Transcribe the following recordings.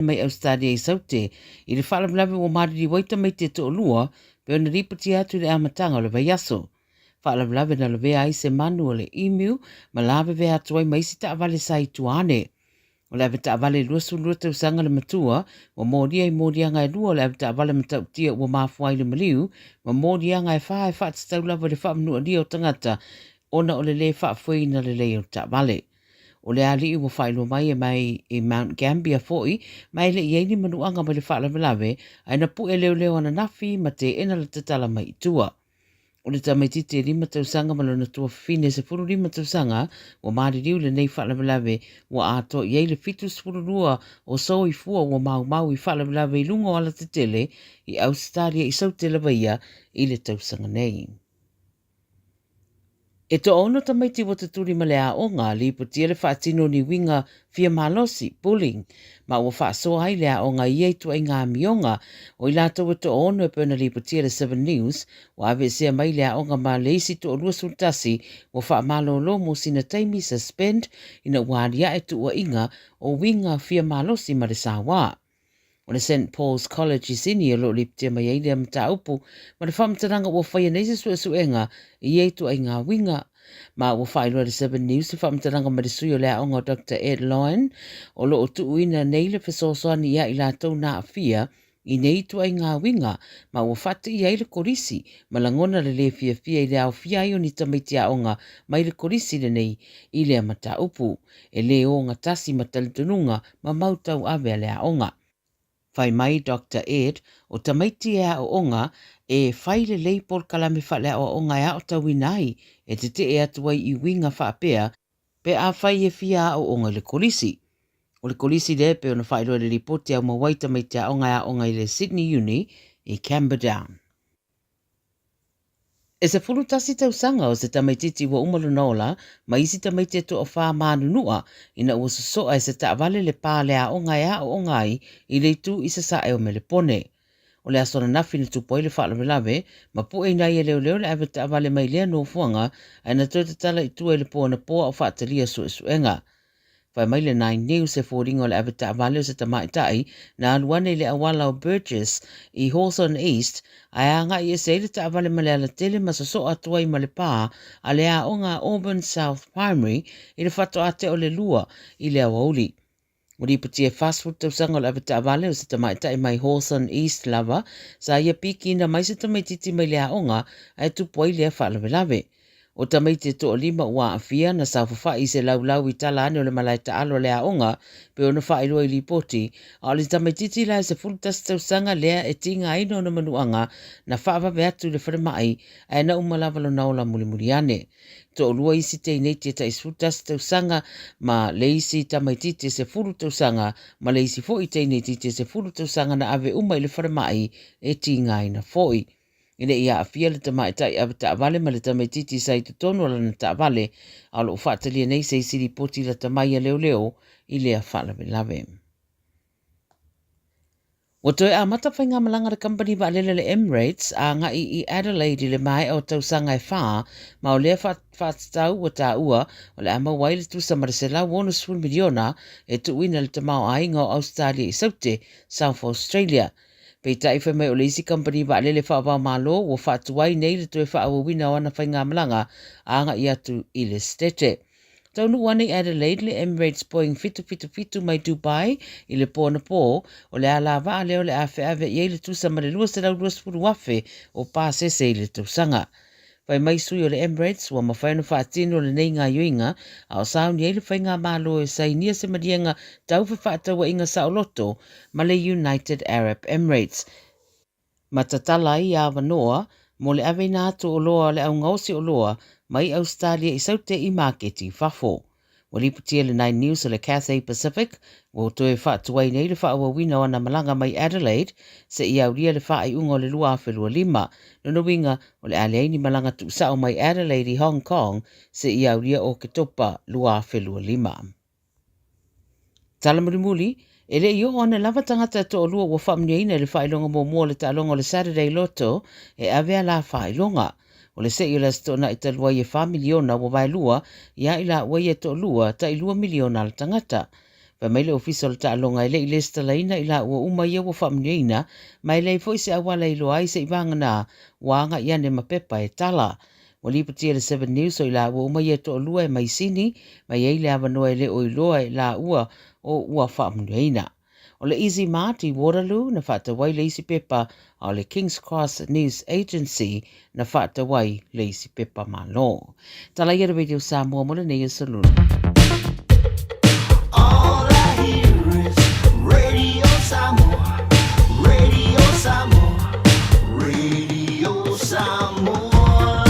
Mai Ausetalia i Saute i le faalavelave ua maliliu ai tamaiti e toalua pei ona lipotia atu i le amataga o le vaiaso. Faalavelave na lavea ai se manu o le emu ma lavevea atu ai ma isi taavale sa i tua ane. O le avetaavale 22 tausaga le matua ua molia i moliaga e lua o le avetaavale matautia ua mafua ai le maliu ma moliaga e fa e faatatau lava i le faamanualia o tagata ona o le lē faafoeina lelei o le taavale. O le alii ua faailoa mai e mai i Mount Gambier foi ma e le i ai ni manuaga mai le faalavelave ae na pu'e leoleo ananafi ma teena le tatala mai i tua. O le tamaitiiti e lima tausaga ma lona tuafafine e 15 tausaga ua maliliu i lenei faalavelave ua atoa i ai le 72 o soifua ua maumau i faalavelave i luga o alatetele i Ausetalia i Saute lava ia i le tausaga nei. E toaono tamaiti ua tutuli ma le aoga, lipotia le faatino ni uiga fia malosi, bullying, ma ua faasoa ai le aoga i ia ituaiga amioga. O i latou e toaono e pei ona lipotia le Seven News, ua aveesea mai le aoga ma le isi toa-21 ua faamalolo mo sina taimi, suspend, ina ua aliae tuuaiga o uiga fia malosi ma le saoa. O le Saint Paul's College i Sini o lo o lipotia mai ai lea mataupu ma le faamatalaga ua faia nei se suesuega i ia ituaiga uiga. Ma ua faailoa e le Seven News se faamatalaga mai le sui o le aoga o Doctor Ed Lyon o lo o tuuina nei le fesoasoani ia i latou na aafia i nei ituaiga uiga ma ua faateia ai le kolisi ma lagona le lē fiafia i le aofia ai o ni tamaiti aoga mai le kolisi lenei i lea mataupu e lē ogatasi ma talitonuga ma mau tauave a le aoga. Fai mai Doctor Ed, o tamaiti e aoaoga e fai lelei polokalame faaleaoaoga e aotauina ai e tetee atu ai i uiga faapea pe afai e fia aoaoga i le kolisi. O le kolisi lea e pei ona faailoa i le lipoti a mau ai tamaiti aoga e aoga i le Sydney Uni i Camperdown. E 11 tausaga o se tamaitiiti ua uma lona ola ma isi tamaiti e toafā mānunuʻa ina ua sosoa e se taavale le pā le aoga e aooga ai i le itu i sasae o Melepone. O le aso ananafi na tupu ai le faalavelave, ma pueina ai e leoleo le ave taavale mai lea nofoaga ae na toe tatala i tua i le po anapo a o faatalia suesuega. Fai mai le Nine News e foliga o le ave taavale o se tamaitai na alu ane i le auala o Burgess i Hawthorn East ae agai ese ai le taavale ma le alatele ma sosoa atu ai ma le pā a le aoga a Auburn South Primary i le faatoa tea o le lua i le aoauli. Ua lipotia e 40 tausaga o le ave taavale o se tamaitai mai Hawthorn East lava sa ia pikiina mai se tamaitiiti mai le aoga ae tupu ai lea faalavelave. O tamaiti e toalima ua aafia na saofafai i se laulau i tala ane o le malae taalo a le aoga pei ona faailoa i lipoti, a o le tamaitiiti la e 11 tausaga lea e tigaina ona manuaga na faavave atu i le falemai ae na uma lava lona ola mulimuli ane. Toalua isi teineiti e tai 11 tausaga ma le isi tamaitiiti e 10 tausaga ma le isi foi teineitiiti e 10 tausaga na ave uma i le falemai e tigaina foi. E le i aafia le tamaitai ave taavale ma le tamaitiiti sa i totonu o lana taavale, a o lo o faatalia nei se isi lipoti lata mai a leoleo i lea faalavelave. Ua toe amata faigamalaga le kamupani vaalele le Emirates a agai i Adelaide i le maea o tausaga e fa, ma o lea faatatau ua taua o le a maua ai le tusa ma le $160 miliona e tuuina i le tamaoaiga o Ausetalia i Saute, South Australia. Peitai, fai mai o le isi kamupani vaalele faava-o-Malo ua faatuai nei le toe faaauauina o ana faigamalaga agai atu i le Setete. Taunuu ane i Adelaide le Emirates Boeing 777 mai Dubai i le po anapo, o le alavaa lea o le a feaveai ai le tusa ma le 220,000 o pasese i le tausaga. Fai mai sui o le Emirates ua mafai ona faatino lenei gaioiga a o sauni ai le faigamalo e sainia se maliega tau fefaatauaiga saoloto ma le United Arab Emirates, ma tatala ai avanoa mo le aveina atu o oloa o le augaosi oloa mai Ausetalia i Saute i maketi i fafo. Ua lipotia le Nine News o le Cathay Pacific ua toe faatuai nei le faaauauina o ana malaga mai Adelaide seia aulia le faaiuga o le 2025. Lona uiga, o le a leai ni malaga tuusao mai Adelaide i Hong Kong seia aulia Oketopa 2025. Tala mulimuli, e le i oo ane lava tagata e toalua ua faamanuiaina i le faailoga muamua o le taaloga o le Saturday Lotto e ave a la faailoga. O le sei o le Aso Toonai talu ai e 4 miliona ua vaelua ia i laua ia e toalua, tai 2 miliona a le tagata. Fai mai le Ofisa o le Taaloga e le i lesitalaina i laua uma ia ua faamanuiaina, ma e leai foi se auala e iloa ai seivaga ua agai ane ma pepa e tala. Ua lipotia e le Seven News o i laua uma ia e toalua e mai Sini, ma e i ai le avanoa e le o iloa e laua o ua faamanuiaina. O le Easy Mart i Waterloo na faatau ai le isi pepa, a o le Kings Cross News Agency na faatau ai le isi pepa Malo. Tala ia le Radio Samoa mo lenei aso Lulu. All I hear is Radio Samoa, Radio Samoa, Radio Samoa.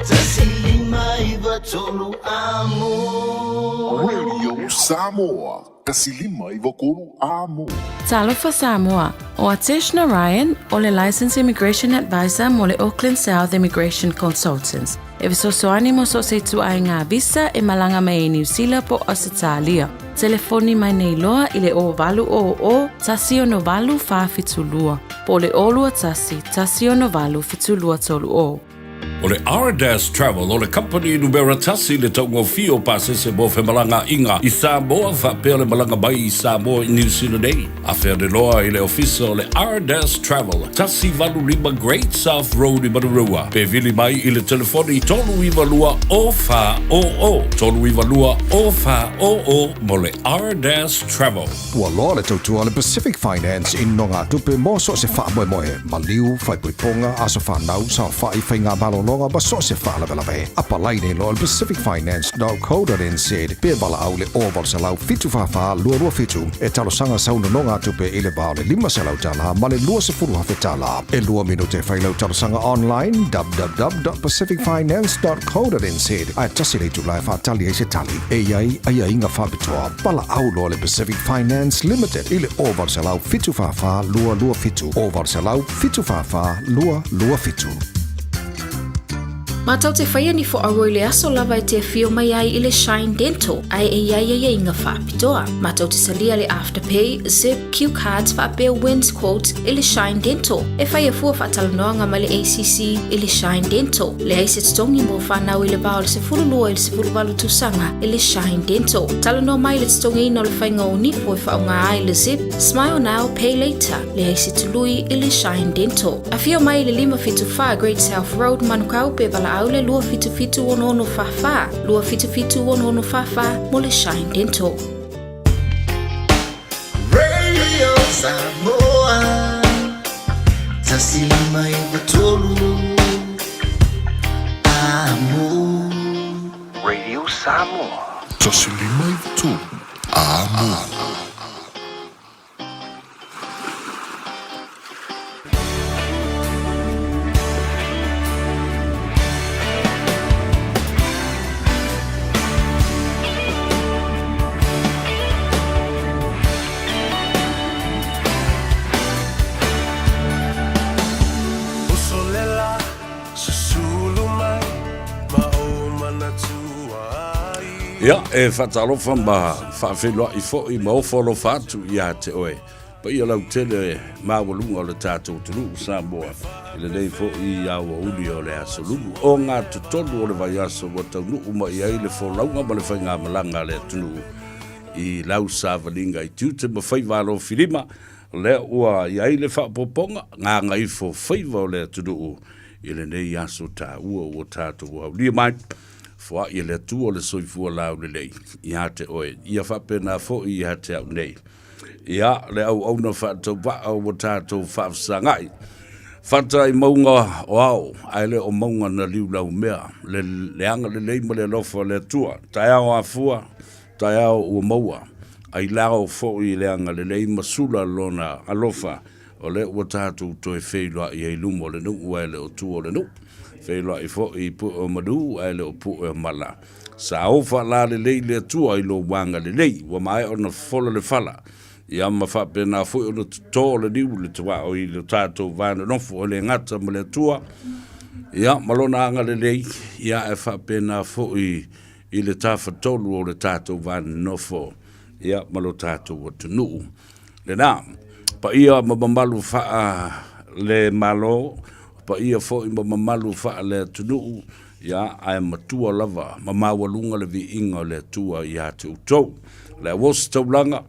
159 amo. Radio Samoa, 159 amo. Talofa Samoa, ʻO Atesh Narayan, ʻo le Licensed Immigration Advisor mo le Auckland South Immigration Consultants, e fesoasoani mo so o se ituaiga visa e malaga mai ai Niu Sila po o Ausetalia. Telefoni mai nei loa i le 0800 168 472 po o le 021 168 7230. O le Ardas Travel o le kamupani numera tasi i le taugofie o pasese mo femalagaaiga i Samoa faapea le malaga mai i Samoa i Niu Sila nei. Afe ane loa i le ofisa o le Ardas Travel, 185 Great South Road i Manurewa, pe vili mai i le telefoni 392 0400, 392 0400 mo le Ardas Travel. Ua loa le tautua a le Pacific Finance i nogatupe mo so o se faamoemoe, maliu, faaipoipoga, aso fanau, saofai, faiga malologa ma so o se faalavelave. Apalai nei loa i le pacificfinance.co.nz pe valaau i le 0800 744 227 e talosaga sau nonogatupe i le va o le $500 ma le $20,000. E lua minute e fai lau talosaga online www.pacificfinance.co.nz ae tasi le itula e faatali ai se tali. E i ai aiaiga faapitoa. Valaau loa le Pacific Finance Limited i le 0800 744 227, 0800 744 227. Mātou te whaia ni whoaua i le aso lava e te awhio mai ai i le Shine Dental, ae e iai ai inga whaapitoa. Mātou te salia le Afterpay, Zip, Cue Cards whaapea Wins Quote i le Shine Dental. E whaia fua whaatalanoanga mai le ACC i le Shine Dental. Leai se totogi mo whanau i le va o le 12 i le 18 tausaga i le Shine Dental. Talanoa mai i le totogiina o le faiga o nifo e faaaoga ai le Zip, Smile Now, Pay Later, leai se tului i le Shine Dental. Afio mai i le 574 Great South Road, Manukau, pe valaau le 277 6644, 277 6644 mo le Shine Dental. Radio Samoa 159 Amo. Radio Samoa. 153 Amo. Ia, e faatalofa ma faafeiloai foi ma ofo alofa atu ia te oe. Paia lautele maualuga o le tatou atunuu Samoa i lenei foi aoauli o le aso Lulu ogatotonu o le vaiaso ua taunuu mai ai le folauga ma le faigamalaga a le atunuu i lau savaliga i tiute ma faiva alofilima lea ua i ai le faaopoopoga gagaifo faiva o le atunuu i lenei aso taua ua tatou aulia mai. Foai e le Atua le soifua laulelei ia te oe, ia faapena foi ia te au nei. Ia, le auauna faatauvaa ua tatou faafesagai. Fata i mauga o ao, ae le o mauga na liulaumea, le leaga lelei ma le alofa o le Atua. Taeao afua, taeao ua maua, ailao foi i le agalelei ma sula lona alofa, o lea ua tatou toe feiloai ai i luma o le nuu ae le o tua o le nuu. Feiloai foi i pue o manu ae le o pue o mala. Sa ou faalalelei le Atua i lou agalelei, ua maea ona fofola le fala, ia ma faapena foi ona toto le niu i le tuao i lo tatou va nonofo e le gata ma le Atua, ia ma lona agalelei, ia ae faapena foi i le tafatolu o le tatou va nonofo, ia ma lo tatou atunuu. Lena, paia ma mamalu faa le Malo, paia foi ma mamalu faa le atunuu, Ia, ae matua lava ma maualuga le viiga o le Atua ia te outou. Le auositaulaga,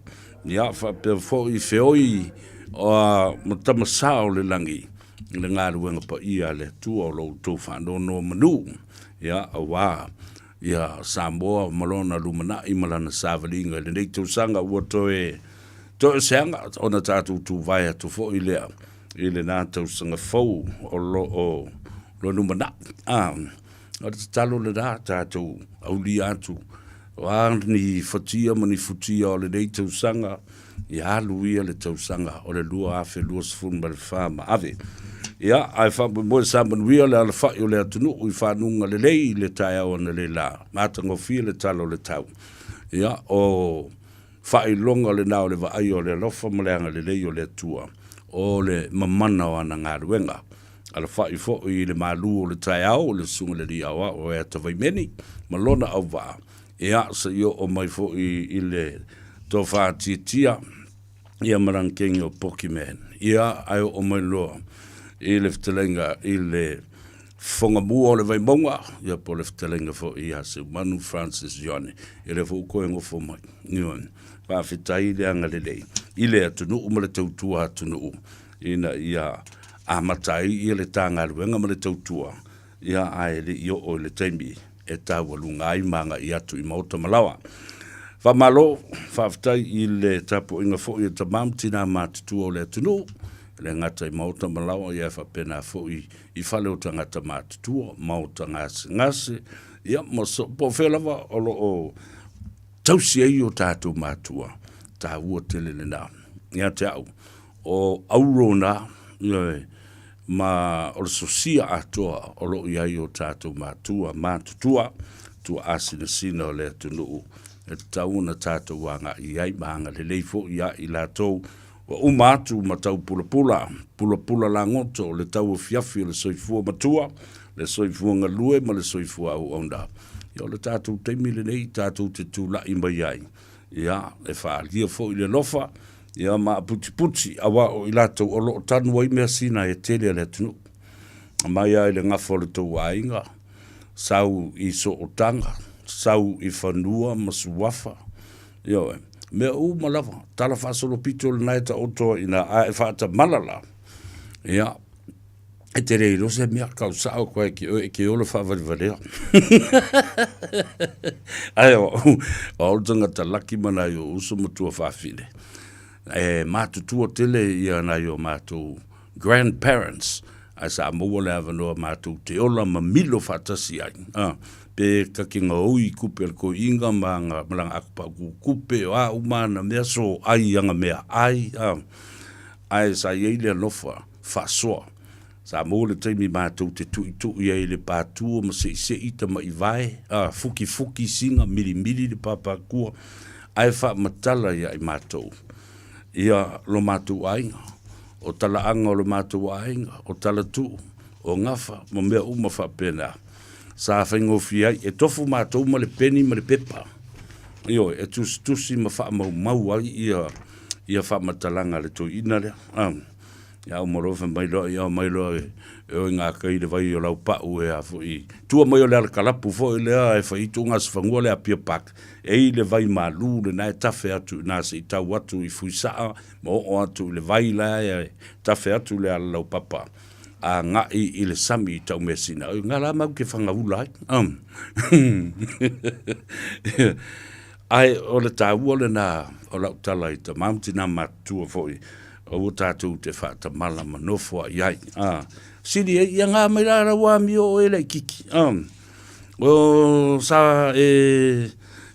ia, faapea foi feoi ma tama sa o le lagi i le galuega paia a le Atua o lo outou faanonomanu, ia, auā ia Samoa ma lona lumanai ma lana savaliga i lenei tausaga ua toe toeseaga ona tatou tuvae atu foi lea i lena tausaga fou o lo o lumanai. A, o le tatalo lena tatou aulia atu o a ni fatia ma ni futia o lenei tausaga, ia alu ia le tausaga o le 2024 ma ave. Ia, ae faamoemoe sa manuia le alafai o le atunuu i fanuga lelei i le taeao analeila, matagofie le tala o le tau. Ia, o faailoga lena o le vaaia o le alofa ma le agalelei o le Atua, o le mamana o ana galuega. Alafai foi i le malu o le taeao i le Susuga i le Alii Aoao o Eata Vaimeni ma lona auvaa, ia, se i oo mai foi i le tofa tiatia, ia ma lana kegi o Pokiman, ia, ae oo mai loa i le fetalaiga i le Fofoga Mua o le Vaimauga, ia po o le fetalaiga foi ia Seumanu Francis Johnny, ia lea foi ua toe nofo mai. Ioe. Faafetai le agalelei i le atunuu ma le tautua atunuu ina ia amata ai ia le ta galuega ma le tautua, ia ae le i oo i le taimi e taualuga ai ma agai atu i maota ma laoa. Faamalo, faafetai i le tapuaiga foi a tama ma tina matutua o le atunuu, e le gata i maota ma laoa, ia ae faapena foi i fale o tagata matutua, maota gasegase, ia ma so, po o fea lava o lo o tausi ai o tatou matua, taua tele lena. Ia te au, o auro na, ioe, ma o le sosia atoa o lo o i ai o tatou matua matutua, tuaasinasina o le atunuu e tatau ona tatou agai i ai ma agalelei foi ia i latou ua uma atu ma tau pulapula, pulapula lagoto le tauafiafi o le soifua matua, le soifua galue ma le soifua auauna. Ia o le tatou taimi lenei tatou te tulai mai ai, ia, e faaalia foi le alofa, ia ma aputiputi, aua o i latou o lo o tanu ai measina e tele a le atunuu. Mai lava i le gafa o le tou aiga, sau i sootaga, sau i fanua ma suafa, ioe, mea uma lava, tala faasolopito lena e taoto ai i ina, a e faatamala la, ia, e te le iloa se mea, kau sao koe ki oe e ke ola faavalevalea. Ae o au, o au le tagata laki ma nai ou uso ma tuafafine. E matutua tele ia nai o matou grandparents, ae sa maua le avanoa matou te ola ma milo faatasi ai. A, pe kakinga oi kupe a le toeaina ma aga ma lana akupau kupe, o a uma ana mea, so ai ana mea ai, a. Ae sa i ai le alofa faasoa. Sa maua le taimi matou te tuitui ai i le pātua ma seisei tama'i vae, a, fukifuki singa, milimili le pāpākua, ae faamatala ia i matou ia lo matou aiga, o talaaga o lo matou aiga, o talatuu, o gafa ma mea uma faapena. Sa faigofie ai, e tofu matou ma le peni ma le pepa, ioe, e tusitusi ma faamaumau ai ia ia faamatalaga a le toeaina lea. A, ia uma loa fai mai loa, ia omai loa e o i ngā kai le vai o Laupau e a foi, tua mai o le alakalapu foi lea e fai itu gasifanua le Apia Park, e i le vai malū lena e tafe atu i ina se i tau atu i Fuisaa ma oo atu i le vai la e tafe atu i le ala laupapa agai i le sami i Taumeasina. Oi, ngā la mau ke whangaula ai. Ae o le taua lena o lau tala i tama ma tina matutua foi, aua tatou te faatamala ma nofo ai ai. A, sili ai, ia ngā mai la rau amio o e laititi. A, o sa e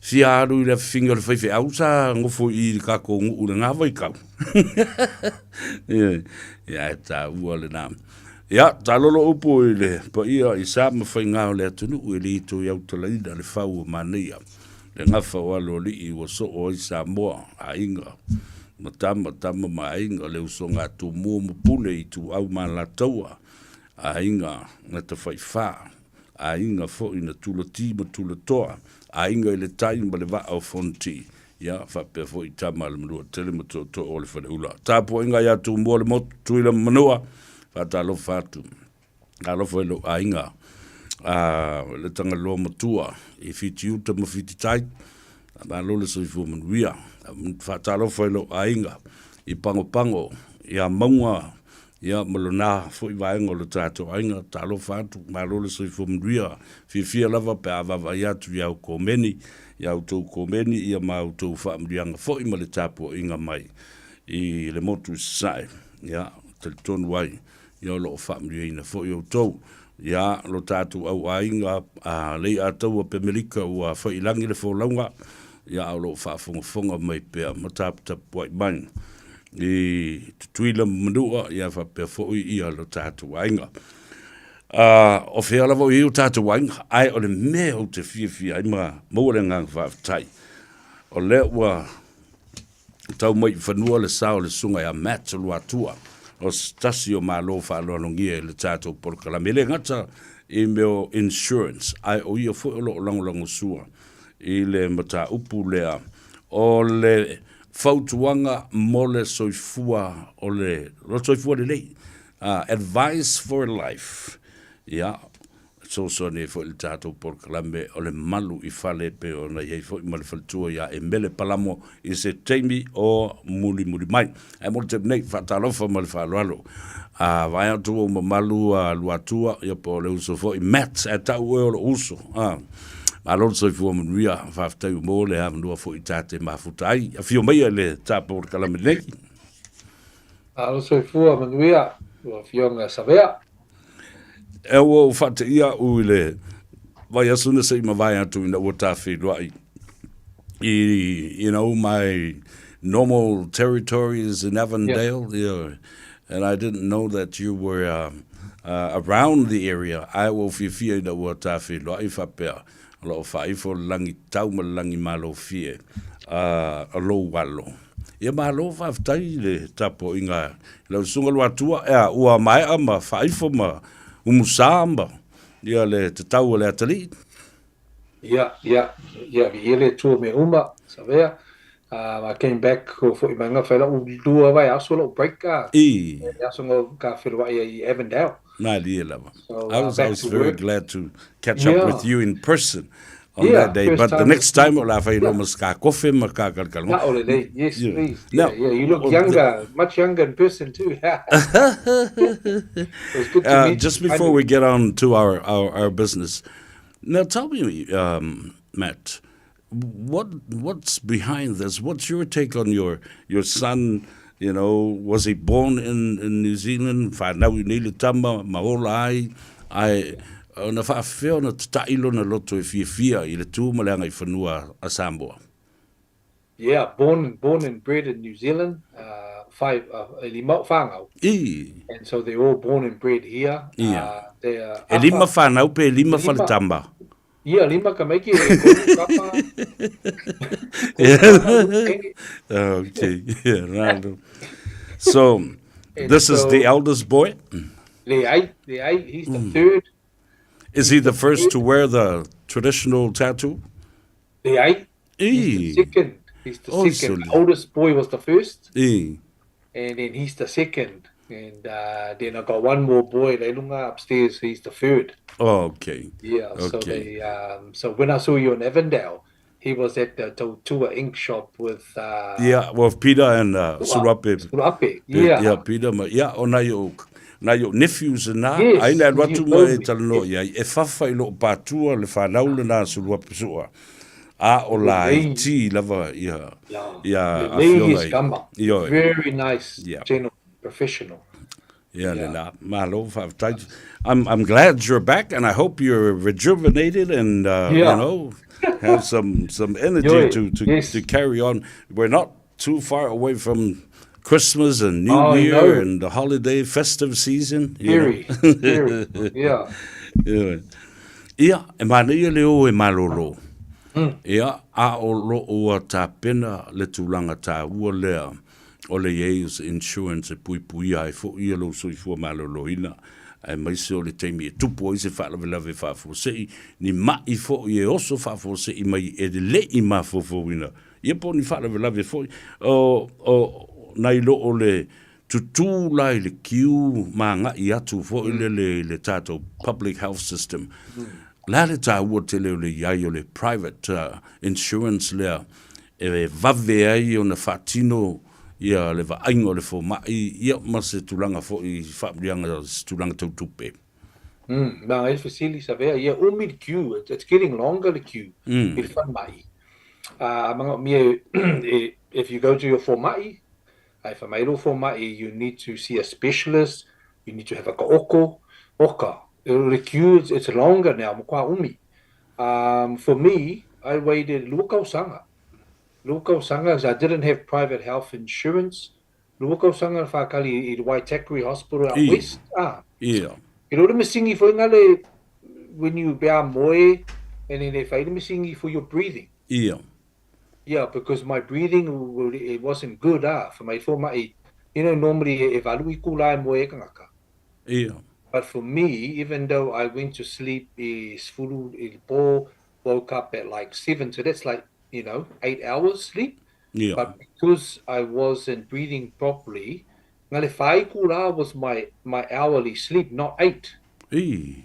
fia alu i le afifinga o le faifeau sa nofo i i le kakou nuu i lena vaitau. Ia, e taua lena. Ia, talolo upu i le paia i sa ma faiga o le atunuu e le toe autalaina le fau o manaia. Le gafa o Aloalii ua soo ai Samoa, aiga ma tama, tama ma aiga, le usoga a Tumua ma Pule, Ituau ma Alataua, aiga na Tafaifa, aiga foi na Tulati ma Tulatoa, aiga i le tai ma le vaa o Fonoti, ia faapea foi tama a le Manuatele ma Tootoo o le Faleula. Tapuaiga ia Tumua le motu, Tuila ma Manua, faatalofa atu. Alofa i lou aiga, a le Tagaloa Matua i Fitiuta ma Fititai. Malo le soifua manuia. Faatalofa i lou aiga i Pagopago, ia Mauga, ia ma lona foi vaega o le tatou aiga. Talofa atu, malo le soifua manuia. Fiafia lava pe a vaavaai atu i au komeni, i a outou komeni, ia ma outou faamanuiaga foi ma le tapuaiga mai i le motu i Sasae. Ia, talitonu ai, ia o lo o faamanuiaina foi outou. Ia, lo tatou au aiga, a Leiataua Pemelika ua faiilagi le folauga, ia a o lo o faafogafoga mai pea ma taputapuai mai i Tutuila ma Manua, ia faapea foi ia lo tatou aiga. A, o fea lava o i ai o tatou aiga, ae o le mea ou te fiafia ai ma maua le agaga faafetai, o lea ua tau mai i fanua le sao o le susuga ia Matt Luatua, o se tasi o malo faaaloalogia i le tatou polokalame. E le gata i mea o insurance, ae o ia foi o lo o lagolagosua i le mataupu lea o le fautuaga mo le soifua o le soifua lelei, advice for life. Ia, fesoasoani ai foi i le tatou polokalame o le Malu i Fale e pei ona i ai foi ma le faletua ia Emele Palamo i se taimi o mulimuli mai. Ae mo le taimi nei, faatalofa ma le faaaloalo. A vaai atu ua ou mamalu a Luatua, ia po o le uso foi Matt, ae tau oe o lou uso. A, malo le soifua manuia, faafetai ua maua le avanoa foi ta te mafuta ai. Afio maia i le ta polokalame nei. Malo soifua manuia, lau Afioga Savea. E ua ou faateia au i le vaiaso na se i mavae atu ina ua ta feiloai i, you know, my normal territories in Avondale, yeah. Yeah, and I didn't know that you were around the area. Ae ua ou fiafia ina ua ta feiloai faapea, o lo o faaifo le lagi tau ma le lagi malofie o lou alo. Ia malo faafetai i le tapuaiga i lau Susuga Luatua, ea, ua maea ma faaifo ma umusa ma ia le tatau a le atalii. Ia, ia, ia, viia le Atua mea uma, Savea. I came back, ko foi mai nga whai lau lua vaiaso lau break a. I. Le aso nga ka wheroai ai i Avondale. Malie lava. So, I was, I back was to very work. glad to catch up with you in person on Yeah, that day. first But the time next time, in o le a fai Yeah. loa ma se ka kofe ma ka kalakala. Na, o lelei. Yes, please. Now, Yeah, yeah, you look o, the, younger, much younger in person too. It was good to meet just you before finally. we get on to our business, now tell me, Matt, what's behind this? What's your take on your son? You know, was he born in New Zealand? Whanau i nei le tama, ma ola ai, ae ona faafefea ona tata'i lona loto e fiafia i le tu ma le agaifanua a Samoa? Yeah, born and bred in New Zealand, five, e lima o whanau. I. And so they're all born and bred here. Ia. They are E lima upper. whanau pe lima Lima. whaletama? Ia, lima ka maiki e kolu kapa. Kolu kapa, kolu tene. Okay, yeah, ralo. So, And this is the so, eldest boy? Leai, leai, he's the third. Is He's he the the first third. to wear the traditional tattoo? Leai, he's the E. second. He's the Oh, second. so Oldest boy was the first. E. And then he's the second. And then I got one more boy, Leilunga, upstairs. He's the third. Oh, okay. Yeah, so Okay. they so when I saw you in Avondale, he was at the Tautua ink shop with Yeah, well, Peter and Sua Surape. Surape. Yeah, Yeah. Peter ma, yeah, o nai o nai o nephews na, Yes, ai na you atu ma told e me. talanoa Yes. i ai, e fafa i loo patua le whanau le nā Suluape sua. A o la Lelei. iti lava ia, Yeah. ia Lelei afioga his i. kama. Ioe. Very nice Yeah. general professional. Yeah, Yeah. le la, malo, faafetai. I'm glad you're back, and I hope you're rejuvenated and, you Yeah. know, have some energy Ioe. to Yes. carry on. We're not too far away from Christmas and New Oh, I Year know. and the holiday festive season, you know. Very, very. Yeah. Yeah. Ia, e manaia le o e malolo. Ia, a o loo ua tapena le tulaga taua lea o le i ai o se insurance e puipuia ai foi ia lou soifua maloloina, aemaise o le taimi e tupu ai se faalavelave faafuasei, ni ma'i foi e oso faafuasei mai e le i mafaufauina, ia po o ni faalavelave foi o, o, nai lo o le tutū la i le kiu ma agai atu foi lele i le tatou public health system. Le a le tāua tele o le iai o le private insurance lea e vave ai ona faatino ia le vaaiga o le fomai ia ma se tulaga foi i faamanuiaga i se tulaga tau tupe. Mm, nā, e fesili savea, ia umi le queue, it's getting longer le queue i le falemai. A manaomia e, if you go to your fomai, ae fai mai lou fomai, you need to see a specialist, you need to have a kaoko, oka, le queue, it's longer now, matua umi. For me, I waited lua tausaga, lua tausaga, because I didn't have private health insurance, lua tausaga na whakali i le Waitakere Hospital out west. Ah. Yeah. I le masingi foi ngale when you be a moe and then they fai le masingi for your breathing. Yeah. Yeah, because my breathing it wasn't good ah for my for my you know normally e valu i kula e moe e kangaka. Yeah. But for me, even though I went to sleep i sefulu i le po, woke up at like 7, so that's like, you know, 8 hours sleep. Yeah. But because I wasn't breathing properly, ngale whai kula was my hourly sleep, not 8. E.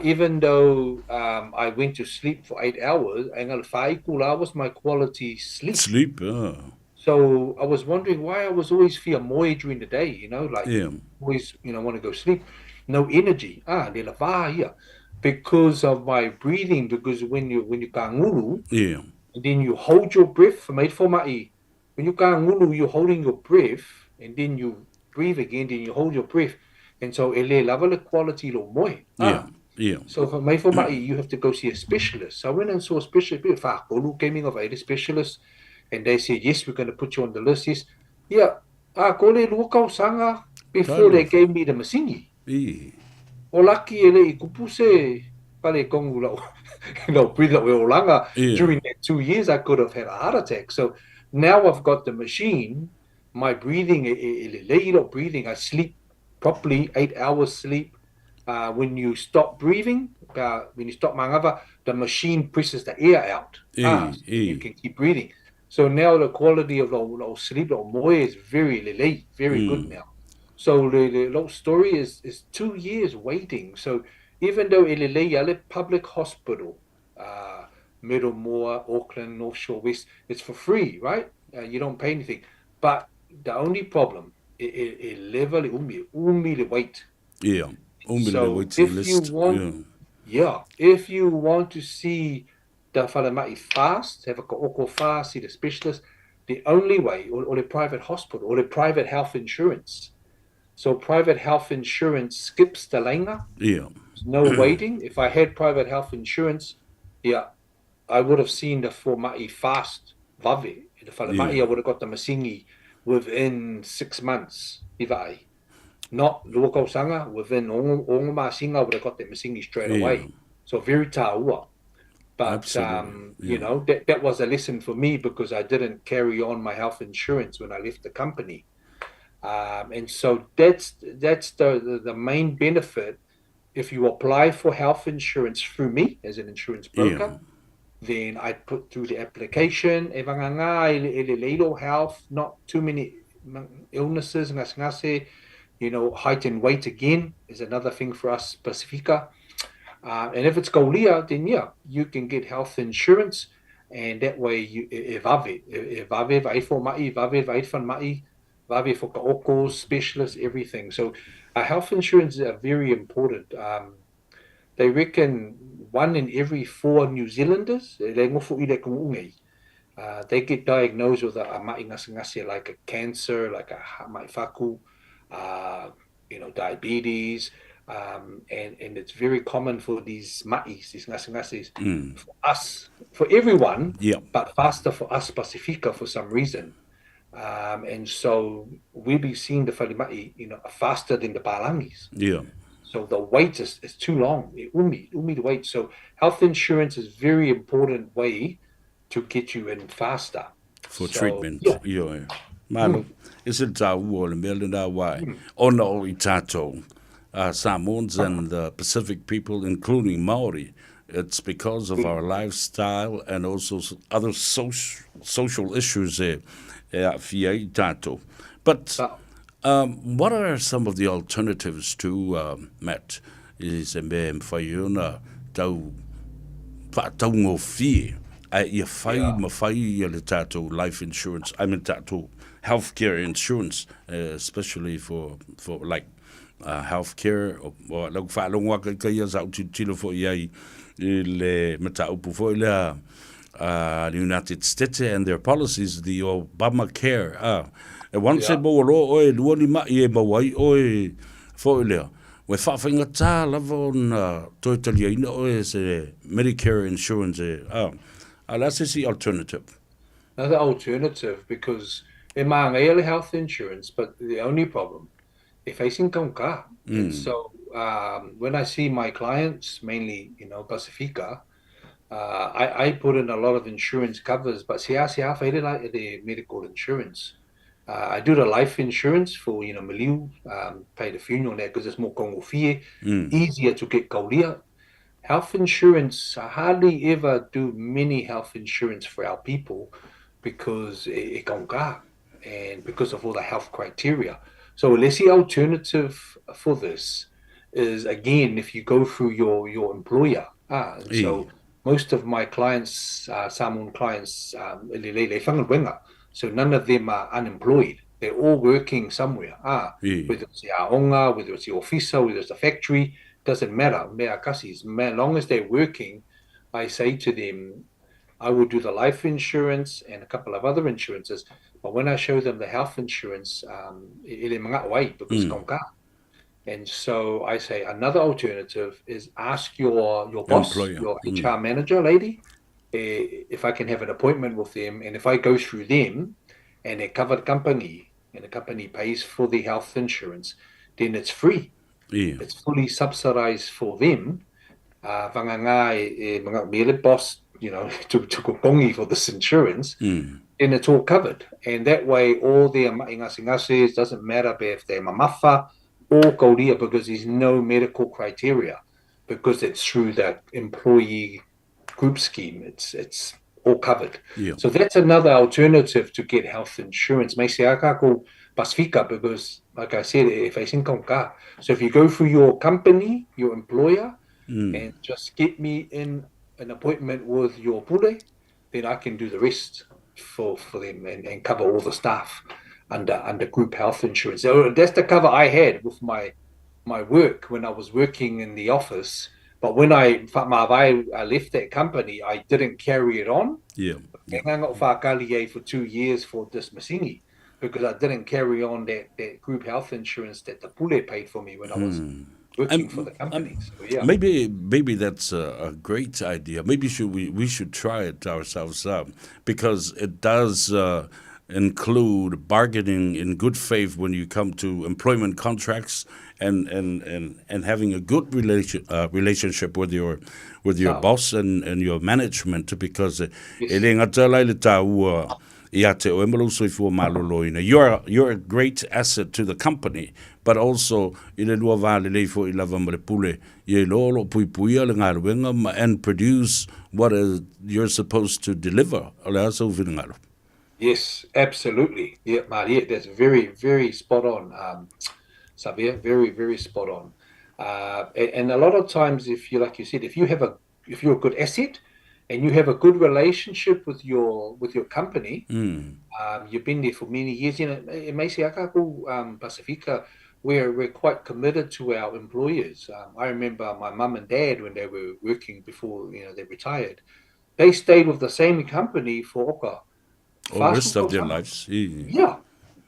Even though I went to sleep for 8 hours, ngale whai kula was my quality sleep. Sleep, yeah. So I was wondering why I was always feel moe during the day, you know, like Yeah. always, you know, want to go sleep. No energy. Ah, le lava ia. Because of my breathing, because when you kanguru, Yeah. and then you hold your breath, mate for my, when you kanguru, you're holding your breath, and then you breathe again, then you hold your breath. And so e le lava le quality lo moe. Ah. Yeah. Yeah. So for mate for my, you have to go see a specialist. So I went and saw a specialist, whakolu came in of a specialist, and they said, yes, we're going to put you on the list. Yes. Yeah. Ah, kole lua kausanga before they gave me the masingi. E. O laki e le i kupu se pale kongu lau, lau breathe lau e olanga. Yeah. During that 2 years, I could have had a heart attack. So now I've got the machine, my breathing, e le lei lau breathing, I sleep properly, 8 hours sleep. When you stop breathing, when you stop mangava, the machine presses the air out. So you can keep breathing. So now the quality of the sleep, the moe is very lelei, very good now. So the long story is 2 years waiting. So even though elelei ale public hospital, Middlemore, Auckland, North Shore West, it's for free, right? You don't pay anything. But the only problem, e level umi le wait. Yeah. Umi So le waiting if list. you want, yeah, if you want to see the falemai fast, have a kaoko fast, see the specialist, the only way, or the private hospital, or the private health insurance. So private health insurance skips the lainga. Yeah. There's no waiting. If I had private health insurance, yeah, I would have seen the falemai fast, vave. The falemai, Yeah. I would have got the masingi within 6 months, if I. Not lua kausanga, within ongo masinga, I would have got the masingi straight Yeah. away. So very tāua. But, Absolutely. you know, that was a lesson for me because I didn't carry on my health insurance when I left the company. And so that's the main benefit. If you apply for health insurance through me as an insurance broker, Yeah. then I put through the application. E vanganga, e le leilo health, not too many illnesses, ngasngase, you know, height and weight again is another thing for us, Pacifica. And if it's Kaulia, then yeah, you can get health insurance, and that way you e vave, e vave vai for mai, vave vai fan mai, vave for kaoko, specialist, everything. So health insurance is very important. They reckon 1 in every 4 New Zealanders, they get diagnosed with a mai ngasngase, like a cancer, like a mai faku, you know, diabetes. And it's very common for these ma'is, these ngasingasis, for us, for everyone, Yeah. but faster for us Pacifica for some reason. And so we'll be seeing the falemai, you know, faster than the Palangis. Yeah. So the wait is too long. Umi the wait. So health insurance is very important way to get you in faster. For So, treatment. Yeah. Yeah. Malo, e se le tāua o le mea lena wai. Ona o i tātou, Samoans and the Pacific people, including Maori, it's because of our lifestyle and also other social issues e aafia i tātou. But what are some of the alternatives to, Matt, i se mea e mwhai ona tau faataugofie ae ia fai ma fai ia le tatou life insurance, I mean tatou healthcare insurance, especially for for like healthcare, o lau faalogo aka i kai sa ou tilotilo foi i ai i le mataupu foi lea the United States and their policies, the Obamacare, e once e maua loa oe e lua ni ma'i e maua ai oe foi lea, ua faafaigata lava ona toe taliaina oe e se Medicare insurance e, a o le a se isi alternative? Another alternative because e māngaia le health insurance but the only problem e facing kaunka. And so when I see my clients, mainly, you know, Pasifika, I put in a lot of insurance covers, but se a se a whaere la e the medical insurance. I do the life insurance for, you know, maliu, pay the funeral and that because it's more kongofie, easier to get kauria. Health insurance, I hardly ever do many health insurance for our people because e, e kaunka and because of all the health criteria. So let's see alternative for this is again if you go through your your employer. And so most of my clients, Samoan clients, so none of them are unemployed. They're all working somewhere. Whether it's the aonga, whether it's the officer, whether it's the factory, doesn't matter. Mea kasi, as long as they're working, I say to them, I will do the life insurance and a couple of other insurances. But when I show them the health insurance, because And so I say another alternative is ask your boss, Employer. your HR manager lady, if I can have an appointment with them. And if I go through them and they cover the company and the company pays for the health insurance, then it's free. It's fully subsidized for them. Vanganga e, e mga mele boss, you know, to kongi for this insurance, then it's all covered. And that way, all their maingase doesn't matter if they're mamafa or kauria, because there's no medical criteria, because it's through that employee group scheme. It's all covered. So that's another alternative to get health insurance. Mai se akako Pasifika, because like I said, if I think on ka. So if you go through your company, your employer, and just get me in an appointment with your pule, then I can do the rest for them and cover all the staff under group health insurance. So that's the cover I had with my work when I was working in the office. But when I left that company, I didn't carry it on. I for 2 years for dismissing because I didn't carry on that group health insurance that the pule paid for me when I was working for the company. So, yeah. Maybe that's a great idea. Maybe we should try it ourselves, because it does include bargaining in good faith when you come to employment contracts and having a good relationship with your boss and your management, because e le gata la i le taua ia te oe ma lou soifua malōlōina. You're a great asset to the company, but also i le lua va lelei fo'i lava ma le pule ia iloa o loo puipuia le galuega ma and produce what is you're supposed to deliver. O le a sou finagalo? Yes, absolutely. Yeah, Maria, that's very, very spot on, Savea, very, very spot on. And a lot of times, if you, like you said, if you're a good asset and you have a good relationship with your company, you've been there for many years. You know, it may say, Pasifika, we're quite committed to our employers. I remember my mum and dad when they were working before, you know, they retired. They stayed with the same company for oka. All the rest of their lives. Yeah.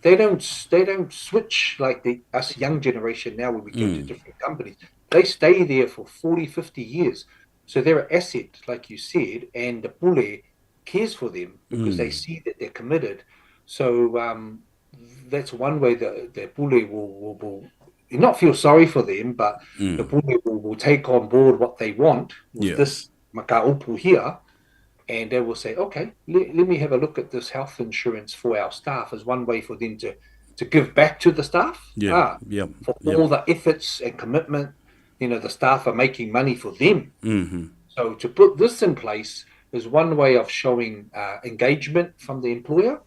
They don't switch like the us young generation now when we go to different companies. They stay there for 40, 50 years. So they're an asset, like you said, and the pule cares for them because they see that they're committed. So that's one way that the pule will not feel sorry for them, but the pule will take on board what they want with this makaupu here. And they will say, okay, let me have a look at this health insurance for our staff as one way for them to give back to the staff. For all the efforts and commitment, you know, the staff are making money for them. Mm-hmm. So to put this in place is one way of showing engagement from the employer,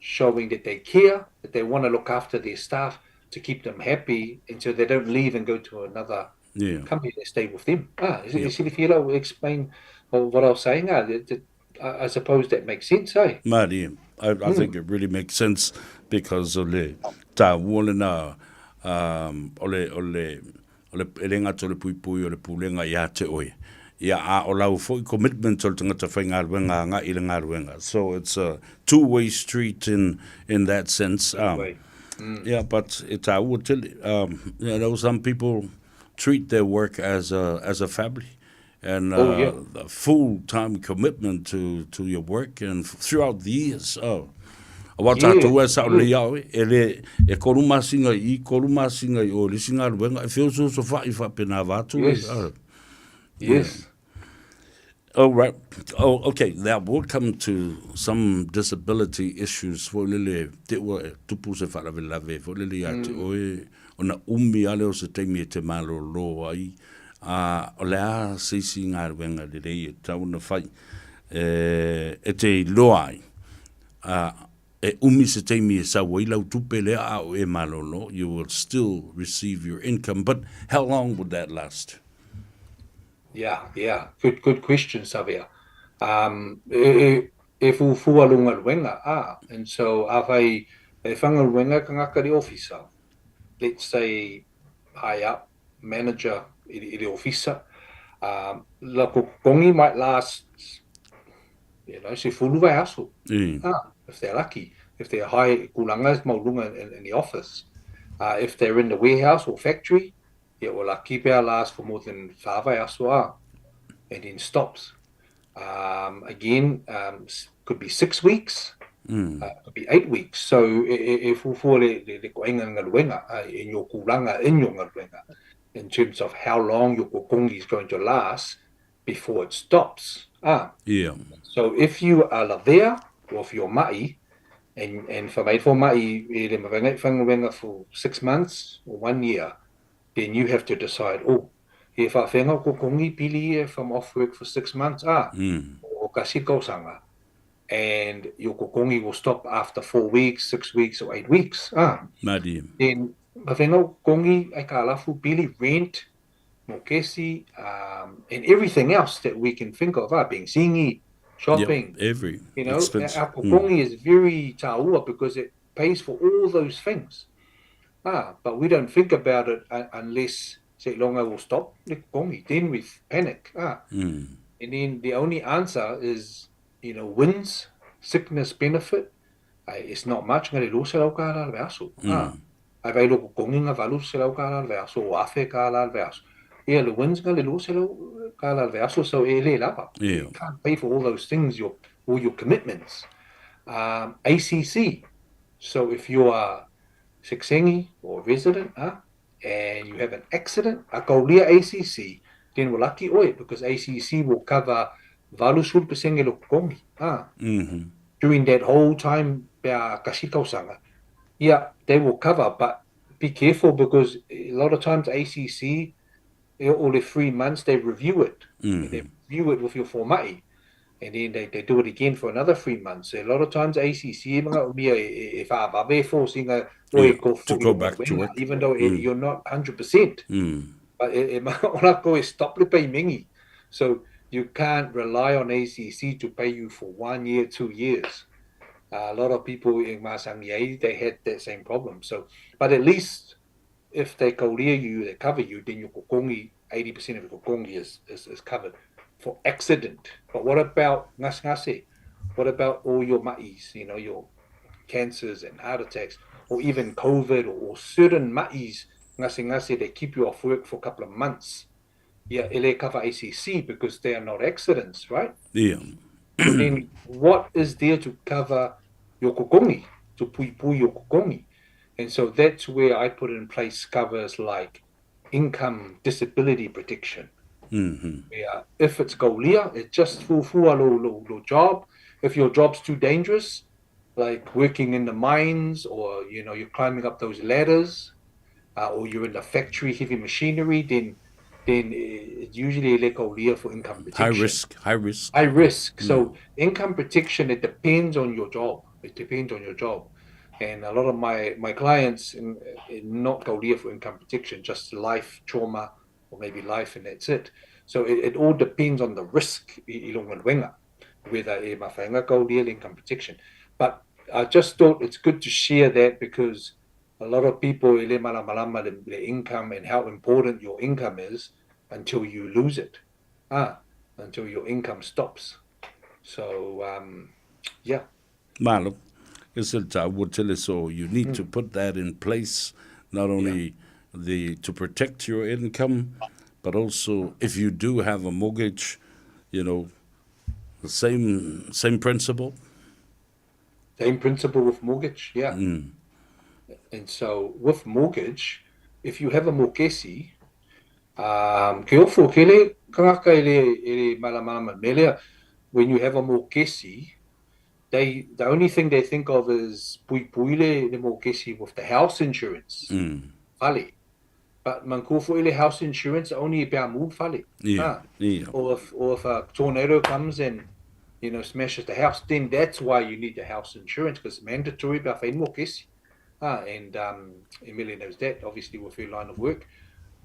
showing that they care, that they want to look after their staff to keep them happy until they don't leave and go to another Come here and stay with them. Ah, is it silafia lau explain what I was saying? Ah, I suppose that makes sense, eh? Malie. I think it really makes sense because o le tāua lena um, o le, o le, o le, e le gata o le puipui o le pulega iā te oe. Ia, a o lau foi commitment o le tagata faigaluega agai i le galuega. So it's a two-way street in, in that sense. Um, Yeah, but e tāua tele. Um, you know, some people treat their work as a, as a family and oh, yeah. the full-time commitment to, to your work and throughout the years. Oh. Aua tātou e sao lei ao e, e le, e kolu masinga i, kolu masinga i o, le isi galuega, e feosoosofai faapena vaeatu le, Yes. Yes. Yeah. Oh, right. Oh, okay. Now we'll come to some disability issues foi lele te ua e tupu se faalavelave foi lele ia te oe ona umi lava lea o se taimi e te malōlō ai, ā, o le a se isi galuega lelei e tatau ona fai e, e te iloa ai, ā, e umi se taimi e sau ai lau tupe lea a o e malōlō, you will still receive your income, but how long would that last? Yeah, yeah. Good, good question, Savea. Um, e, e, e fuafua lou galuega, ah, and so afai e faigaluega tagata i le ofisa, let's say high up manager i le, i le ofisa, um, latou totogi might last, 10 vaiaso. Ah, if they're lucky, if they're high tulaga maualuga in the office. If they're in the warehouse or factory, it will laki pe a last for more than 4 vaiaso, ah, and then stops. Again, could be 6 weeks, could be 8 weeks. So e fuafua le ituaiga galuega in your tulaga in your galuega in terms of how long your totogi is going to last before it stops. Ah. So if you are lavea or if you're ma'i, and for made for ma'i e le mafai ona for 6 months or one year, then you have to decide, oh, e faafefea lou totogi pili if I'm off work for 6 months, ah, o tasi tausaga. And your totogi will stop after 4 weeks, 6 weeks, or 8 weeks. Ah, Malie. then faafefea lou totogi aitalafu pili, rent, mokesi, and everything else that we can think of, ah, penisini, shopping. Yep, every expense. Our totogi is very taua because it pays for all those things. Ah, but we don't think about it unless seiloga will stop le totogi. Then we panic. Ah, and then the only answer is, WINZ, sickness benefit. It's not much. Na le 200 kālā le vaiaso. Ah, ai vaai lou totogi na 800 kālā le vaiaso, o 1000 kālā le vaiaso. Ia le WINZ na le 200 kālā le vaiaso, so e le lava. You can't pay for all those things, your all your commitments. ACC. So if you are sikisengi or resident, and you have an accident, a kaulia ACC, then ua laki oe because ACC will cover 80% lou totogi. Ah. During that whole time, pe a tasi tausaga, yeah, they will cover, but be careful because a lot of times ACC, all the 3 months they review it. And they review it with your foma'i. And then they do it again for another 3 months. So a lot of times ACC e e faavave forcing Yeah, to go back to work. Even though you're not 100%. But e mana'o e stop le payment. So you can't rely on ACC to pay you for one year, 2 years. A lot of people in masani they had that same problem. So, but at least if they kaulia you, they cover you, then your totogi, 80% of your totogi is covered for accident. But what about gasegase? What about all your ma'is, your cancers and heart attacks, or even COVID or certain ma'is, gasegase, that keep you off work for a couple of months? Yeah, e le cover ACC because they are not accidents, right? Yeah. So then what is there to cover your totogi, to puipui your totogi? And so that's where I put in place covers like income disability protection. Where if it's kaulia, it just fuafua lou job. If your job's too dangerous, like working in the mines or you're climbing up those ladders, or you're in the factory, heavy machinery, then it's usually le kaulia for income High protection. Risk, high risk. High risk. So income protection, it depends on your job. It depends on your job. And a lot of my clients in not kaulia for income protection, just life trauma. Or maybe life and that's it. So it, it all depends on the risk i, i longa whether e mawhainga kaulia le income protection. But I just thought it's good to share that because a lot of people e le malamalama le, le income and how important your income is until you lose it. Ah, until your income stops. So, yeah. Malo. It's a so you need to put that in place, not only yeah. the to protect your income, but also if you do have a mortgage, you know, the same same principle. Same principle with mortgage, yeah. And so with mortgage, if you have a mokesi, ke ofo ke le kangaka e le, e le malamalama melea, when you have a mokesi, they the only thing they think of is pui pui le, le mokesi with the house insurance. Fale. But mankufo ile house insurance only pea mu fale. Yeah. Ah. Yeah. Or if a tornado comes and you know smashes the house, then that's why you need the house insurance because it's mandatory pea whai mokesi. Ah, and Emilia knows that, obviously, with her line of work.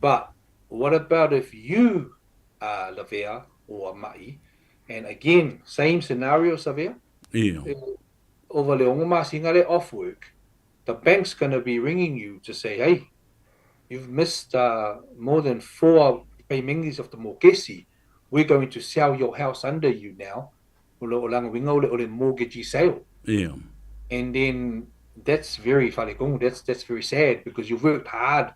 But what about if you are Lavea or Ma'i, and again, same scenario, Savea, Yeah. over le ongo masinga le off work, the bank's going to be ringing you to say, hey, you've missed more than 4 payments of the mokesi. We're going to sell your house under you now. Olo olanga winga ole ole mortgage sale. Yeah. And then that's very falekongo. That's very sad because you've worked hard,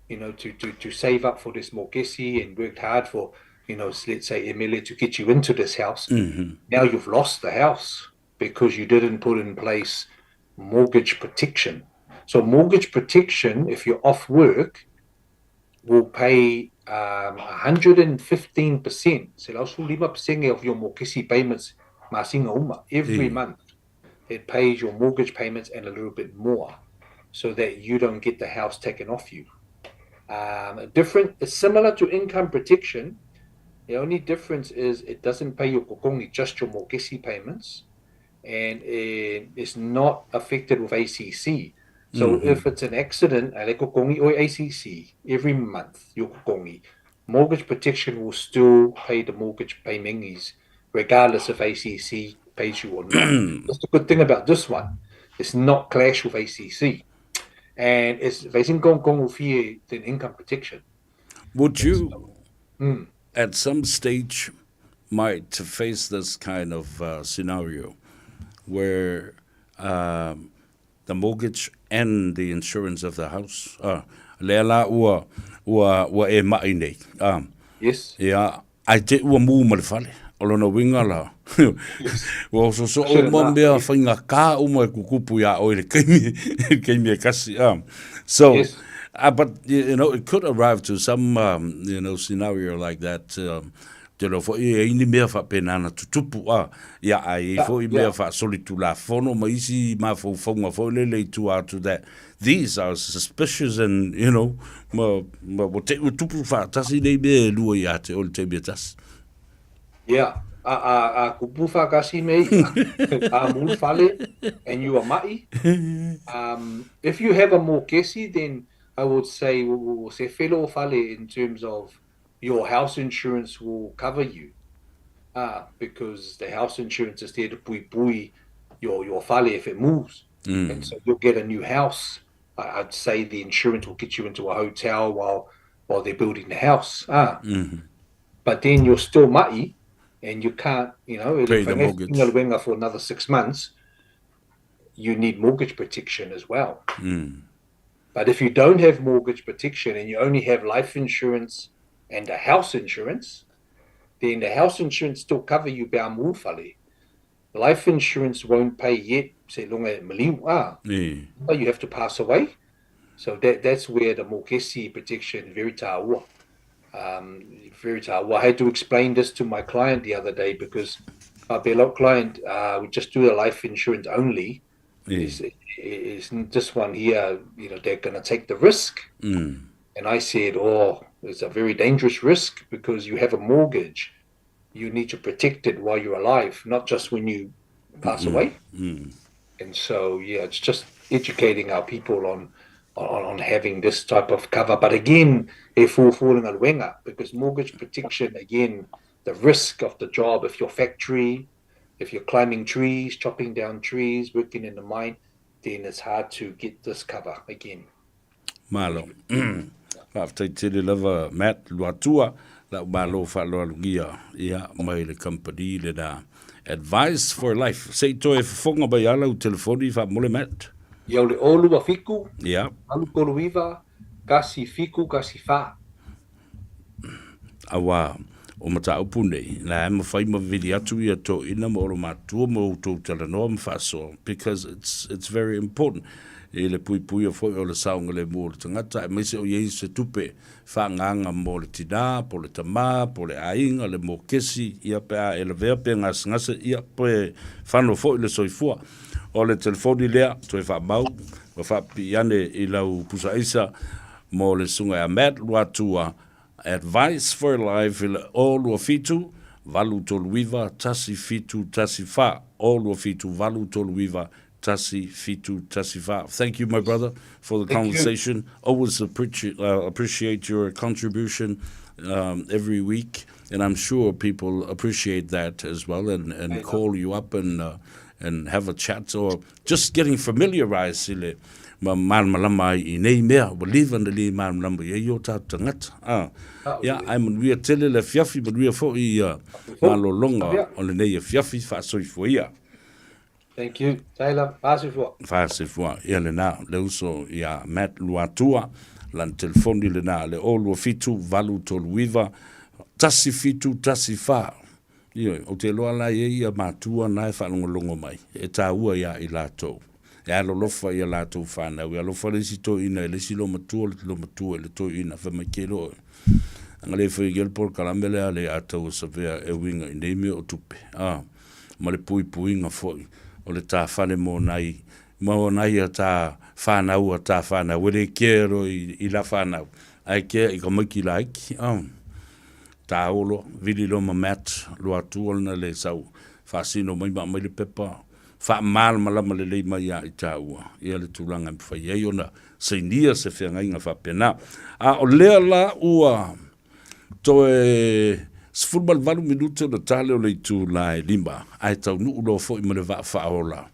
you know, to save up for this mokesi and worked hard for, you know, let's say Emilia to get you into this house. Now you've lost the house because you didn't put in place mortgage protection. So mortgage protection, if you're off work, will pay 115%. So 15% of your mokesi payments masinga uma every month. It pays your mortgage payments and a little bit more so that you don't get the house taken off you. Different, it's similar to income protection. The only difference is it doesn't pay your kokongi, just your mokesi payments, and it is not affected with ACC. So if it's an accident, ale kokongi or ACC, every month, your kokongi, mortgage protection will still pay the mortgage payments, regardless if ACC pays you or not. That's the good thing about this one. It's not clash with ACC. And it's than income protection. Would you, at some stage, might face this kind of scenario where the mortgage and the insurance of the house, lea la ua, ua, ua e mai nei. Yes. Ia, ai te ua mū ma le fale. O lona winga la. Ua so so o ma mea whainga kā uma e kukupu ia oi le keimi, keimi e kasi. So, Yes. but, you know, it could arrive to some, you know, scenario like that. Te lo fo e ini mea wha penana tutupu a ia ai fo i mea wha solitu la fono ma isi ma fo fonga fo lele i tua atu that these are suspicious and, you know, ma, ma, ma te utupu wha tasi nei mea e lua i a te ole te mea tasi. Yeah. A kupu whakasi me, a mulu fale, and you are ma'i. If you have a mokesi, then I would say we'll say fellow fale in terms of your house insurance will cover you. Because the house insurance is there to pui pui your fale if it moves. And so you'll get a new house. I'd say the insurance will get you into a hotel while they're building the house. But then you're still ma'i and you can't, you know, pay if the I mortgage. for another 6 months, you need mortgage protection as well. But if you don't have mortgage protection and you only have life insurance and a house insurance, then the house insurance still cover you ba mufale. Life insurance won't pay yet, say longa maliu, Yeah. but you have to pass away. So that's where the mokesi protection very taua. Very taua. I had to explain this to my client the other day because our Belot client would just do the life insurance only. Yeah. Is this one here, you know, they're going to take the risk. And I said, oh, it's a very dangerous risk because you have a mortgage. You need to protect it while you're alive, not just when you pass away. And so, yeah, it's just educating our people on on, on having this type of cover. But again, e fuafua le galuega, because mortgage protection, again, the risk of the job, if your factory, if you're climbing trees, chopping down trees, working in the mine, then it's hard to get this cover again. Malo. Faafetai tele lava Matt Luatua, lau malo faaaloalogia ia mai le company lena Advice for Life. Se i toe fofoga mai lava lau telefoni faamole Matt. Ia o le 027 Ia. 839 1714. Auā o mataupu nei, la e mafai ma vili atu ia toeaina ma olomatua ma outou talanoa ma faasoa because it's, it's very important i le puipuia foi o le saogalemu o le tagata aemaise o i ai se tupe faaagaaga mo le tinā po o le tamā po o le aiga, le mokesi, ia pe a e lavea pe gasegase, ia pe fano foi le soifua. O le telefoni lea toe faamau ma faapipii ane i lau pusaaisa mo le Susuga ia Matt Luatua, Advice for Life i le 027 839 1714, 027 839 1714. Thank you, my brother, for the Thank you. conversation. Always appreciate your contribution every week, and I'm sure people appreciate that as well and call you up and have a chat or just getting familiarized i le ma malamalama ai i nei mea ua leva ona le malamalama i ai o tatou tagata. Ah, ia, ae manuia tele le afiafi, manuia foi ia malologa o lenei afiafi, faasoifua ia. Thank you. Taylor, faasoifua. Faasoifua, ia lena, le uso ia Matt Luatua, lana telefoni lena, le 027 839 1714. Ioe, ou te iloa la e i ai ia matua na e faalogologo mai, e taua ia i latou, e alolofa i a latou fanau, e alofa le isi toeaina i le isi loomatua, le loomatua i le toeaina, fai mai ke loa oe. Ana le fai le polokalame lea le a tau savea e uiga i nei mea o tupe, a, ma le puipuiga foi o le ta fale mo nai, mo nai a ta fanau a ta fanau, e le kea loa i la fanau, ae kea i ka maiki laiti, a. Taolo, vili loa ma Matt Luatua lena le sau faasino mai ma aumai le pepa faamalamalama lelei mai ia i tāua ia le tulaga e mafai ai ona sainia se feagaiga faapena. A o lea la ua toe 18 minute ona tale o le itula e 5, ae taunuu loa foi ma le vaa faaola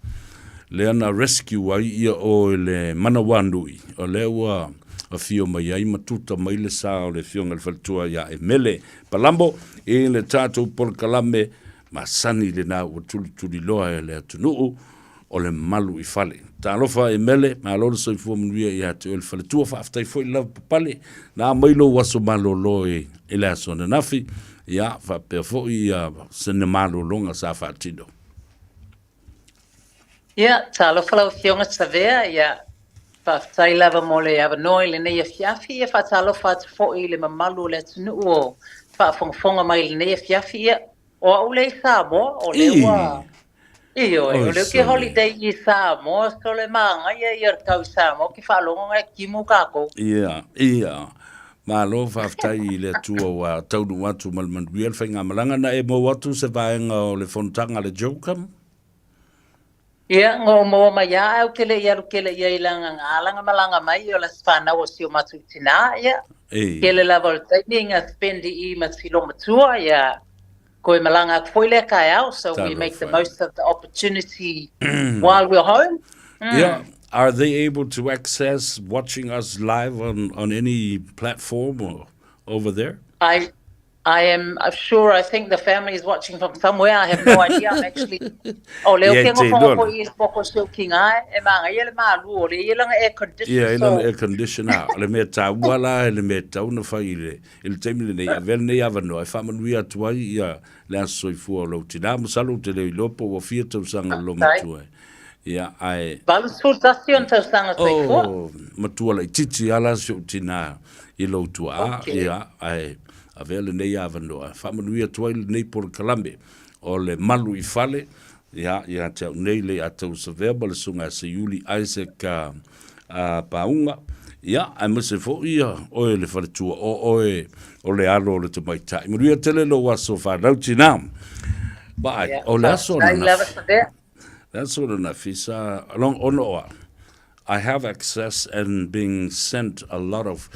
lea na rescue ai ia oe le manawanui, o lea ua afio mai ai ma tuta mai le sa o le Afioga i le Faletua ia Emele Palambo i le tatou polokalame masani lena ua tulituliloa e le atunuu o le malu i fale. Talofa Emele, malo le soifua manuia ia te oe le Faletua, faafetai foi le lavapapale, na aumai lou aso malolo i le aso ananafi, ia faapea foi ia sina malologa sa faatino. Ia, talofa lau Afioga Savea, ia, faafetai lava mo le avanoa i lenei afiafi, ia faatalofa atu foi i le mamalu o le atunuu o faafogafoga mai i lenei afiafi, ia, o au lea i Samoa, o lea ua, ioe, o lea ou te holiday i Samoa, so le māgaia ia o le tau i Samoa, ou te faalogo na e timu kākou. Ia, ia, malo faafetai i le Atua ua taunuu atu ma le manuia le faigamalaga. Na e maua atu se vaega o le fonotaga a le JOCM? Ia, na ou maua mai lava ae ou te le i alu tele i ai leaga na ala ona malaga mai o le aso fanau o si o matou tinā, ia. Tele lava o le taimi na spend i i ma si loomatua, ia, toe malaga atu foi lea taeao, so we make the most of the opportunity while we're home. Yeah. Are they able to access watching us live on any platform or over there? I am sure I think the family is watching from somewhere I have no idea I'm actually O lea ou te nofonofo foi i le poko si ou kinga e māngaia le mālu o lea e i ai lana air condition Ia, e lana air condition a o le mea taua la e le mea tatau ona fai i le i le taimi lenei avea lenei avanoa e faamanuia atu ai ia le aso soifua o lou tinā masalo ou te le iloa po ua fia tausaga le loomatua ia ae 81 ona tausaga soifua. Oh, matua laitiiti lava la si ou tinā i lou tuaa, ia, ae avea lenei avanoa e faamanuia atu ai lenei polokalame o le Malu i Fale, ia, ia te au nei le ia Tausavea ma le Susuga ia Seiuli Isaac Pauga, ia, aemaise foi ia oe le faletua, o oe o le alo o le tamaitai. Manuia tele lou aso fanau tinā. Vaai, o le aso ananafi, le aso ananafi sa, ono oa. I have access and being sent a lot of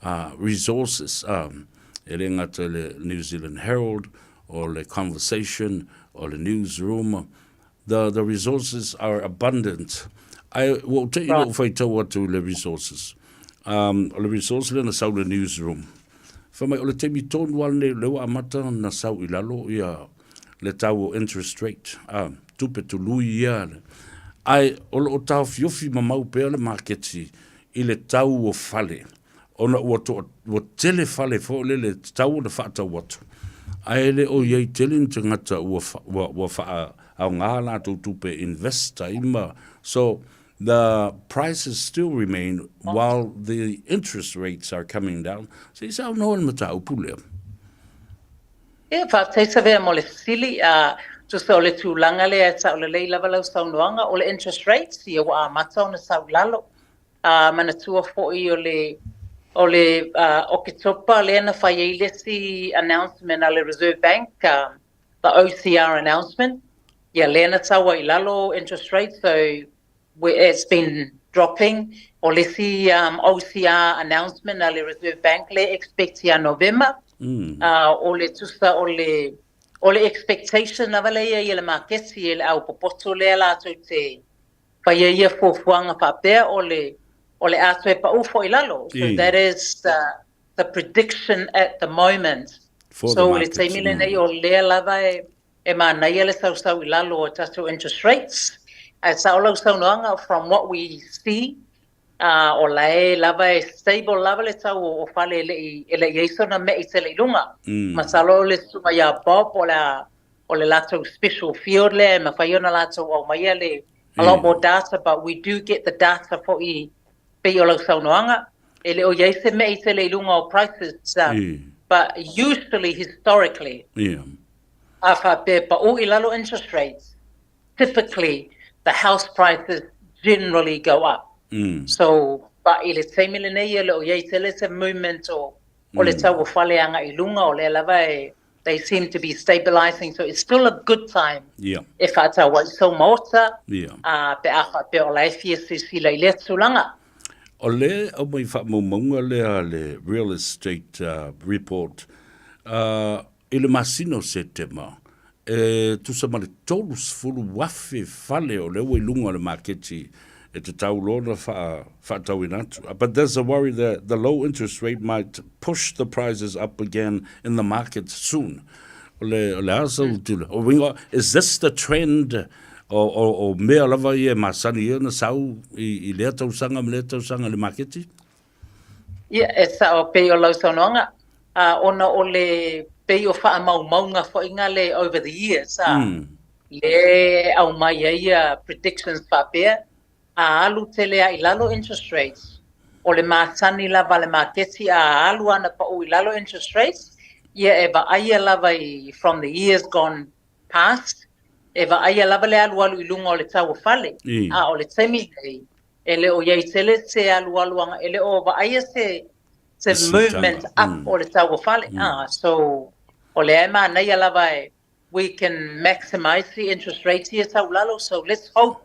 uh, resources um, e le gata le New Zealand Herald or le Conversation or le Newsroom the, the resources are abundant I ua ou te i lou faitau atu i le resources um, o le resource lea na sau le newsroom fai mai o le taimi tonu lava lenei lea ua amata na sau i lalo ia le tau o interest rate, a, tupe tului ia, ae o lo o taofiofi mamau pea le maketi i le tau o fale, ona ua toa, ua tele fale foi lele e tatau ona faatau atu, ae le o i ai tele ni tagata ua, ua, ua faaaoga a latou tupe e invest ai ma, so the prices still remain while the interest rates are coming down. Se i saunoa le mataupu lea. Ia, faafetai Savea mo le fesili. A, tusa o le tulaga lea e sao lelei lava lau saunoaga, o le interest rates, ia ua amata ona sau i lalo. A, manatua foi o le, o le Oketopa lea na fai ai le isi announcement a le Reserve Bank, the OCR announcement, ia lea na sau ai i lalo interest rates, so it's been dropping. O le isi OCR announcement a le Reserve Bank lea expect ia Novema. O le tusa o le o le expectation lava lea ia i le maketi e le au popoto lea latou te faia ia fuafuaga faapea o le o le a toe pau foi i lalo. So that is the the prediction at the moment. For the So i le markets. taimi lenei o lea lava e E manaia le sausau i lalo o tatou interest rates, ae sao lau saunoaga from what we see, o la e lava e stable lava le tau o fale e le i e le i ai sona me'i tele i luga. Masalo o le susuga ia Bob o le a o le latou special field lea e mafai ona latou aumaia le a lot more data but we do get the data foi pei o lau saunoaga, e le o i ai se me'i tele i luga o prices but usually historically A faapea pau i lalo interest rates, typically the house prices generally go up. So, but i le taimi lenei e le o i ai tele se movement o o le tau o fale agai i luga, o lea lava e they seem to be stabilising, so it's still a good time e faatau ai sou maota, a pe a faapea o la e fia silasila i lea tulaga. O le aumai faamaumauga lea a le Real Estate Report, I le masina o Setema, e tusa ma le 30,000 fale o lea ua i luga o le maketi e tatau loa ona faatauina atu. But there's a worry that the low interest rate might push the prices up again in the market soon. O le, o le a sau tula? O uiga, is this the trend o, o, o mea lava ia e masani ia ona sau i, i lea tausaga ma lea tausaga i le maketi? Ia, e sao pei o lau saunoaga, a, ona o le pei o faamaumauga foi nga le over the years, a, le aumai ai ia predictions faapea, a alu tele a i lalo interest rates, o le masani lava a le maketi a alu ana pau i lalo interest rates, ia e vaaia lava i from the years gone past, e vaaia lava le alualu i luga o le tau o fale, a o le taimi nei, E le o i ai tele se alualuaga, e le o vaaia se se movement up o le tau o fale. Ah, so o lea e manaia lava e we can maximise the interest rates ia tau lalo, so let's hope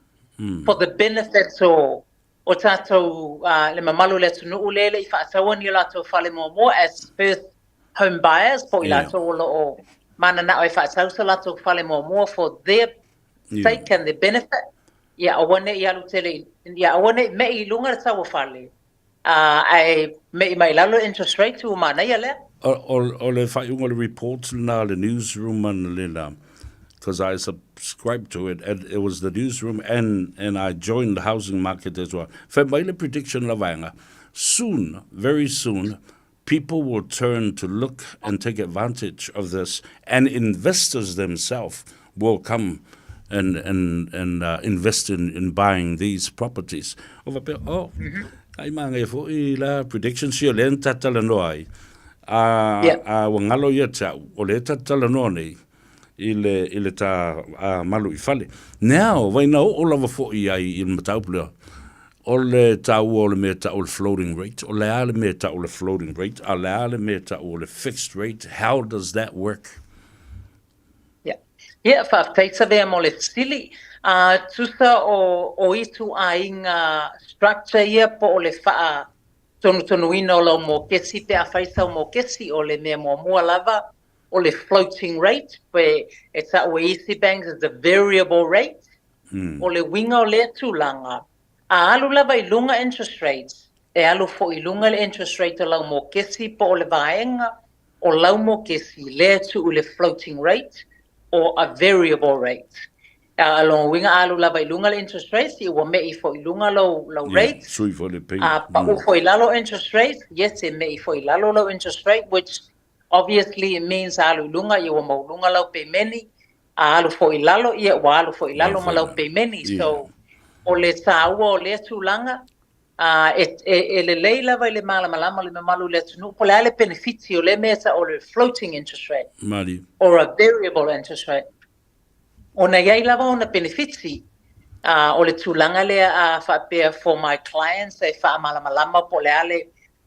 for the benefit o o tatou le mamalu o le atunuu lea e le i faataua ni o latou fale muamua as first home buyers po o i latou o lo o mananao e faatau so latou fale muamua for their sake and their benefit. Ia aua ne i alu tele i, ia aua ne i me'i i luga le tau o fale, ā, ae me'i mai i lalo le interest rate, ua manaia lea. O, o, o le faaiuga o le report lena a le newsroom analeila, because I subscribed to it, and it was the newsroom and, and I joined the housing market as well. Fai mai le prediction la vaega, soon, very soon, people will turn to look and take advantage of this, and investors themselves will come and, and, and uh, invest in, in buying these properties. O faapea, oh, ai māngai foi la prediction sia le na tatalanoa ai. A, yeah. a ua ngalo ia te au, o le tatalanoa nei, i le, i le tā a, malu i fale. Now, vai na oo lava foi ai i le mataupu lea, O le taua o le mea tau o le floating rate, o le a le mea tau o le floating rate, a le a le mea tau o le fixed rate, how does that work? Ia, ia, faafetai Savea mo le fesili. A tusa o o ituaiga structure ia po o le faatonutonuina o lau mokesi pe afai sau mokesi, o le mea muamua lava o le floating rate, pe e ta'u e isi banks is a variable rate. O le uiga o lea tulaga, a alu lava i luga interest rates, e alu foi i luga le interest rate o lau mokesi po o le vaega o lau mokesi lea e tuu i le floating rate or a variable rate. A o lona uiga a alu lava i luga le interest rates, ia ua me'i foi i luga lou lau rate. Sui foi le payment. A pa'u foi i lalo interest rates, yes, e me'i foi i lalo lau interest rate, which obviously it means a alu i luga, ia ua maualuga lau pemeni, a alu foi i lalo, ia ua alu foi i lalo ma lau pemeni. So, o le tāua o lea tulaga, a e e e lelei lava i le malamalama o le mamalu o le atunuu po o le a le penefiti o lea mea e ta'u o le floating interest rate Malie. or a variable interest rate. Ona i ai lava ona penefiti, a o le tulaga lea a faapea for my clients e faamalamalama po o le a le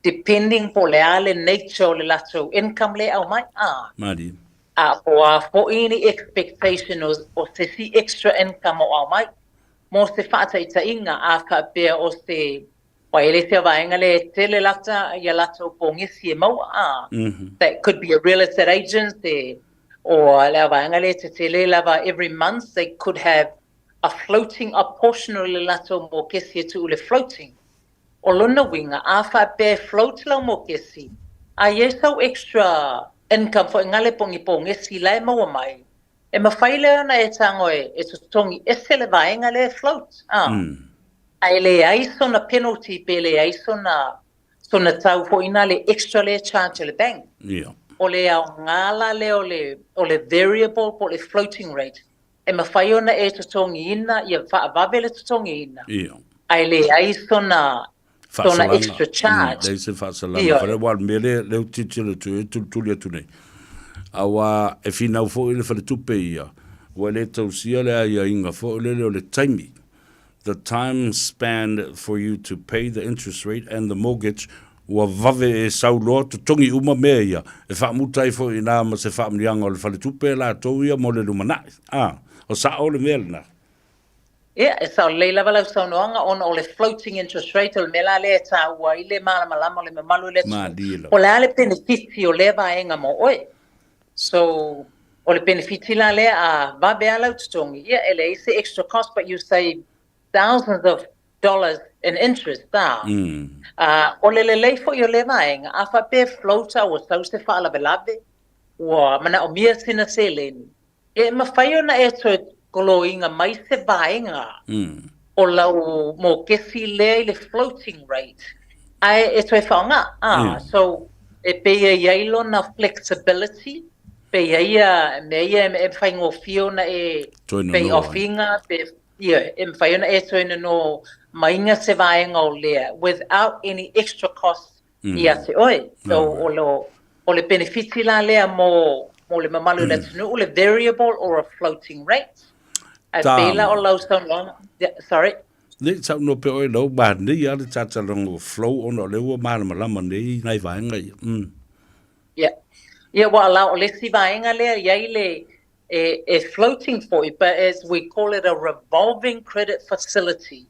depending po o le a le nature o le latou income lea e aumai, a. Malie. A po o a foi ni expectation o o se isi extra income o aumai. Mo se faataitaiga, a faapea o se, aua e le se vaega lea e tele lata ia latou pogisi e maua, a, that could be a real estate agent e, or le vaega lea e tetele lava every month they could have a floating, a portion o le latou mokesi e tuu i le floating. O lona uiga, a faapea e float lau mokesi, a i ai sau extra income foi ngale po o ni pogisi la e maua mai, E mafai lea ona e tago e e totogi ese le vaega lea e float, a. Ae leai sona penalty pe leai sona sona tau foi ina le extra lea e charge e le bank. O le aoga la lea o le o le variable po o le floating rate, e mafai ona e totogiina ia faavave le totogiina, ae leai sona sona extra charge. Leai se faasalaga. Fale aua o le mea lea lea ou te tilotilo atu ai, tulituli atu nei. Aua e finau foi le faletupe ia, ua le tausia le aiaiga foi lele o le taimi, the time span for you to pay the interest rate and the mortgage, ua vave e sau loa totogi uma mea ia, e faamuta ai foi i ina ma se faamanuiaga o le faletupe latou ia mo le lumanai. A, o sao le mea lena. Ia, e sao lelei lava lau saunoaga ona o le floating interest rate o le mea la lea e taua ai le malamalama o le mamalu o le atunuu, po o le a le penefiti o lea vaega mo oe. So, o le penefiti la lea a vave lava lau totogi, ia e leai se extra cost but you save thousands of dollars in interest, a. O le lelei foi o lea vaega, a faapea e float a ua sau se faalavelave, ua manaomia sina seleni, E mafai ona e toe koloina mai se vaega o lau mokesi lea i le floating rate ae e toe faaaoga. A, so e pei e i ai lona flexibility, pei e i ai mea ia e faigofie ona e pay off iga, pe, ia, e mafai ona e toe nono maiga se vaega o lea without any extra cost ia te oe. So, o lo, o le penefiti la lea mo, mo le mamalu o le atunuu, le variable or a floating rate. Ae pei la o lau saunoaga, yeah, sorry. Nei saunoa pea oe lau manaia lava le tataloga o flow ona o lea ua malamalama nei i nai vaega ia. Yeah. Yeah, ua la o le isi vaega lea i ai le e, e floating foi, but as we call it a revolving credit facility.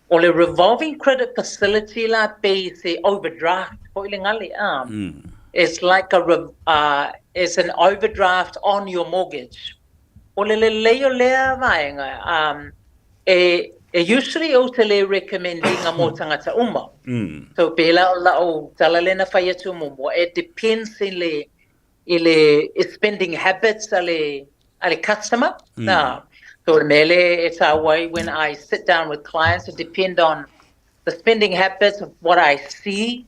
O le revolving credit facility la pei se overdraft foi le gale. It's like a it's an overdraft on your mortgage. O le lelei o lea vaega, e, e usually ou te le recommend ina mo tagata uma. So pēlā o la'u tala lea na fai atu muamua, it depends i le i le spending habits a le a le customer. So o le mea lea e tāua ai when I sit down with clients, it depend on the spending habits of what I see,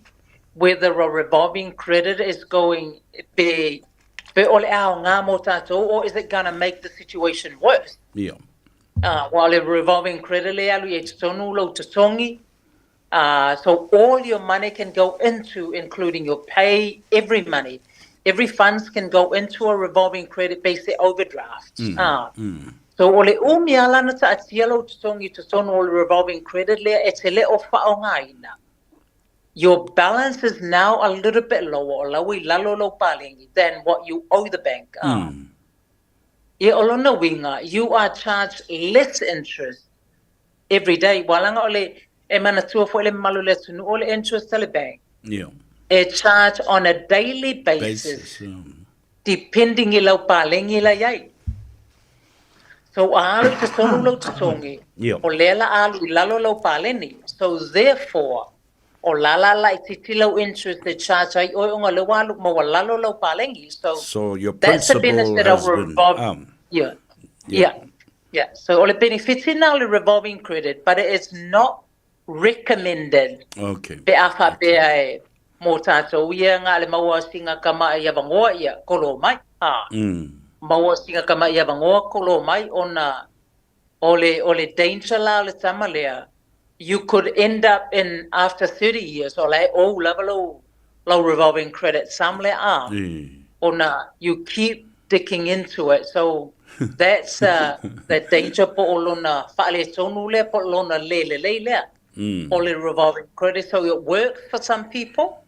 whether a revolving credit is going pe pe o le aoga mō tātou or is it gonna make the situation worse? Ua o le revolving credit lea e alu i ai totonu lou totogi, So all your money can go into, including your pay, every money, every funds can go into a revolving credit basic overdraft. So o le umi lava la na taatia lou totogi i totonu o le revolving credit lea e te le o faaaogaina, your balance is now a little bit lower, o la ua i lalo lou paleni than what you owe the bank. Ia o lona uiga, you are charged less interest every day, ua laga o le, e manatua foi le mamalu o le atunuu o le interest a le bank, e charge on a daily basis, depending i lau palegi la i ai. So ua alu i totonu lou totogi, o lea la a alu i lalo lau paleni. So therefore, o la la laitiiti lau interest e charge ai oe ona o lea ua alu maualalo lau palegi. So, So your that's the principal benefit of has been, revolving. Yeah. Yeah. Yeah. So o le benefiti na o le revolving credit, but it is not recommended pe a faapea e mō tātou ia ngā le maua singa kama i avangoa ia kolo mai. Ā. Maua singa kama i avangoa kolo mai ona o le, o le danger la o le tama lea, you could end up in after 30 years o la e ou lava lou, lou revolving credit sum lea ā, ona you keep digging into it. So that's the danger po o lona faaletonu lea po o lona le lelei lea o le revolving credit. So it works for some people,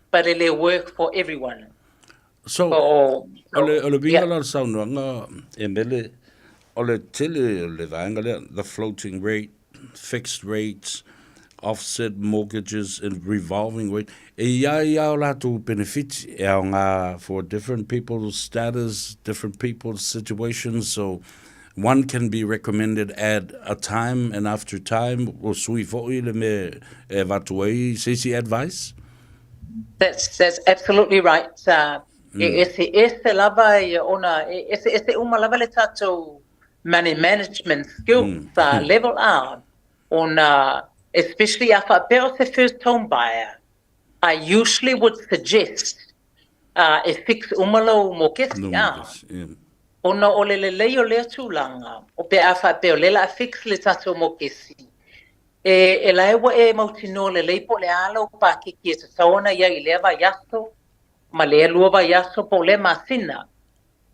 but e le work for everyone. So, O, o le, o le uiga yeah. la o le saunoaga, e mele, o le tele o le vaega lea, the floating rate, fixed rates, offset mortgages and revolving rate, e i ai a o latou penefiti, e aoga for different people's status, different people's situations, so one can be recommended at a time and after time, o sui foi le mea e avatu ai se isi advice? That's, that's absolutely right. E eseese lava ia ona, e eseese uma lava le tatou money management skills level a, ona especially a faapea o se first home buyer, I usually would suggest e fix uma lou mokesi a, ona o le lelei o lea tulaga, o pe a faapea o lea la a fix le tatou mokesi, E, e lae ua e mautinoa lelei po o le a lau pakeki e tatau ona i ai i lea vaiaso ma lea lua vaiaso po o lea masina,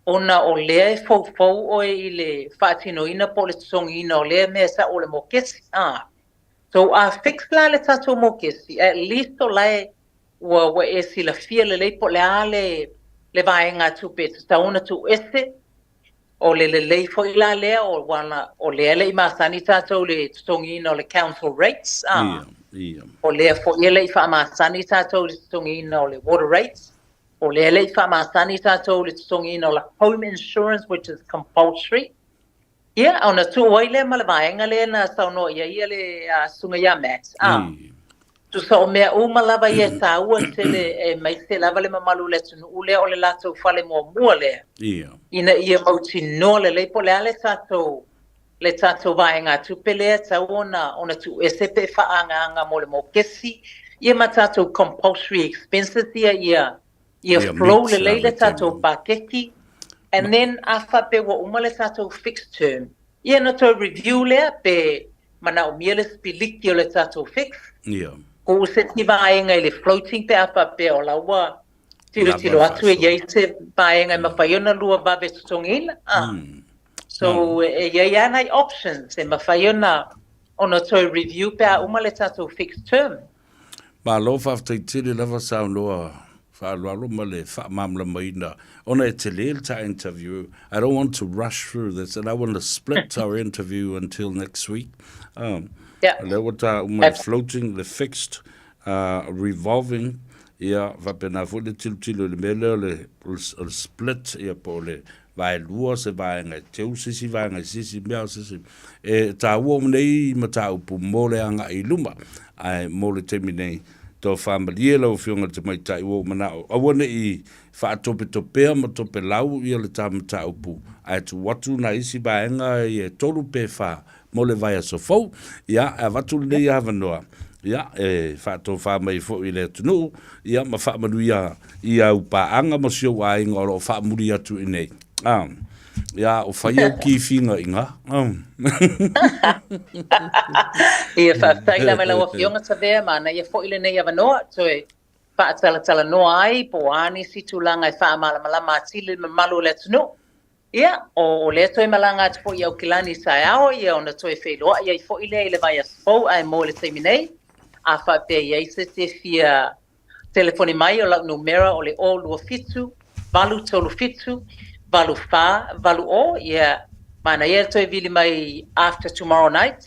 ona o lea e foufou oe i le faatinoina po o le totogiina o lea mea sa o le mokesi. A. So a fix la le tatou mokesi, at least o lae ua, ua e silafia lelei po o le a le, le vaega tupe e tatau ona tuuese. O le lelei foi la lea o wana, o lea le i masani tatou i le totogiina o le council rates, a o lea foi e le i faamasani tatou i le totogiina o le water rates, o lea le i faamasani tatou i le totogiina o le home insurance which is compulsory. Ia, ona tuu ai lea ma le vaega lea na saunoa i ai ia le susuga ia Matt, a Tusa o mea uma lava ia e taua tele aemaise lava le mamalu o le atunuu lea o le latou fale muamua lea ina ia mautinoa lelei po o le a le tatou le tatou vaegatupe lea e tatau ona ona tuuese pe faaagaaga mo le mokesi ia ma tatou compulsory expenses ia ia ia flow lelei le tatou paketi and then a faapea ua uma le tatou fixed term ia ona toe review lea pe manaomia le sipiliki o le tatou fix. Ko se isi vaega i le floating pe a faapea o la ua tilotilo atu e i ai se vaega e mafai ona lua vave totogiina. So e i ai lava nai options e mafai ona ona toe review pe a uma le tatou fixed term. Malo faafetai tele lava saunoa faaaloalo ma le faamalamalamaina ona e tele le ta interview. I don't want to rush through this and I want to split our interview until next week. Lea ua ta uma le floating, le fixed, revolving, ia faapena foi le tilotilo i le mea lea o le, o le split, ia po o le vaelua se vaega e teu se isi vaega i se isi mea se isi. E taua uma nei mataupu mo le agai i luma, ae mo le taimi nei, tofa malie lau Afioga i le Tamaitai ua ou manao, aua ne i faatopetopea ma topelau ia le ta mataupu, ae tuu atu nai isi vaega ia e tolu pe fa mo le vaiaso fou. Ia, e avatu lenei avanoa, ia, e faatofa mai foi i le atunuu, ia, ma faamanuia i au paaga ma si ou aiga o lo o faamuli atu i inei. Ah, ia, o fai au kifiga i ina. Ah. Ia, faafetai lava i lau Afioga Savea, manaia foi lenei avanoa, toe faatalatalanoa ai po o a nisi tulaga e faamalamalama atili le mamalu o le atunuu. Ia, o lea toe malaga atu foi i Aukilani i taeao, ia ona toe feiloai ai foi lea i le vaiaso fou, ae mo le taimi nei, a faapea e i ai se isi e fia telefoni mai, o lau numera o le 027 837 8 4 8 0, ia, manaia le toe vili mai after tomorrow night,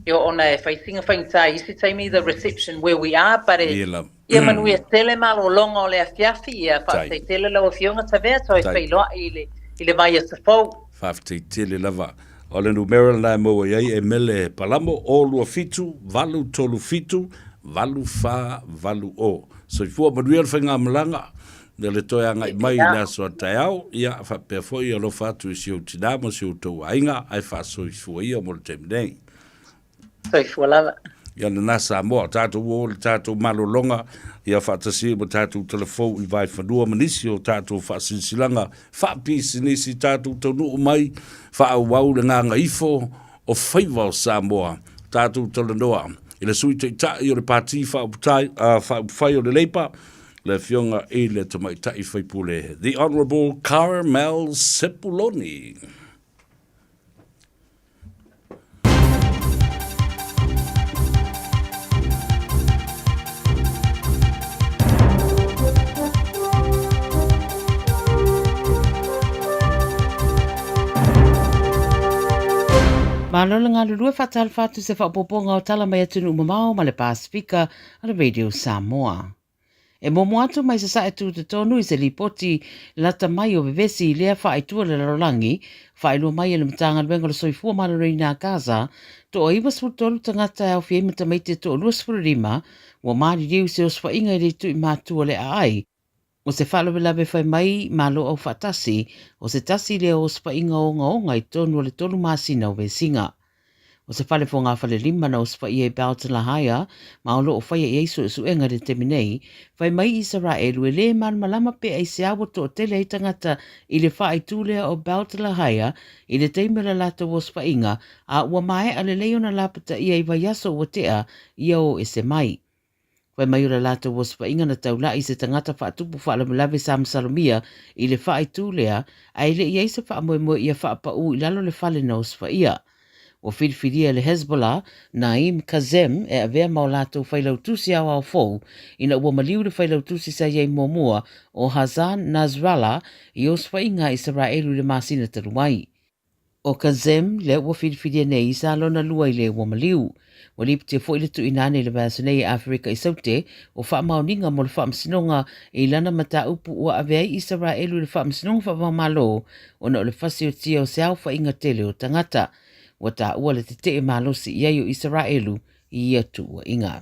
ia ona e fai sina faigata i isi taimi the reception where we are, but e, ia manuia tele malologa o le afiafi, ia faafetai tele lau Afioga Tavea, toe feiloai i le, i le vaiaso fou. Faafetai tele lava. O le numera lena e maua i ai e Mele Palamo, 0 2 7 8 3 7 8 4 8 0. Soifua manuia le faigamalaga, me le toe agai mai i le aso a taeao, ia faapea foi alofa atu i si ou tinā ma si outou aiga, ae faasoifua ia mo le taimi nei. Soifua lava. Ia lena Samoa, tatou o le tatou malologa, ia faatasi ai ma tatou talafou i Vaefanua ma nisi o tatou faasilasilaga faapisinisi, tatou taunuu mai, faaauau le gagaifo o faiva o Samoa. Tatou talanoa i le Sui Taitai o le Pati Faaupufai o le Leipa, le Afioga i le Tamaitai Faipule, The Honourable Carmel Sepuloni. Malo le galulue faatalofa atu se faaopoopoga o tala mai atunuu mamao ma le Pasefika a le Radio Samoa. E momo atu mai Sasae Tutotonu i se lipoti lata mai o vevesi i lea faaitua le lalolagi, faailoa mai e le Matagaluega o le Soifua Maloloina a Gaza, toa 93 tagata e aofia ai ma tamaiti e toa 25 ua maliliu i se osofaiga i le itu i matua o le aai. O se faalavelave fai mai Malo Aufaatasi, o se tasi lea o osofaiga ogaoga i totonu o le tolu masina o vesiga. O se fale fogafalelima na osofaia i Belt Lahaya ma o lo o faia i ai suesuega i le taimi nei, fai mai Isaraelu e le malamalama pe aisea ua toatele ai tagata i le faaitu lea o Belt Lahaya i le taimi o le latou osofaiga a ua maea lelei ona lapataia i vaiaso ua tea ia o ese mai. Fai mai o le latou osofaiga na taulai i se tagata faatupu faalavelave sa masalomia i le faaitu lea, ae le i ai se faamoemoe ia faapaū i lalo le fale na osofaia. Ua filifilia e le Hezbollah, Naim Qassem e avea ma o latou failautusi aoao fou ina ua maliu le failautusi sa i ai muamua o Hassan Nasrallah i osofaiga a Isaraelu i le masina talu ai. ʻO Kazem lea ua filifilia nei sa lona lua i le ua maliu. Ua lipotia foi le tuuina ane i le vaiaso nei e Aferika i Saute o faamaoniga mo le faamasinoga i lana mataupu ua ave ai Isaraelu i le faamasinoga faavaomalo ona o le fasiotia o se aofaiga tele o tagata. Ua taua le tetee malosi i ai o Isaraelu i ia tuuaiga.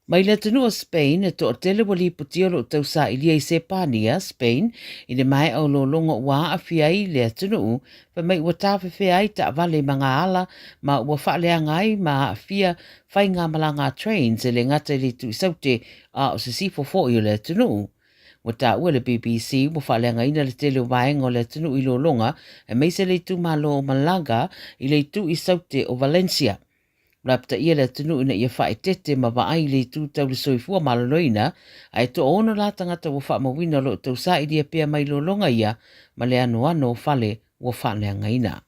Mai le atunuu o Spain, e toatele ua lipotia o lo o tausailia i Sepania, Spain, i le maea o lologa ua aafia ai le atunuu, fai mai ua tafefea ai taavale i magaala ma ua faaleaga ai ma aafia faigamalaga trains e le gata i le itu i Saute a o sisifo foi o le atunuu. Ua taua e le BBC ua faaleagaina le tele o vaega o le atunuu i lologa, aemaise le itumalo o Malaga i le itu i Saute o Valencia. Lapataia le atunuu ina ia faaeteete ma vaai i le itu tau le soifua maloloina, ae toaono la tagata ua faamauina o lo o tausailia pea mai lologa ia ma le anoano o fale ua faaleagaina.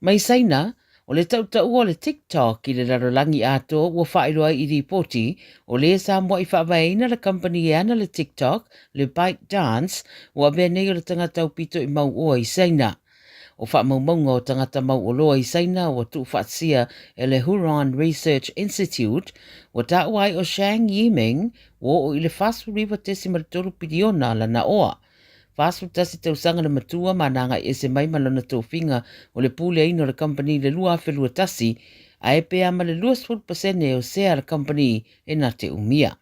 Mai Saina, o le tautaua o le TikTok i le lalolagi atoa ua faailoa ai i lipoti, o lē sa mua'i faavaeina le kamupani e ana le TikTok, le ByteDance, ua avea nei o le tagata aupito i mauoa i Saina. O faamaumauga o tagata mauoloa i Saina ua tuufaatasia e le Huron Research Institute, ua taua ai o Shang Yiming ua oo i le 49.3 piliona lana oa. 41 tausaga le matua ma na agai ese mai ma lona tofiga o le puleaina o le kamupani i le 2021, ae pe a ma le 20% o sea a le kamupani e na te umia.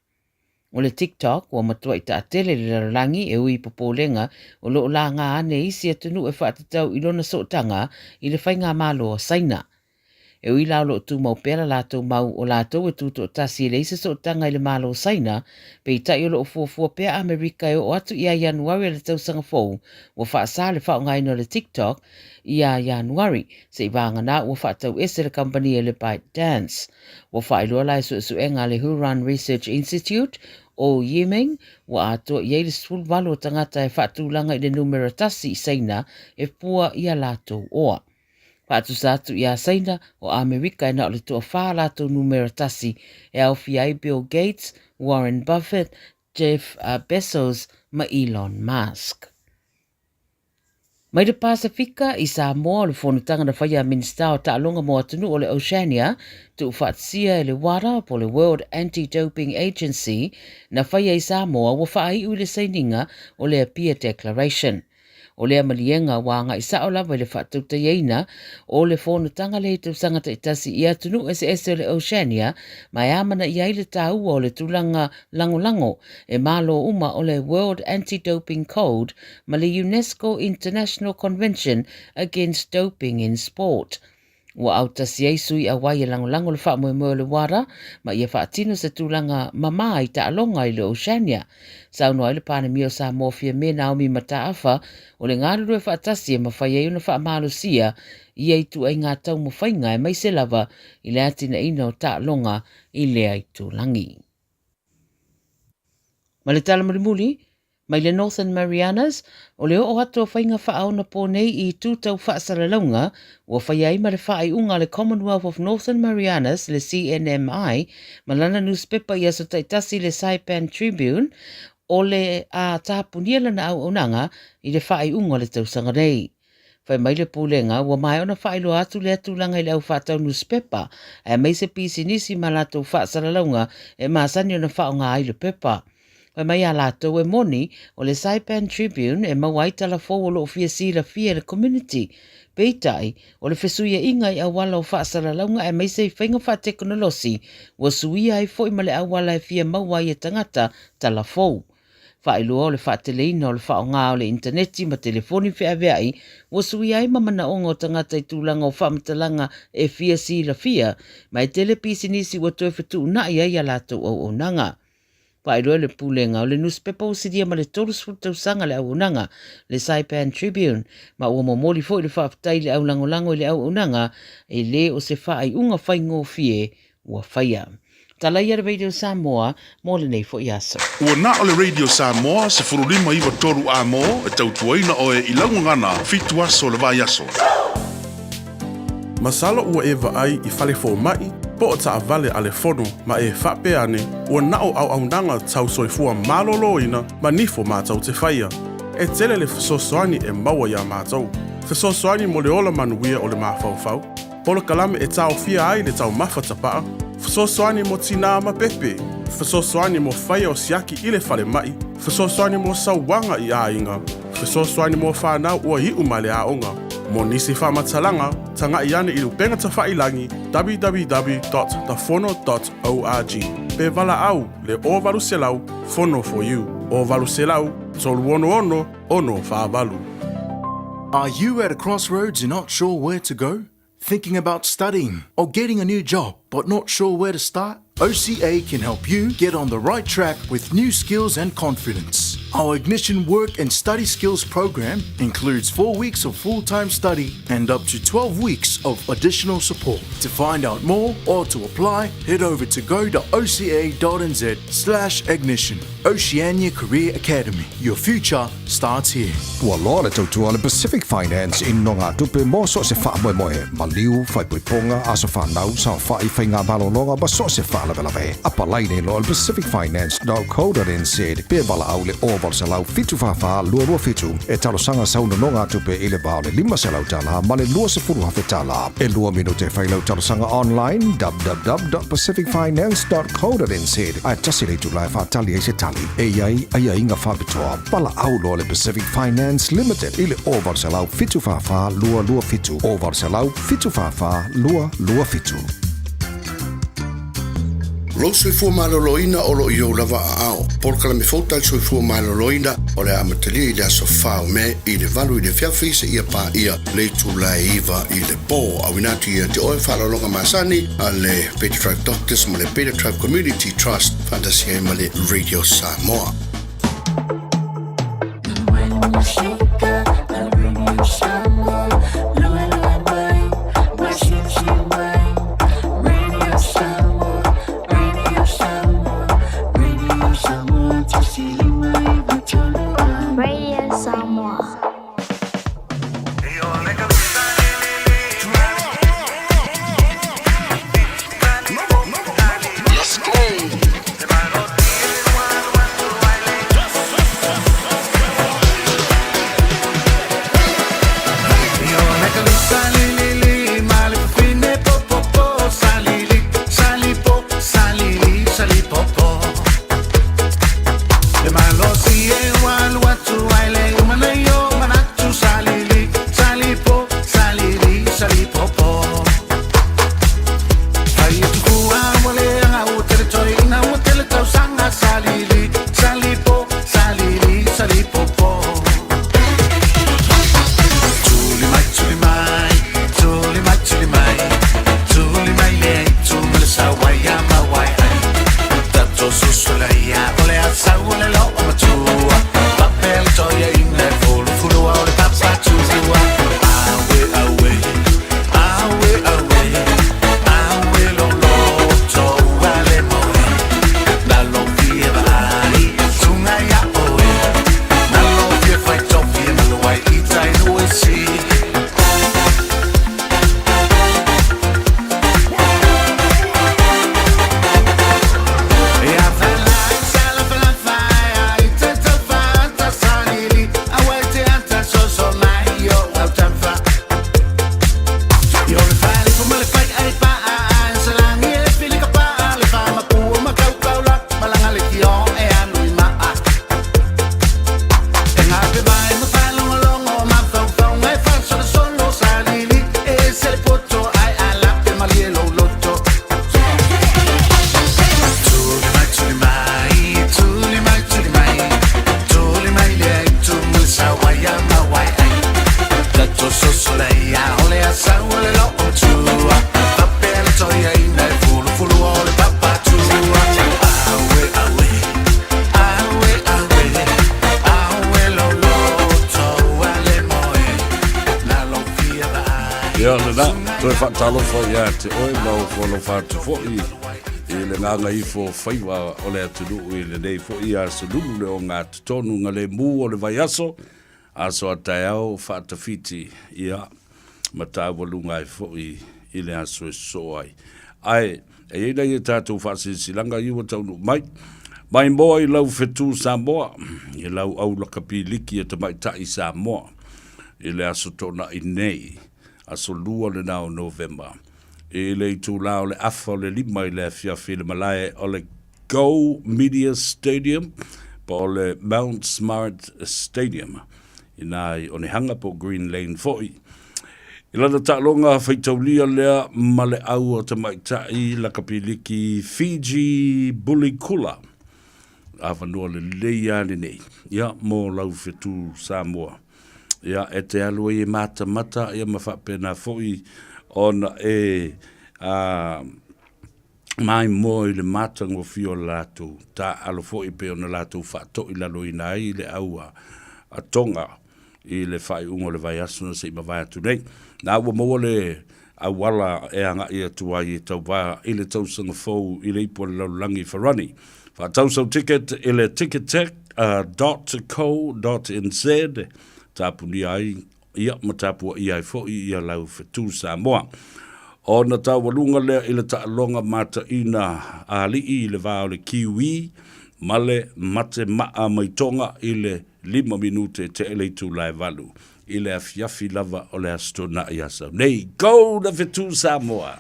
O le TikTok ua matuai taatele i le lalolagi e ui i popolega o lo o laga ane isi atunuu e faatatau i lona sootaga i le faigamalo a Saina. E ui la o lo o tumau pea la latou mau o latou e tutoatasi e leai se sootaga i le Malo o Saina, peitai o lo o fuafua pea Amerika e oo atu ia Ianuari o le tausaga fou ua faasa le faaaogaina o le TikTok ia Ianuari, seivagana ua faatau ese le kamupani e le ByteDance. Ua faailoa la e suesuega a le Huron Research Institute o Yiming, ua atoa i ai le 18 o tagata e faatulaga i le numera tasi i Saina e pua i a latou oa. Faatusa atu iā Saina, o Amerika e na o le toafā latou numera tasi e aofia ai Bill Gates, Warren Buffett, Jeff Bezos ma Elon Musk. Mai le Pasefika i Samoa o le fonotaga na faia a Minisita o Taaloga mo Atunuu o le Oceania, tuufaatasia e le WADA po o le World Anti-Doping Agency, na faia i Samoa ua faaiu i le sainiga o le Apia Declaration. O lea maliega ua agai sao lava i le faatautaiaina o le fonotaga lea i tausaga taitasi i atunuu eseese o le Oceania ma e amanaia ai le taua o le tulaga lagolago e malo uma o le World Anti-Doping Code ma le UNESCO International Convention Against Doping in Sport. Ua autasi ai sui auai e lagolago le faamoemoe o le WADA ma ia faatino se tulaga mamā i taaloga i le Oceania. Saunoa ai le Palemia o Samoa Fiame Naomi Mataafa o le galulue faatasi e mafai ai ona faamalosia ia ituaiga taumafaiga aemaise lava i le atinaeina o taaloga i lea itulagi. Ma le tala mulimuli, mai le Northern Marianas, o le oo atu o faiga faaonapo nei i itu tau faasalalauga ua faia ai ma le faaiuga a le Commonwealth of Northern Marianas, le CNMI, ma lana nusipepa i aso taitasi le Saipan Tribune, o le a tapunia lana auaunaga i le faaiuga o le tausaga nei. Fai mai le Pulega, ua maea ona faailoa atu lea tulaga i le au faatau nusipepa, aemaise pisinisi ma latou faasalalauga e masani ona faaaoga ai le pepa. Fai mai a latou e moni, o le Saipan Tribune e maua ai tala fou o lo o fia silafia e le komuniti. Peitai, o le fesuiaiga i auala o faasalalauga aemaise i faiga faatekonolosi, ua suia ai foi ma le auala e fia maua ai e tagata tala fou. Faailoa o le faateleina o le faaaoga o le initaneti ma telefoni feaveai ua suia ai ma manaoga o tagata i tulaga o faamatalaga e fia silafia ma e tele pisinisi ua toe fetuunai ai a latou auaunaga. Faailoa e le Pulega o le nusipepa ua silia ma le 30 tausaga le auaunaga, le Saipan Tribune, ma ua momoli foi le faafetai i le aulagolago i le auaunaga e le o se faaiuga faigofie ua faia. Tala ia le Radio Samoa mo lenei foi aso. Ua na o le Radio Samoa 15 9 3 A-mo e tautuaina oe i lau gagana fitu aso o le vaiaso. Masalo ua e vaai i fale fomaʻi po o taavale a le fono ma e faapea ane ua na o auaunaga tau soifua maloloina ma nifo matou te faia. E tele le fesoasoani e maua iā matou. Fesoasoani mo le ola manuia o le mafaufau, Polokalame e taofia ai le taumafa tapaa, fesoasoani mo tinā ma pepe, fesoasoani mo faia o siaki i le falemaʻi, fesoasoani mo sauaga i aiga, fesoasoani mo fanau ua iʻu mai le aoga. Mo nisi faamatalaga, tagaʻi ane i le upega tafailagi www.thefono.org pe valaau le 0800 Fono for You, 0800 366 648. Are you at a crossroads and not sure where to go? Thinking about studying or getting a new job but not sure where to start? OCA can help you get on the right track with new skills and confidence. Our Ignition Work and Study Skills program includes 4 weeks of full-time study and up to 12 weeks of additional support. To find out more or to apply, head over to go.oca.nz slash ignition. Oceania Career Academy. Your future starts here. Ua loa le tautua a le Pacific Finance i nogatupe mo so o se faamoemoe, maliu, faaipoipoga, aso fanau, saofai, faigamalologa ma so o se faalavelave. Apalai nei loa le pacificfinance.co.nz pe valaau le 0800 744 227 e talosaga sau nonogatupe i le va o le $500 ma le $20,000. E lua minute e fai lau talosaga online www.pacificfinance.co.nz ae tasi le itula e faatali ai se tali. E i ai aiaiga faapitoa. Valaau loa le Pacific Finance Limited i le 0800 744 227, 0800 744 227. Lou soifua maloloina o lo o i ou lava aao. Polokalame fou tali soifua maloloina o le a amatalia i le aso 4 o Me i le 8 i le afiafi seia paia le itula e 9 i le po. Auina atu ia te oe faaaloaloga masani a le Beta Tribe Doctors ma le Beta Tribe Community Trust faatasi ai ma le Radio Samoa. Radio Samoa. Toe faatalofa ia te oe ma ofo alofa atu foi i le gagaifo faiva o le atunuu i lenei foi aso lulu le ogatotonu ga lemu o le vaiaso, aso a taeao faatafiti, ia, ma taualuga ai foi i le aso e sosoo ai. Ae, e i ai nai a tatou faasilasilaga ia ua taunuu mai. Maimoa i lau fetu Samoa, i lau au lakapiliki e tamaitai Samoa, i le aso Toonai nei, aso 2 lena o Novema, i le itulā o le 4:30 i le afiafi i le malae o le Go Media Stadium po o le Mount Smart Stadium inā i Onehanga po o Green Lane foi. I lana taaloga faitaulia lea ma le au o tamaitai lakapiliki Fiji Bulikula. Avanoa lelei lava lenei, ia, mo lau fetu Samoa. Ia, e te alu ai e matamata, ia ma faapena foi ona e a, maimoa i le matagofie o le latou taaalo foi pei ona latou faatoilaloina ai le au a Tonga i le faaiuga o le vaiaso na se i mavae atu nei. Na ua maua le auala e agai atu ai e tauva i le tausaga fou i le ipu a le lalolagi i Farani. Faatau sau ticket i le ticketek dot co dot nz tapunia ai ia ma tapuaia ai foi ia lau fetu Samoa. Ona taualuga lea i le taaloga mataina a alii i le va o le Kiwi ma le mate maa mai Tonga i le 5 minute te le itula e 8 i le afiafi lava o le Aso Toonai Asau nei. Go le fetu Samoa!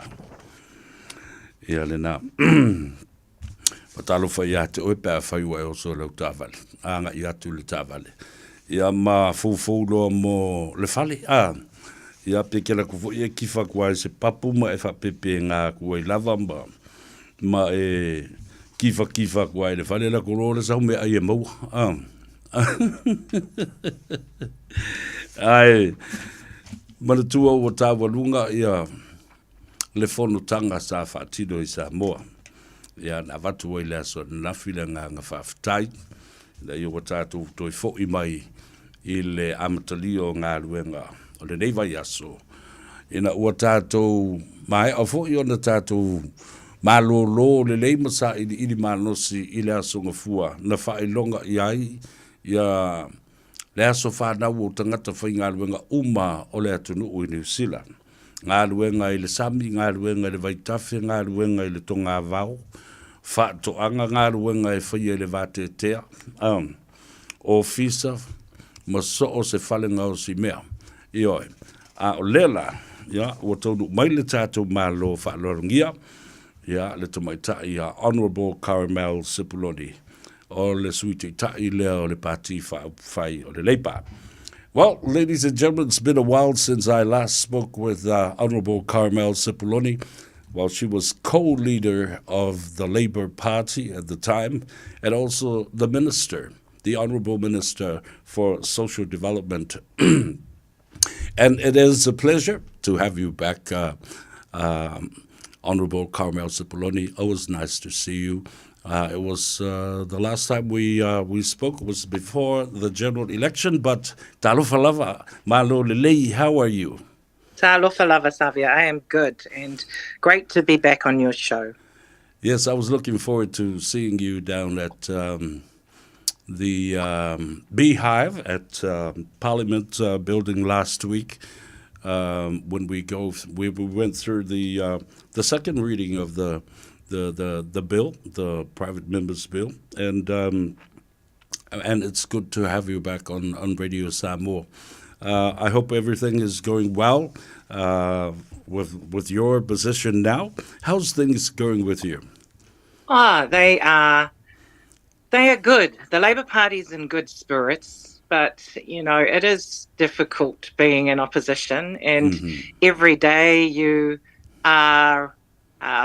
Ia lena. Faatalofa ia te oe pe afai ua e oso i lau taavale, agai atu i le taavale. Ia ma foufou loa mo le fale, a. Ia pe kela aku foi e kifa aku ai se papu ma e faapepeega aku ai lava ma, ma e kifakifa aku ai i le fale la ko loa le sau meaai e maua, a. Ae manatua ua taualuga ia le fonotaga sa faatino i Samoa. Ia, na avatu ai le aso ananafi le agaga faafetai, ina ia ua tatou toe foi mai i le amatalia o galuega o lenei vaiaso, ina ua tatou maea foi ona tatou malōlō lelei ma sailiili malosi i le Aso Gafua na faailoga i ai ia le aso fanau o tagata faigaluega uma o le atunuu i Niu Sila. Galuega i le sami, galuega i le vaitafe, galuega i le togavao, faatoaga, galuega e faia i le vateatea, ofisa ma so o se fale gaosi mea. Ioe. A o lea la, ia, ua taunuu mai le tatou Malo faaaloalogia, ia, le tamaitai ia Honourable Carmel Sepuloni, o le Sui Taitai lea o le Pati Faaupufai o le Labour. Well, ladies and gentlemen, it's been a while since I last spoke with Honourable Carmel Sepuloni. Well, she was co-leader of the Labour Party at the time and also the minister, the Honourable Minister for Social Development. And it is a pleasure to have you back, Honourable Carmel Sepuloni. Always nice to see you. It was the last time we we spoke was before the general election, but talofa lava, malo lelei, how are you? Talofa lava, Savia. I am good and great to be back on your show. Yes, I was looking forward to seeing you down at the Beehive at Parliament building last week when we go we, we went through the the second reading of the the, the, the bill, the private members bill, and and it's good to have you back on, on Radio Samoa. I hope everything is going well with with your position now. How's things going with you? Ah, they are they are good. The Labour Party's in good spirits, but you know, it is difficult being in opposition and every day you are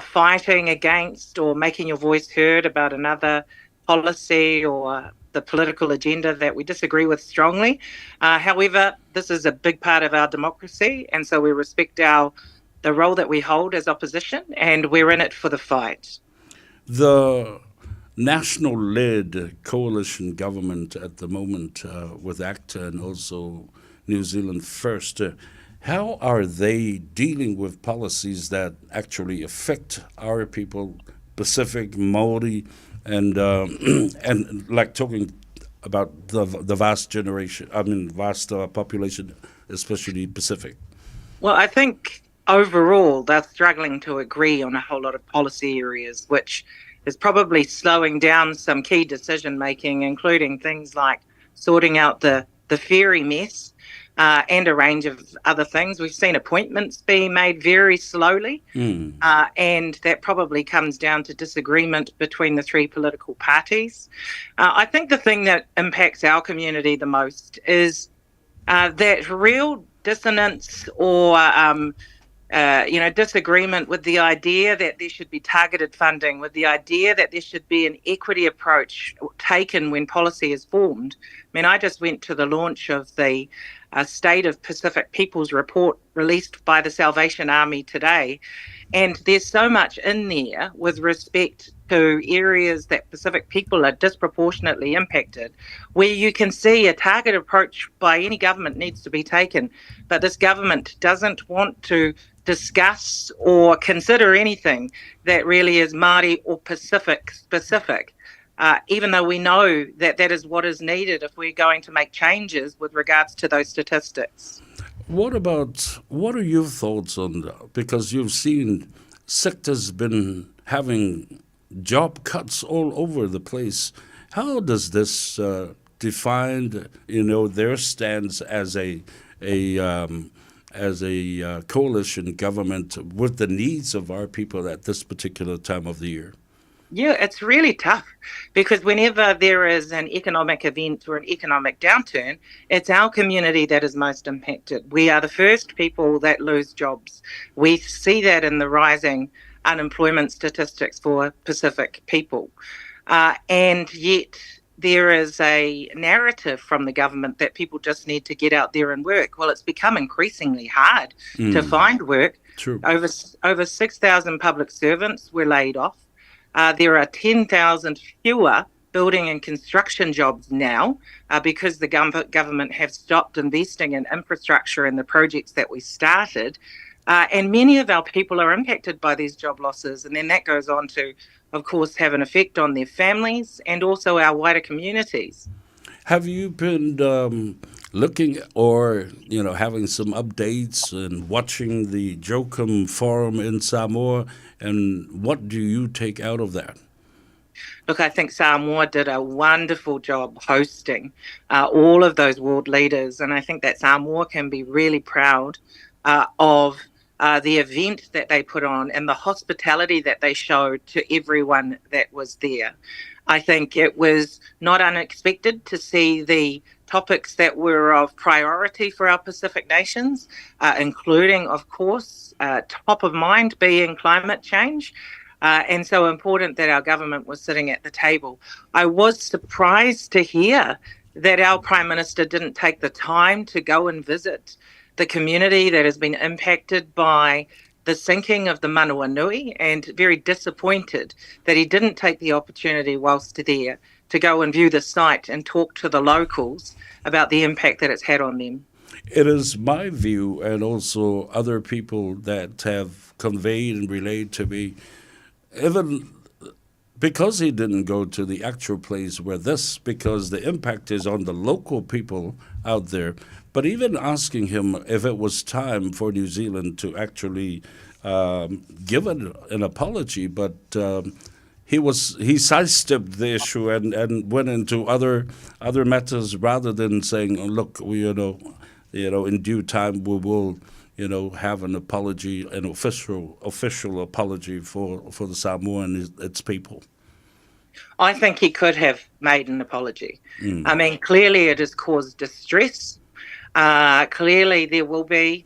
fighting against or making your voice heard about another policy or the political agenda that we disagree with strongly. However, this is a big part of our democracy, and so we respect our the role that we hold as opposition, and we're in it for the fight. The national led coalition government at the moment with ACTA and also New Zealand First. How are they dealing with policies that actually affect our people, Pacific, Maori, and and like talking about the the vast generation, I mean, vast population, especially Pacific? Well, I think overall they're struggling to agree on a whole lot of policy areas, which is probably slowing down some key decision making, including things like sorting out the, the ferry mess and a range of other things. We've seen appointments being made very slowly, mm. and that probably comes down to disagreement between the three political parties. I think the thing that impacts our community the most is that real dissonance or you know, disagreement with the idea that there should be targeted funding, with the idea that there should be an equity approach taken when policy is formed. I mean, I just went to the launch of the State of Pacific Peoples report released by the Salvation Army today, and there's so much in there with respect to areas that Pacific people are disproportionately impacted, where you can see a targeted approach by any government needs to be taken. But this government doesn't want to discuss or consider anything that really is Māori or Pacific specific. Even though we know that that is what is needed if we're going to make changes with regards to those statistics. What about, what are your thoughts on that? Because you've seen sectors been having job cuts all over the place. How does this define, you know, their stance as a a as a coalition government with the needs of our people at this particular time of the year? Yeah, it's really tough because whenever there is an economic event or an economic downturn, it's our community that is most impacted. We are the first people that lose jobs. We see that in the rising unemployment statistics for Pacific people. And yet, there is a narrative from the government that people just need to get out there and work. Well, it's become increasingly hard to find work. True. Over, over 6,000 public servants were laid off. There are 10,000 fewer building and construction jobs now because the government have stopped investing in infrastructure and the projects that we started. And many of our people are impacted by these job losses. And then that goes on to, of course, have an effect on their families and also our wider communities. Have you been looking or you know having some updates and watching the Joachim Forum in Samoa, and what do you take out of that? Look, I think Samoa did a wonderful job hosting all of those world leaders, and I think that Samoa can be really proud of the event that they put on and the hospitality that they showed to everyone that was there. I think it was not unexpected to see the topics that were of priority for our Pacific nations, including, of course, top of mind being climate change. And so important that our government was sitting at the table. I was surprised to hear that our Prime Minister didn't take the time to go and visit the community that has been impacted by the sinking of the Manawanui, and very disappointed that he didn't take the opportunity whilst there to go and view the site and talk to the locals about the impact that it's had on them. It is my view, and also other people that have conveyed and relayed to me, even because he didn't go to the actual place where this, because the impact is on the local people out there. But even asking him if it was time for New Zealand to actually give an apology, but he sidestepped the issue and went into other matters rather than saying, oh, look, we, in due time we will have an apology, an official apology for the Samoa and its people. I think he could have made an apology. I mean, clearly it has caused distress. Clearly there will be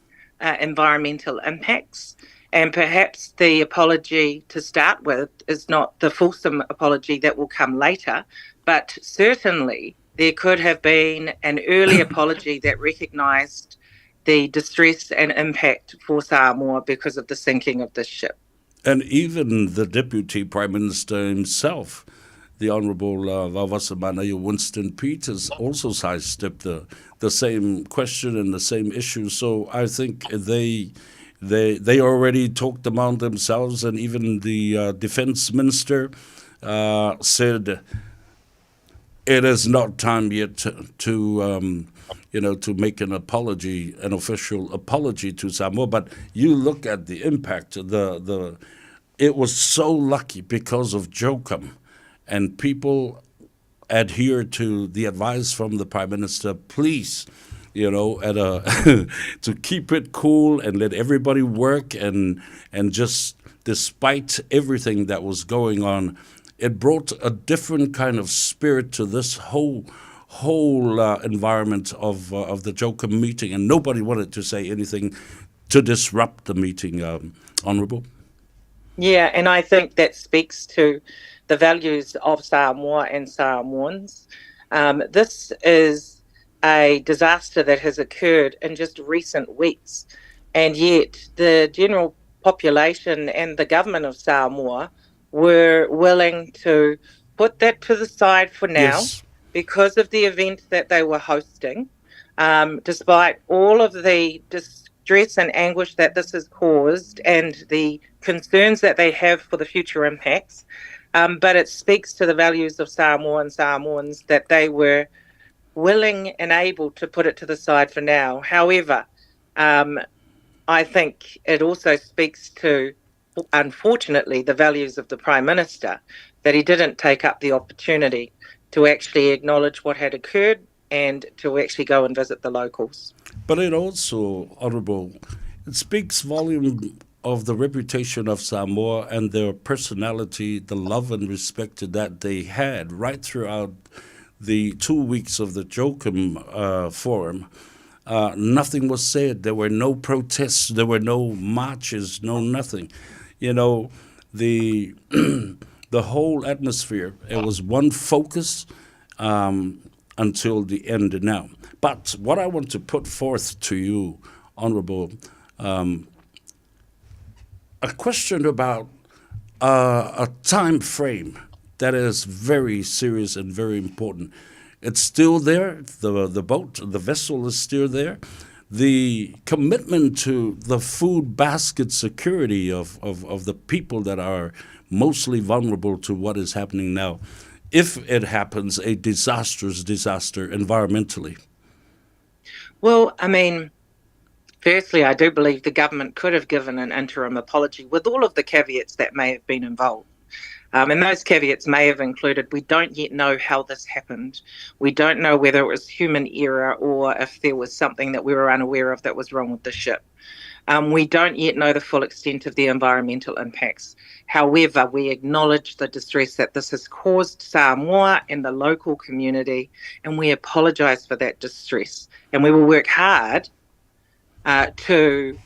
environmental impacts. And perhaps the apology to start with is not the fulsome apology that will come later, but certainly there could have been an early apology that recognised the distress and impact for Samoa because of the sinking of this ship. And even the Deputy Prime Minister himself the Honourable Vaovasamanaia Winston Peters also sidestepped the, the same question and the same issue. So I think they they they already talked among themselves, and even the defense minister said it is not time yet to, to you know, to make an apology, an official apology to Samoa. But you look at the impact, the the it was so lucky because of Jokum, and people adhere to the advice from the Prime Minister, please, you know, at a to keep it cool and let everybody work and and just despite everything that was going on, it brought a different kind of spirit to this whole whole environment of of the Jokum meeting, and nobody wanted to say anything to disrupt the meeting, Honourable. Yeah, and I think that speaks to the values of Samoa and Samoans. This is a disaster that has occurred in just recent weeks, and yet the general population and the government of Samoa were willing to put that to the side for now Yes. because of the event that they were hosting. Despite all of the distress and anguish that this has caused and the concerns that they have for the future impacts, but it speaks to the values of Samoa and Samoans that they were willing and able to put it to the side for now. However, I think it also speaks to, unfortunately, the values of the Prime Minister that he didn't take up the opportunity to actually acknowledge what had occurred and to actually go and visit the locals. But it also, Honourable, it speaks volume of the reputation of Samoa and their personality, the love and respect that they had right throughout the 2 weeks of the Jokum Forum. Nothing was said. There were no protests. There were no marches. No nothing. You know, the the whole atmosphere. It was one focus until the end now. But what I want to put forth to you, Honourable, a question about a time frame that is very serious and very important. It's still there. The boat, the vessel is still there. The commitment to the food basket security of the people that are mostly vulnerable to what is happening now, if it happens, a disastrous disaster environmentally. Well, I mean, firstly, I do believe the government could have given an interim apology with all of the caveats that may have been involved. And those caveats may have included we don't yet know how this happened. We don't know whether it was human error or if there was something that we were unaware of that was wrong with the ship. We don't yet know the full extent of the environmental impacts. However, we acknowledge the distress that this has caused Samoa and the local community, and we apologise for that distress. And we will work hard to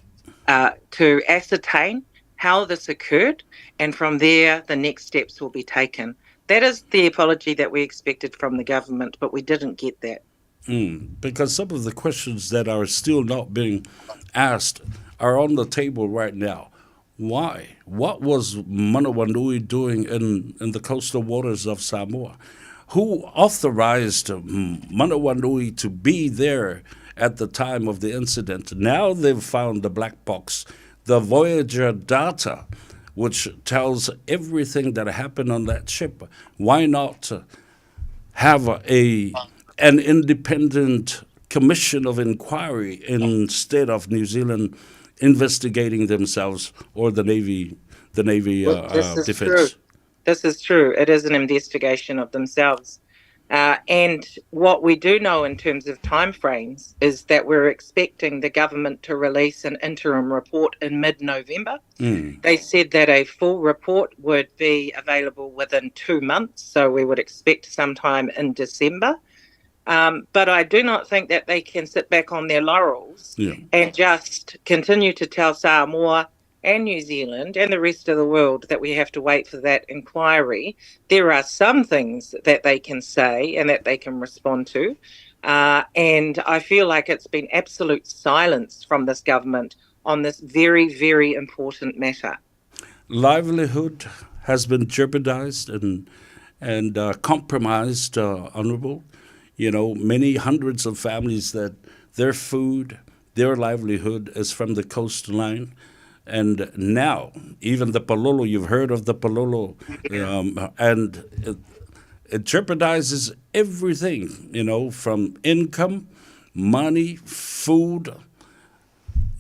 ascertain how this occurred, and from there, the next steps will be taken. That is the apology that we expected from the government, but we didn't get that. Because some of the questions that are still not being asked are on the table right now. Why? What was Manawanui doing in the coastal waters of Samoa? Who authorized Manawanui to be there at the time of the incident? Now they've found the black box, the Voyager data, which tells everything that happened on that ship. Why not have a an independent commission of inquiry instead of New Zealand investigating themselves or the Navy Well, this is defense? true. This is true. It is an investigation of themselves. And what we do know in terms of timeframes is that we're expecting the government to release an interim report in mid November. They said that a full report would be available within 2 months, so we would expect sometime in December. But I do not think that they can sit back on their laurels and just continue to tell Samoa and New Zealand and the rest of the world that we have to wait for that inquiry. There are some things that they can say and that they can respond to. And I feel like it's been absolute silence from this government on this very, very important matter. Livelihood has been jeopardized and and compromised, Honourable, you know, many hundreds of families that their food, their livelihood is from the coastline. And now, even the palolo, you've heard of the palolo, and it jeopardizes everything, you know, from income, money, food,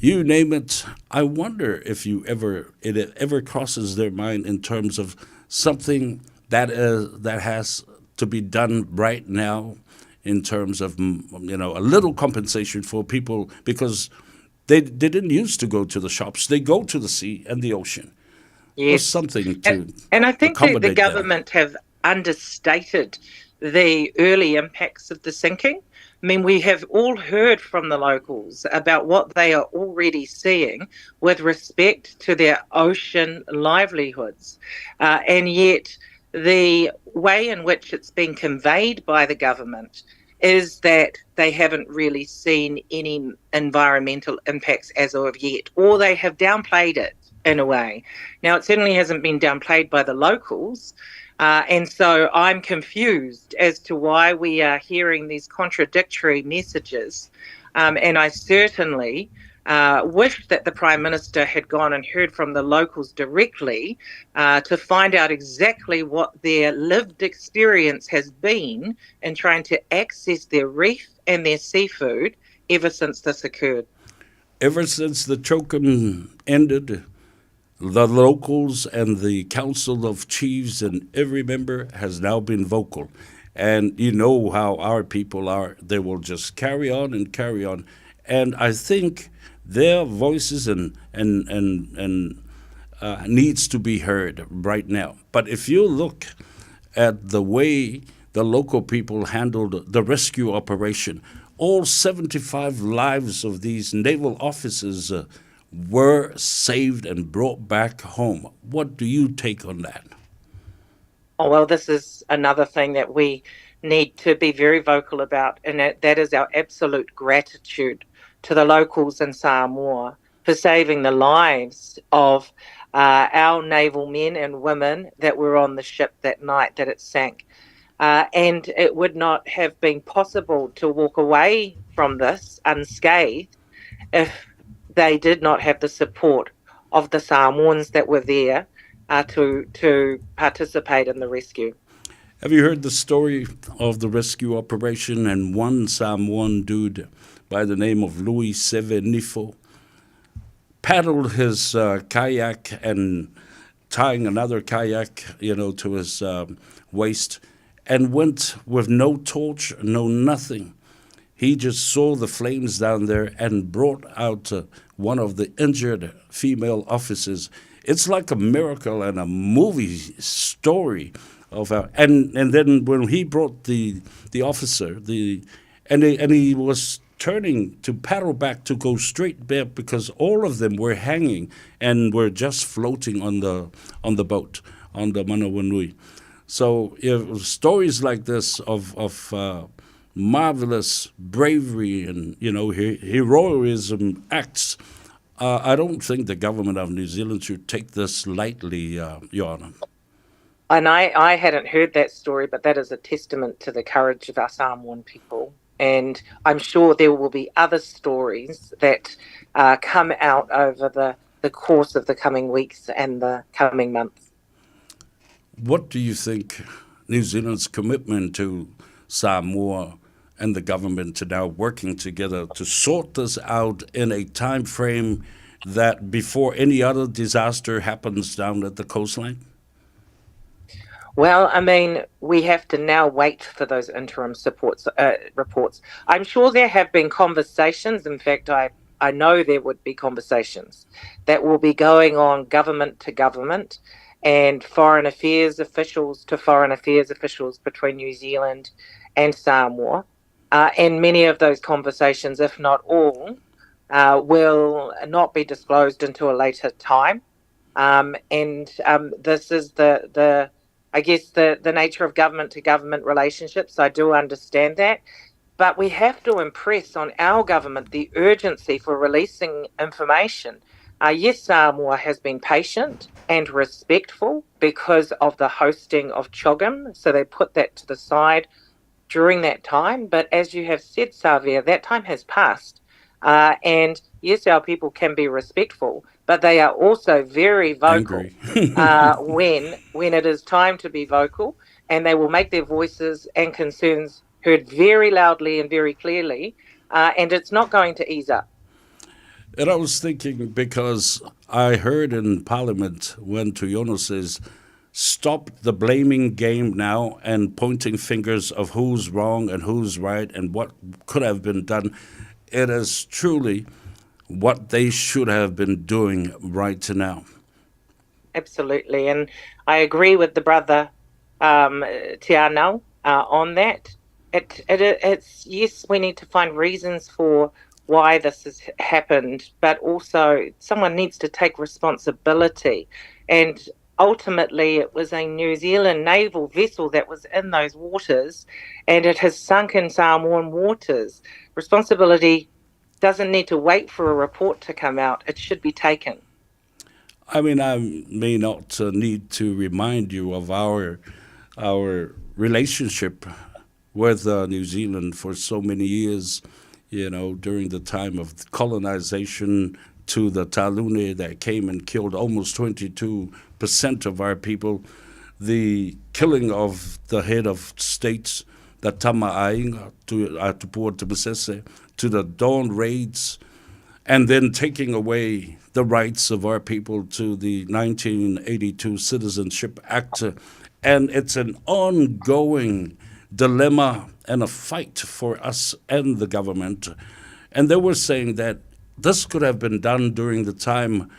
you name it. I wonder if you ever it ever crosses their mind in terms of something that is that has to be done right now in terms of you know a little compensation for people because they didn't used to go to the shops. They go to the sea and the ocean. Yes. Or something to And I think that the accommodate them. government have understated the early impacts of the sinking. I mean, we have all heard from the locals about what they are already seeing with respect to their ocean livelihoods. And yet, the way in which it's been conveyed by the government is that they haven't really seen any environmental impacts as of yet, or they have downplayed it in a way. Now, it certainly hasn't been downplayed by the locals. And so I'm confused as to why we are hearing these contradictory messages. And I certainly wish that the Prime Minister had gone and heard from the locals directly to find out exactly what their lived experience has been in trying to access their reef and their seafood ever since this occurred. Ever since the chokum ended, the locals and the Council of Chiefs and every member has now been vocal. And you know how our people are. They will just carry on and carry on. And I think their voices and needs to be heard right now. But if you look at the way the local people handled the rescue operation, all 75 lives of these naval officers were saved and brought back home. What do you take on that? Oh, well, this is another thing that we need to be very vocal about, and that is our absolute gratitude to the locals in Samoa for saving the lives of our naval men and women that were on the ship that night that it sank. And it would not have been possible to walk away from this unscathed if they did not have the support of the Samoans that were there to participate in the rescue. Have you heard the story of the rescue operation and one Samoan dude by the name of Louis Sevenifo paddled his kayak and tying another kayak, you know, to his waist and went with no torch, no nothing. He just saw the flames down there and brought out one of the injured female officers. It's like a miracle and a movie story of how, and then when he brought the officer, the and he was turning to paddle back to go straight back because all of them were hanging and were just floating on the boat on the Manawanui. So if stories like this of marvelous bravery and you know heroism acts, I don't think the government of New Zealand should take this lightly, Your Honor. And I hadn't heard that story, but that is a testament to the courage of our Samoan people. And I'm sure there will be other stories that come out over the course of the coming weeks and the coming months. What do you think New Zealand's commitment to Samoa and the government to now working together to sort this out in a time frame that before any other disaster happens down at the coastline? Well, I mean, we have to now wait for those interim reports. I'm sure there have been conversations. In fact, I know there would be conversations that will be going on government to government and foreign affairs officials to foreign affairs officials between New Zealand and Samoa. And many of those conversations, if not all, will not be disclosed until a later time. And this is the I guess, the nature of government to government relationships. I do understand that. But we have to impress on our government the urgency for releasing information. Yes, Samoa has been patient and respectful because of the hosting of CHOGM, so they put that to the side during that time. But as you have said, Savea, that time has passed. And yes, our people can be respectful, but they are also very vocal when when it is time to be vocal, and they will make their voices and concerns heard very loudly and very clearly, and it's not going to ease up. And I was thinking because I heard in Parliament when Tuiono says, stop the blaming game now and pointing fingers of who's wrong and who's right and what could have been done. It is truly what they should have been doing right to now. Absolutely. And I agree with the brother Teanau on that. It, it, it's yes, we need to find reasons for why this has happened, but also someone needs to take responsibility. And ultimately, it was a New Zealand naval vessel that was in those waters, and it has sunk in Samoan waters. Responsibility doesn't need to wait for a report to come out, it should be taken. I mean, I may not need to remind you of our our relationship with New Zealand for so many years, you know, during the time of colonization to the Talune that came and killed almost 22% of our people, the killing of the head of states, the Tama to, Tupua Tamasese, to the Dawn raids, and then taking away the rights of our people to the 1982 Citizenship Act. And it's an ongoing dilemma and a fight for us and the government. And they were saying that this could have been done during the time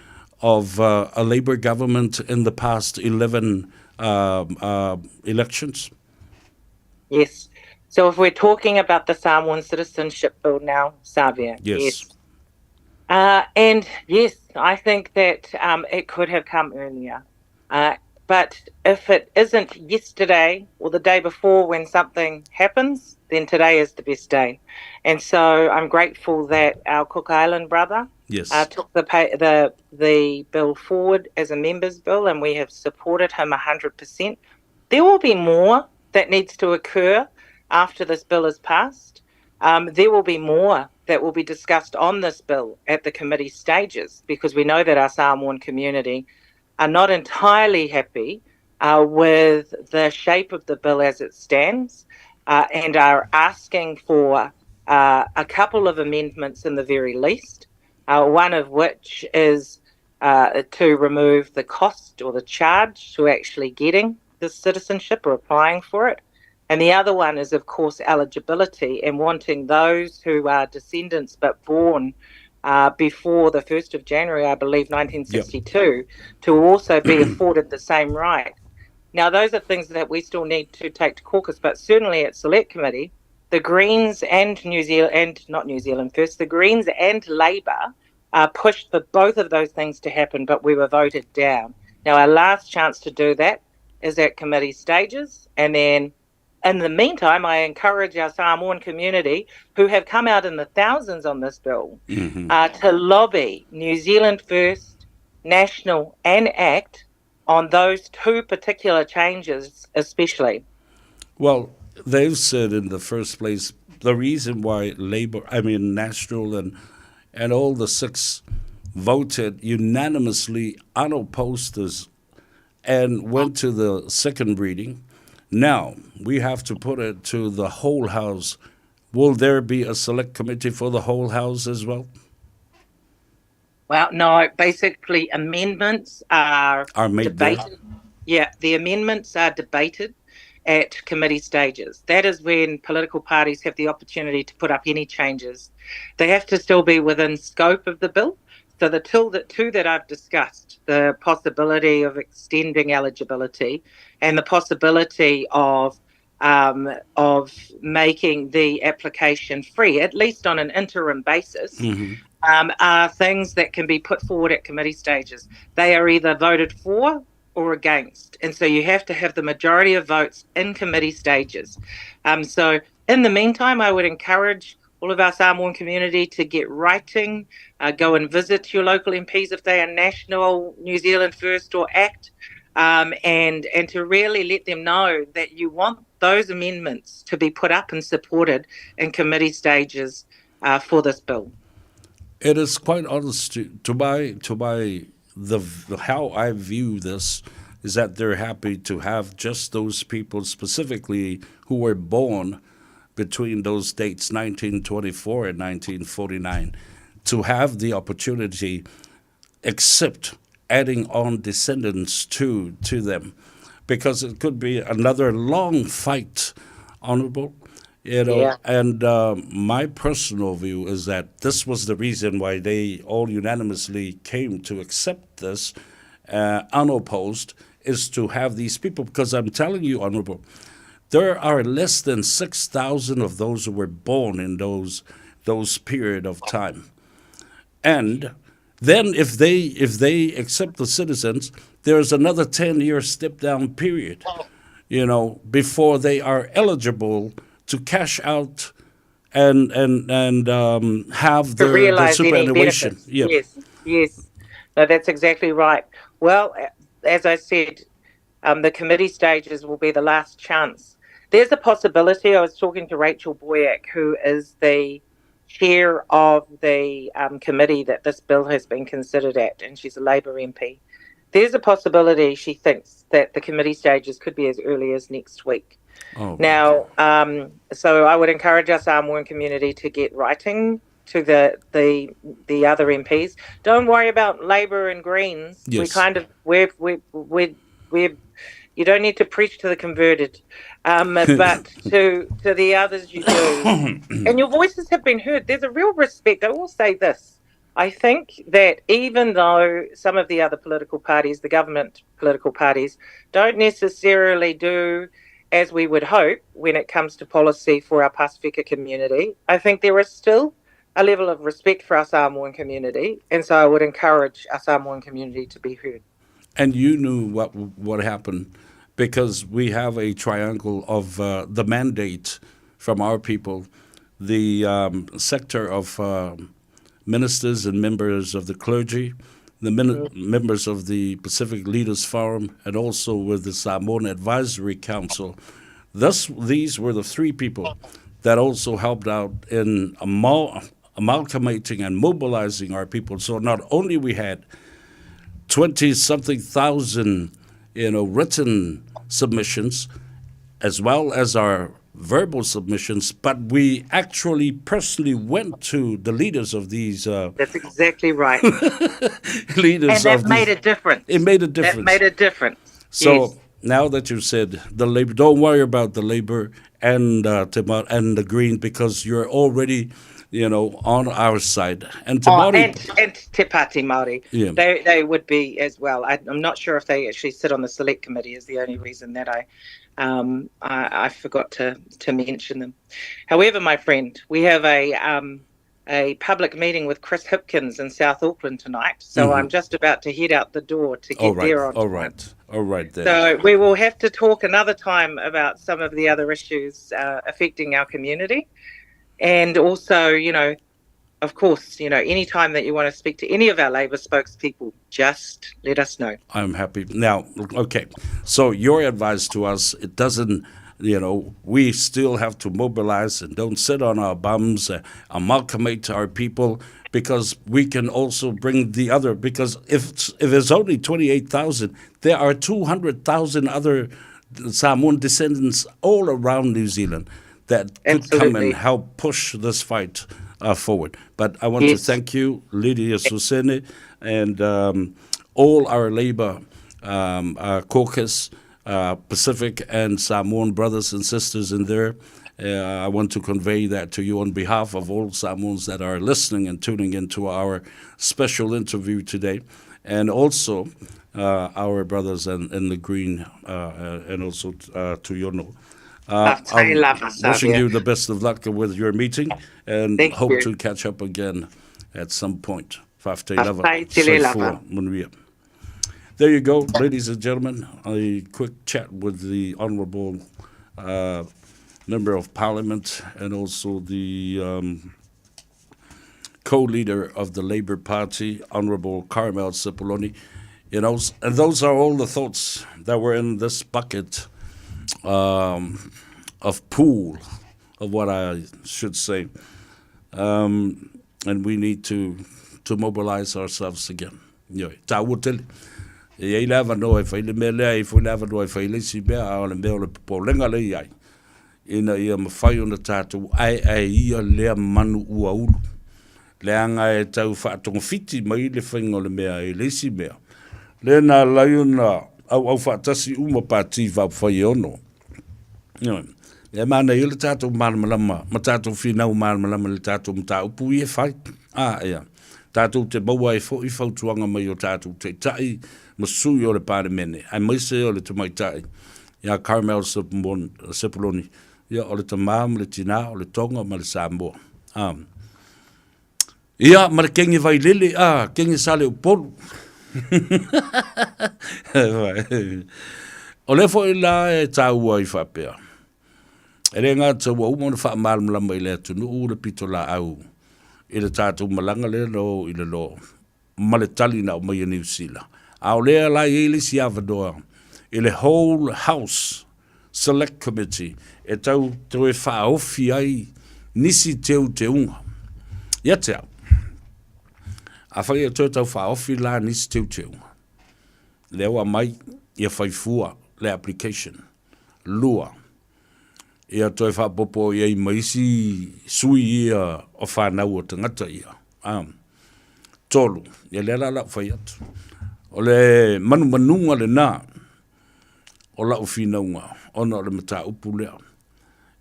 of a Labour government in the past 11 elections. Yes. So if we're talking about the Samoan citizenship bill now, Savea. Yes. yes. And yes, I think that it could have come earlier. But if it isn't yesterday or the day before when something happens, then today is the best day. And so I'm grateful that our Cook Island brother yes. took the, pay, the, the bill forward as a member's bill, and we have supported him 100%. There will be more that needs to occur after this bill is passed. There will be more that will be discussed on this bill at the committee stages because we know that our Samoan community are not entirely happy with the shape of the bill as it stands and are asking for a couple of amendments in the very least, one of which is to remove the cost or the charge to actually getting the citizenship or applying for it. And the other one is, of course, eligibility and wanting those who are descendants but born before the 1st of January, I believe, 1962, yep. to also be afforded the same right. Now, those are things that we still need to take to caucus, but certainly at Select Committee, the Greens and New Zealand, and not New Zealand First, the Greens and Labor pushed for both of those things to happen, but we were voted down. Now, our last chance to do that is at committee stages, and then in the meantime, I encourage our Samoan community, who have come out in the thousands on this bill, mm-hmm. to lobby New Zealand First, National, and ACT on those two particular changes, especially. Well, they've said in the first place the reason why Labor, I mean National, and and all the six voted unanimously unopposed this and went to the second reading Now, we have to put it to the whole House. Will there be a select committee for the whole House as well? Well, no, basically amendments are, are made debated. There. Yeah, the amendments are debated at committee stages. That is when political parties have the opportunity to put up any changes. They have to still be within scope of the bill. So the two that, two that I've discussed, the possibility of extending eligibility and the possibility of of making the application free, at least on an interim basis, mm-hmm. are things that can be put forward at committee stages. They are either voted for or against. And so you have to have the majority of votes in committee stages. So in the meantime, I would encourage all of our Samoan community to get writing, uh, go and visit your local MPs if they are national, New Zealand First or ACT, um, and, and to really let them know that you want those amendments to be put up and supported in committee stages uh, for this bill. It is quite honest to, to my to my the how I view this is that they're happy to have just those people specifically who were born between those dates 1924 and 1949 to have the opportunity except adding on descendants to to them because it could be another long fight honorable you know Yeah. and uh, my personal view is that this was the reason why they all unanimously came to accept this uh, unopposed is to have these people because i'm telling you honorable there are less than 6,000 of those who were born in those those period of time. And then if they if they accept the citizens, there's another 10-year step down period, you know, before they are eligible to cash out and and and um, have To their, their realise any superannuation. benefits. Yeah. Yes, yes. No, that's exactly right. Well, as I said, um, the committee stages will be the last chance. There's a possibility. I was talking to Rachel Boyack, who is the chair of the um, committee that this bill has been considered at, and she's a Labor MP. There's a possibility, she thinks, that the committee stages could be as early as next week. Oh. Now, um, so I would encourage our Samoan community to get writing to the the the other MPs. Don't worry about Labor and Greens. We Yes. kind of we're we we we you don't need to preach to the converted, um, but to to the others you do. And your voices have been heard. There's a real respect. I will say this. I think that even though some of the other political parties, the government political parties, don't necessarily do as we would hope when it comes to policy for our Pasifika community, I think there is still a level of respect for our Samoan community. And so I would encourage our Samoan community to be heard. And you knew what what happened because we have a triangle of uh, the mandate from our people, the um, sector of uh, ministers and members of the clergy, the min- members of the Pacific Leaders Forum, and also with the Samoan Advisory Council. Thus, these were the three people that also helped out in amal- amalgamating and mobilizing our people. So not only we had 20 something thousand you know written submissions as well as our verbal submissions but we actually personally went to the leaders of these uh, That's exactly right. leaders And that of made these, a difference. it made a That difference made a difference. so Yes. now that you've said the labor don't worry about the labor and uh, Timor and the green because you're already you know on our side and Oh, Timori and, and Te Pāti Māori. yeah They, they would be as well. I, I'm not sure if they actually sit on the select committee is the only reason that I, um, I, I forgot to, to mention them. However, my friend, we have a, um, a public meeting with Chris Hipkins in South Auckland tonight. So Mhm. I'm just about to head out the door to all get right there on all time. right all right then So we will have to talk another time about some of the other issues uh, affecting our community. And also, you know, of course, you know, any time that you want to speak to any of our Labour spokespeople, just let us know. I'm happy. Now, okay. So your advice to us, it doesn't, you know, we still have to mobilize and don't sit on our bums, uh, amalgamate our people because we can also bring the other because if it's, if it's only 28,000, there are 200,000 other Samoan descendants all around New Zealand that could come and Absolutely. help push this fight uh, forward. But I want to Yes. thank you, Lydia Susene, and um, all our Labour um, uh, caucus, uh, Pacific and Samoan brothers and sisters in there. Uh, I want to convey that to you on behalf of all Samoans that are listening and tuning into our special interview today, and also uh, our brothers in, in the green uh, uh, and also uh, to Yono. Uh, After I'm lava, wishing Savia. you the best of luck with your meeting and Thank hope you. to catch up again at some point. Fafte lava, After tele lava. soifua manuia. There you go, ladies and gentlemen. A quick chat with the Honorable uh, Member of Parliament and also the um, co-leader of the Labour Party, Honourable Carmel Sepuloni. You know, and those are all the thoughts that were in this bucket um, of pool of what I should say. Um, and we need to to mobilize ourselves again. Ioe, tāua tele. E iai le avanoa e fai le mea lea, e iai foi le avanoa e fai le isi mea, a o le mea o le popolega lea i ai, ina ia mafai ona tātou aeae ia lea manu ua ulu. Leaga e tau faatogafiti mai le faiga o le mea i le isi mea, lea na ala ai ona auau faatasi uma Pati Faaupufai e ono. Ioe. E manaia le tātou malamalama ma tātou finau malamalama i le tātou mataupu ia e fai. A, ia. Tātou te maua ai foi fautuaga mai o tātou taitai ma sui o le Palemene, aemaise o le tamaitai ia Carmel Sepuloni, ia o le tamā ma le tinā, o le Tonga ma le Samoa. A. Ia, ma le kenge vailele, a, kenge Saleupolu. O lea foi la e tāua ai faapea, e le gata ua uma ona faamalamalama i le atunuu le pitolaau i le tatou malaga lea na o i le lo ma le tali na aumai e Niu Sila, a o lea la e i ai le isi avanoa i le whole House Select Committee e tau toe faaofi ai nisi teuteuga. Ia te au, afai e toe tau faaofi la nisi teuteuga, lea ua aumai ia fai fua le application. Lua, ia toe faaopoopo i ai ma isi sui ia o fanau o tagata ia. Tolu, ia lea la lau fai atu, o le manumanuga lena o lau finauga ona o le mataupu lea.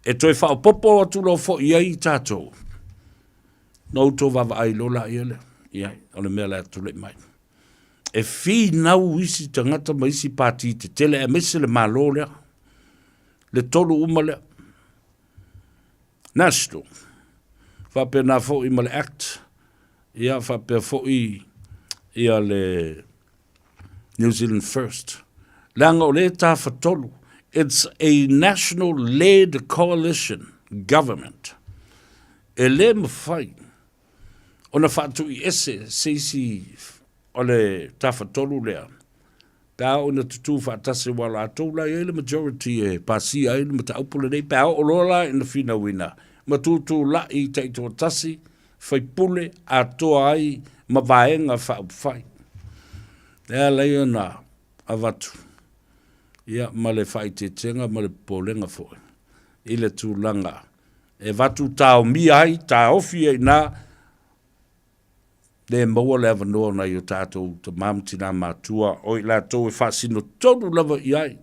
E toe faaopoopo atu loa foi i ai tatou, na outou vaavaai loa laia lea, i ai, o le mea la e tulai mai. E finau isi tagata ma isi pati tetele aemaise le Malo lea, le tolu uma lea. National, faapena foi ma le Act, ia faapea foi ia le New Zealand First. Leaga o lea e tafatolu, it's a national led coalition government. E le mafai ona faatuiese se isi o le tafatolu lea, pe a oo ina tutū faatasi aua o latou la e i ai le majority e pasia ai le mataupu lenei, pe a oo loa la ina finauina ma tutulai taitoatasi faipule atoa ai ma vaega faaupufai. Lea ala ai ona avatu ia ma le faaeteetega ma le popolega foi i le tulaga e avatu taomia ai, taofi ai i ina, le maua le avanoa o nai o tatou tama ma tina matua, o i latou e faasino tonu lava i ai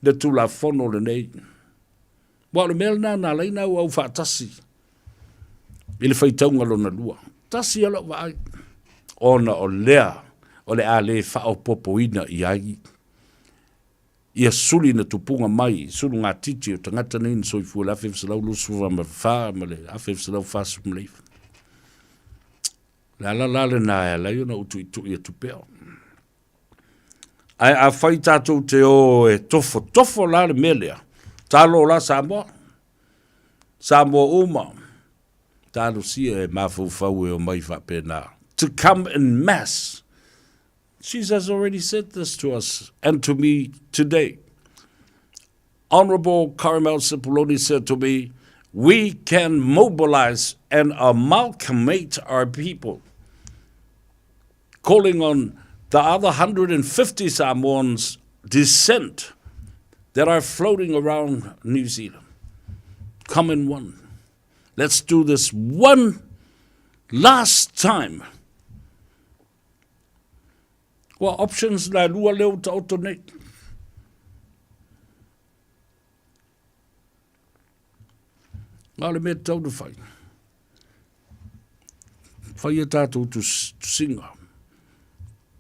le Tulafono lenei. Aua o le mea lena na ala ai ona auau faatasi i le faitauga lona lua. Tasi lava lau vaai, ona o lea o le a le faaopoopoina i ai ia suli na tupuga mai sulugatiti o tagata nei na soifua i le 1924 ma le 1949. O le ala la lena e ala ai ona ou tuitui atu pea. Ae afai tatou te o e tofotofo la le mea lea, talo la Samoa, Samoa uma, talosia e mafaufau e omai faapena. To come in mass. She has already said this to us and to me today. Honorable Carmel Sepuloni said to me, we can mobilize and amalgamate our people, calling on the other 150 Samoans descent that are floating around New Zealand. Come in one. Let's do this one last time. Ua options la lua lea ua taoto nei. Na o le mea tatau na fai. Fai a tātou tusinga.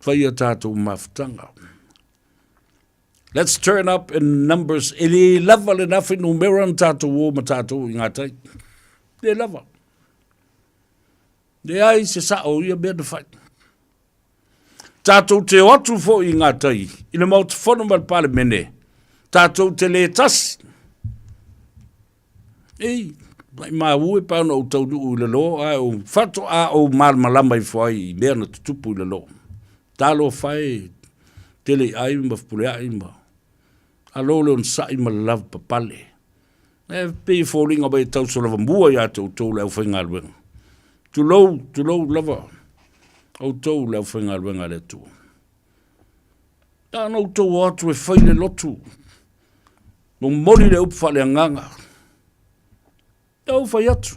Fai a tātou mafutaga. Let's turn up in numbers. E le lava le na whenumera na tātou o ma tātou i ngā tai. Le lava. Leai se sao o ia mea na fai. Tātou te o atu foi i ngā tai, i le Maota Fono ma le Palemene, Tatou te lē tasi. Ei, maimau e pei ona ou taunuu i lalo ae ou faatoa ou malamalama ifo ai i mea na tutupu i lalo. Talofa e, tele i ai ma fepuleai ma alo le onosai ma le lavapapale. E pei e foliga mai e tausolavamua ia te outou le aufaigaluega. Tulou, tulou lava outou le aufaigaluega a le Atua. Na ona outou o atu e fai le lotu, momoli le upu faaleagaga. E ou fai atu,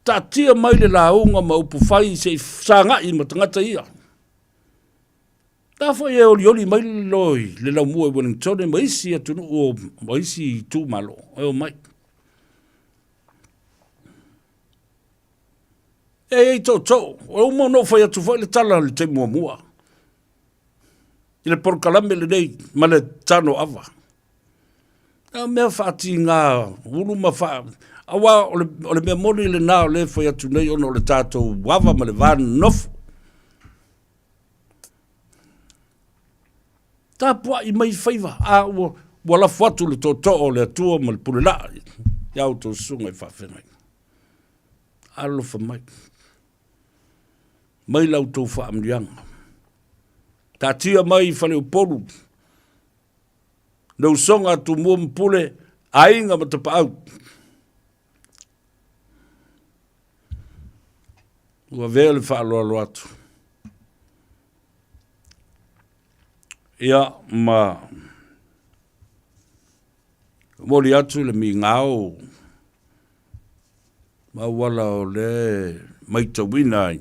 taatia mai le lauga ma upu fai se i sagai ma tagata ia. La foi e olioli mai le loi le laumua i Wellington ma isi atunuu ma isi itumalo e omai. E i ai tootoo, ua uma ona ou fai atu foi le tala i le taimi muamua i le polokalame lenei ma le tano ava. A mea faatiga ulu ma faa... Aua o le, o le mea moni lena o lea e fai atu nei ona o le tatou ava ma le va nonofo. Tapuai mai faiva, a ua, ua lafo atu le tootoo o le Atua ma le pule laa ia outou susuga i faafeagaiga. Alofa mai. Mai la outou faamanuiaga. Taatia mai i Faleupolu le usoga a Tumua ma Pule, aiga ma Tapaau. Ua avea le faaaloalo atu. Ia, ma momoli atu le migao ma auala o lea e matauina ai,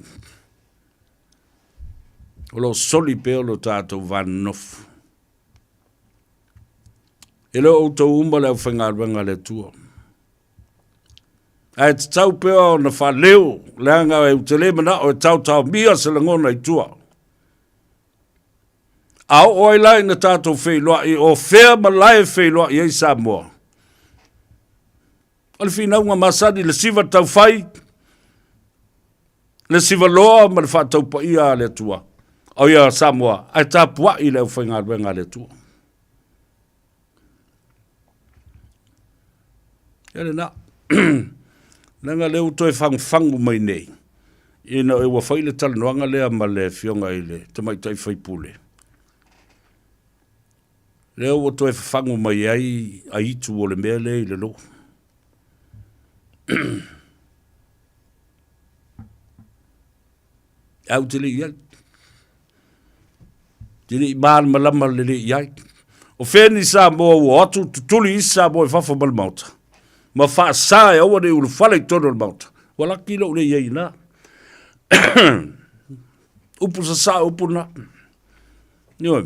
o lo o soli pea lo tatou va nonofo. E le o outou uma le aufaigaluega a le Atua. Ae tatau pea ona faaleo, leaga ou te le manao e taotaomia se lagona i tua. A oo ai la ina tatou feiloai, o fea ma lae e feiloai ai Samoa? O le finauga masani, le siva taufai, le siva loa ma le faataupaia a le Atua. O ia Samoa, ae tapuai le aufaigaluega a le Atua. Ia lena. Leaga lea ua toe fagufagu mai nei, ina ua fai le talanoaga lea ma le afioga i le tamaitai faipule, lea ua toe fafagu mai ai aitu o le mea lea i le lou. Ae ou te le i ai. Te le i malamalama lelei i ai. O fea ni Samoa ua o atu tutuli isi Samoa i fafo ma le Maota, ma faasa e aua ne i ulufale i totonu o le Maota. Ua laki lou le i ai i ina. Upu sasao upu na. Ioe.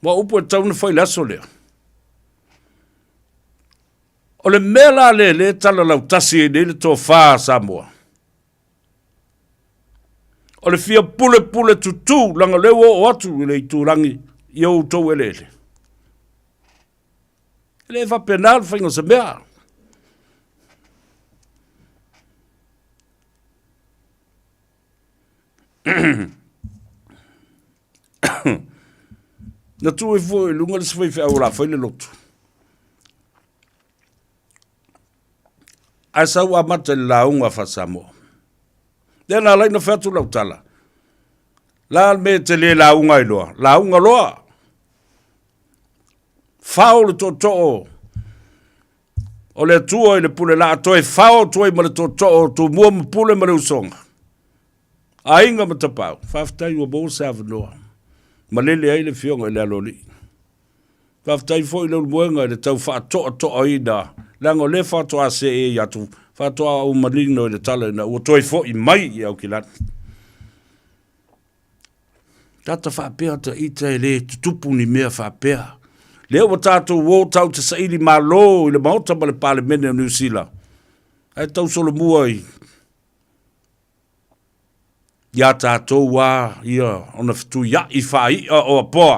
Ma upu e tatau ona fai i le aso lea. O le mea la lea lea e tala lautasi ai nei le tofa a Samoa, o le fia pulepule tutū, leaga o lea ua oo atu i le itulagi i outou eleele. E le faapena le faiga o se mea. Na tuu ifo foi i luga le isi faifeau o le a fai le lotu. Ae sau amata i le lauga faa-Samoa. Lea na ala ai ona fai atu lau tala, la le mea e te le lauga ai loa, lauga loa. Fao le tootoo o le Atua i le pule laa, toe fao atu ai ma le tootoo o Tumua ma Pule ma le Usoga. Aiga ma Tapaau, faafetai ua maua se avanoa. Malele ai le Afioga i le Aloalii. Faafetai foi i le Ulumoega i le tau faatoatoaina, leaga o lea faatoa seei atu, faatoa ou manino i le tala ina ua toe foi mai i Aukilani. Tata faapea ta ita e le tutupu ni mea faapea. Lea ua tatou o tau te saili malo i le Maota ma le Palemene o Niu Sila, ae tau solomua i Iā tatou a ia ona fetuiaʻi faaiʻa o Apoa.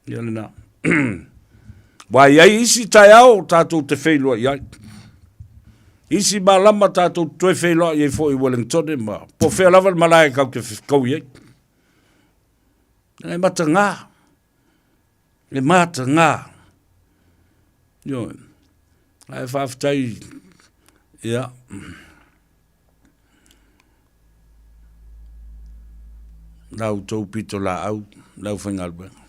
Ia lena. Ua i ai isi taeao tatou te feiloai ai. Isi malama tatou te toe feiloai ai foi i Wellingtone ma po o fea lava le malae kau te fekau i ai. E matagā, e matagā. Ioe. Ae faafetai, ia, la outou pitolaau, le aufaigaluega,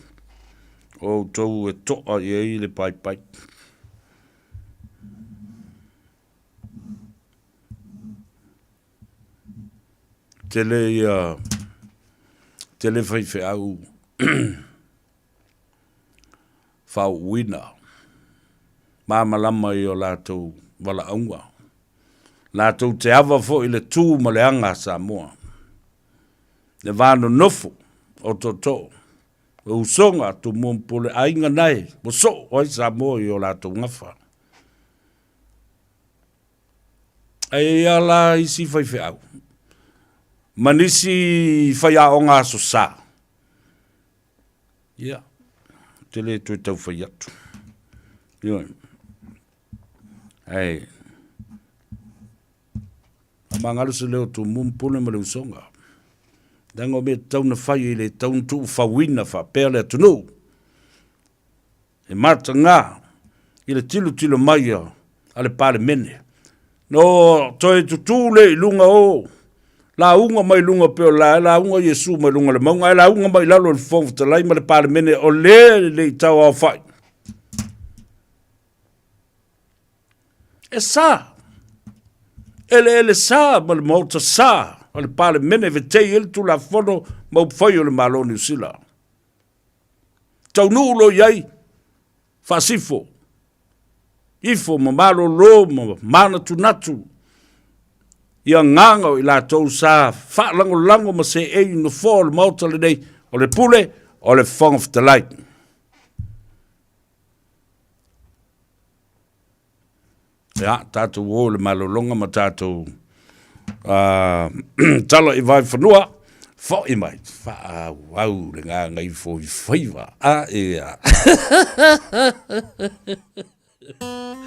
o outou e to'a i ai le paipai. Tele ia, tele faifeau faauuina malamalama i o latou valaauga, latou te ava foi i le tu ma le aga a Samoa, le va nonofo o tootoo, o usoga a Tumua ma Pule, aiga nae ua soo ai Samoa i o latou gafa. Ae i ai lava la isi faifeau ma nisi faiaoga aso sa, ia, ou te le toe tau fai atu. Ioe. Ae, faamagalo se leo o Tumua ma Pule ma le Usoga. Leaga o mea tatau ona fai e le tatau ona tuufauina faapea le atunuu. E mataga i le tilotilo mai a le Palemene. No toe tutū le i luga o lauga mai luga pei o la e lauga Iesu mai luga o le mauga ae lauga mai lalo i le Fofoga Fetalai ma le Palemene o le le i tauaofai. E sa. Eleele sa ma le Maota sa o le Palemene e vetei ai le Tulafono ma upufai o le Malo o Niu Sila. Taunuu loa i ai, faasifo, ifo ma malolo ma manatunatu i agaga o i latou sa faalagolago ma seei i nofoa o le Maota lenei, o le pule o le Fofoga Fetalai. Ia, tatou o i le malologa ma tatou tala i Vaefanua, foi mai, faaauau le gagaifo i faiva. A ea.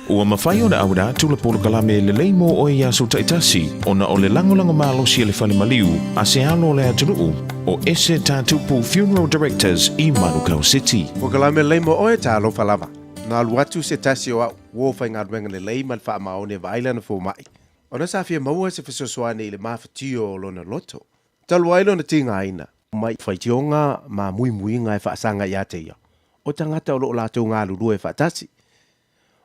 Ua mafai ona auina atu le polokalame lelei mo oe i aso taitasi ona o le lagolago malosi a le fale maliu a se alo o le atunuu o Ese Tatupu Funeral Directors i Manukau City. Polokalame lelei mo oe, talofa lava. Na alu atu se tasi o au uo faigaluega lelei ma le faamaoni e vaai lana fomai, ona sa fia maua se fesoasoani i le mafatia o lona loto. Talu ai lona tigaina mai faitioga ma muimuiga e faasaga ia te ia, o tagata o lo o latou galulue faatasi.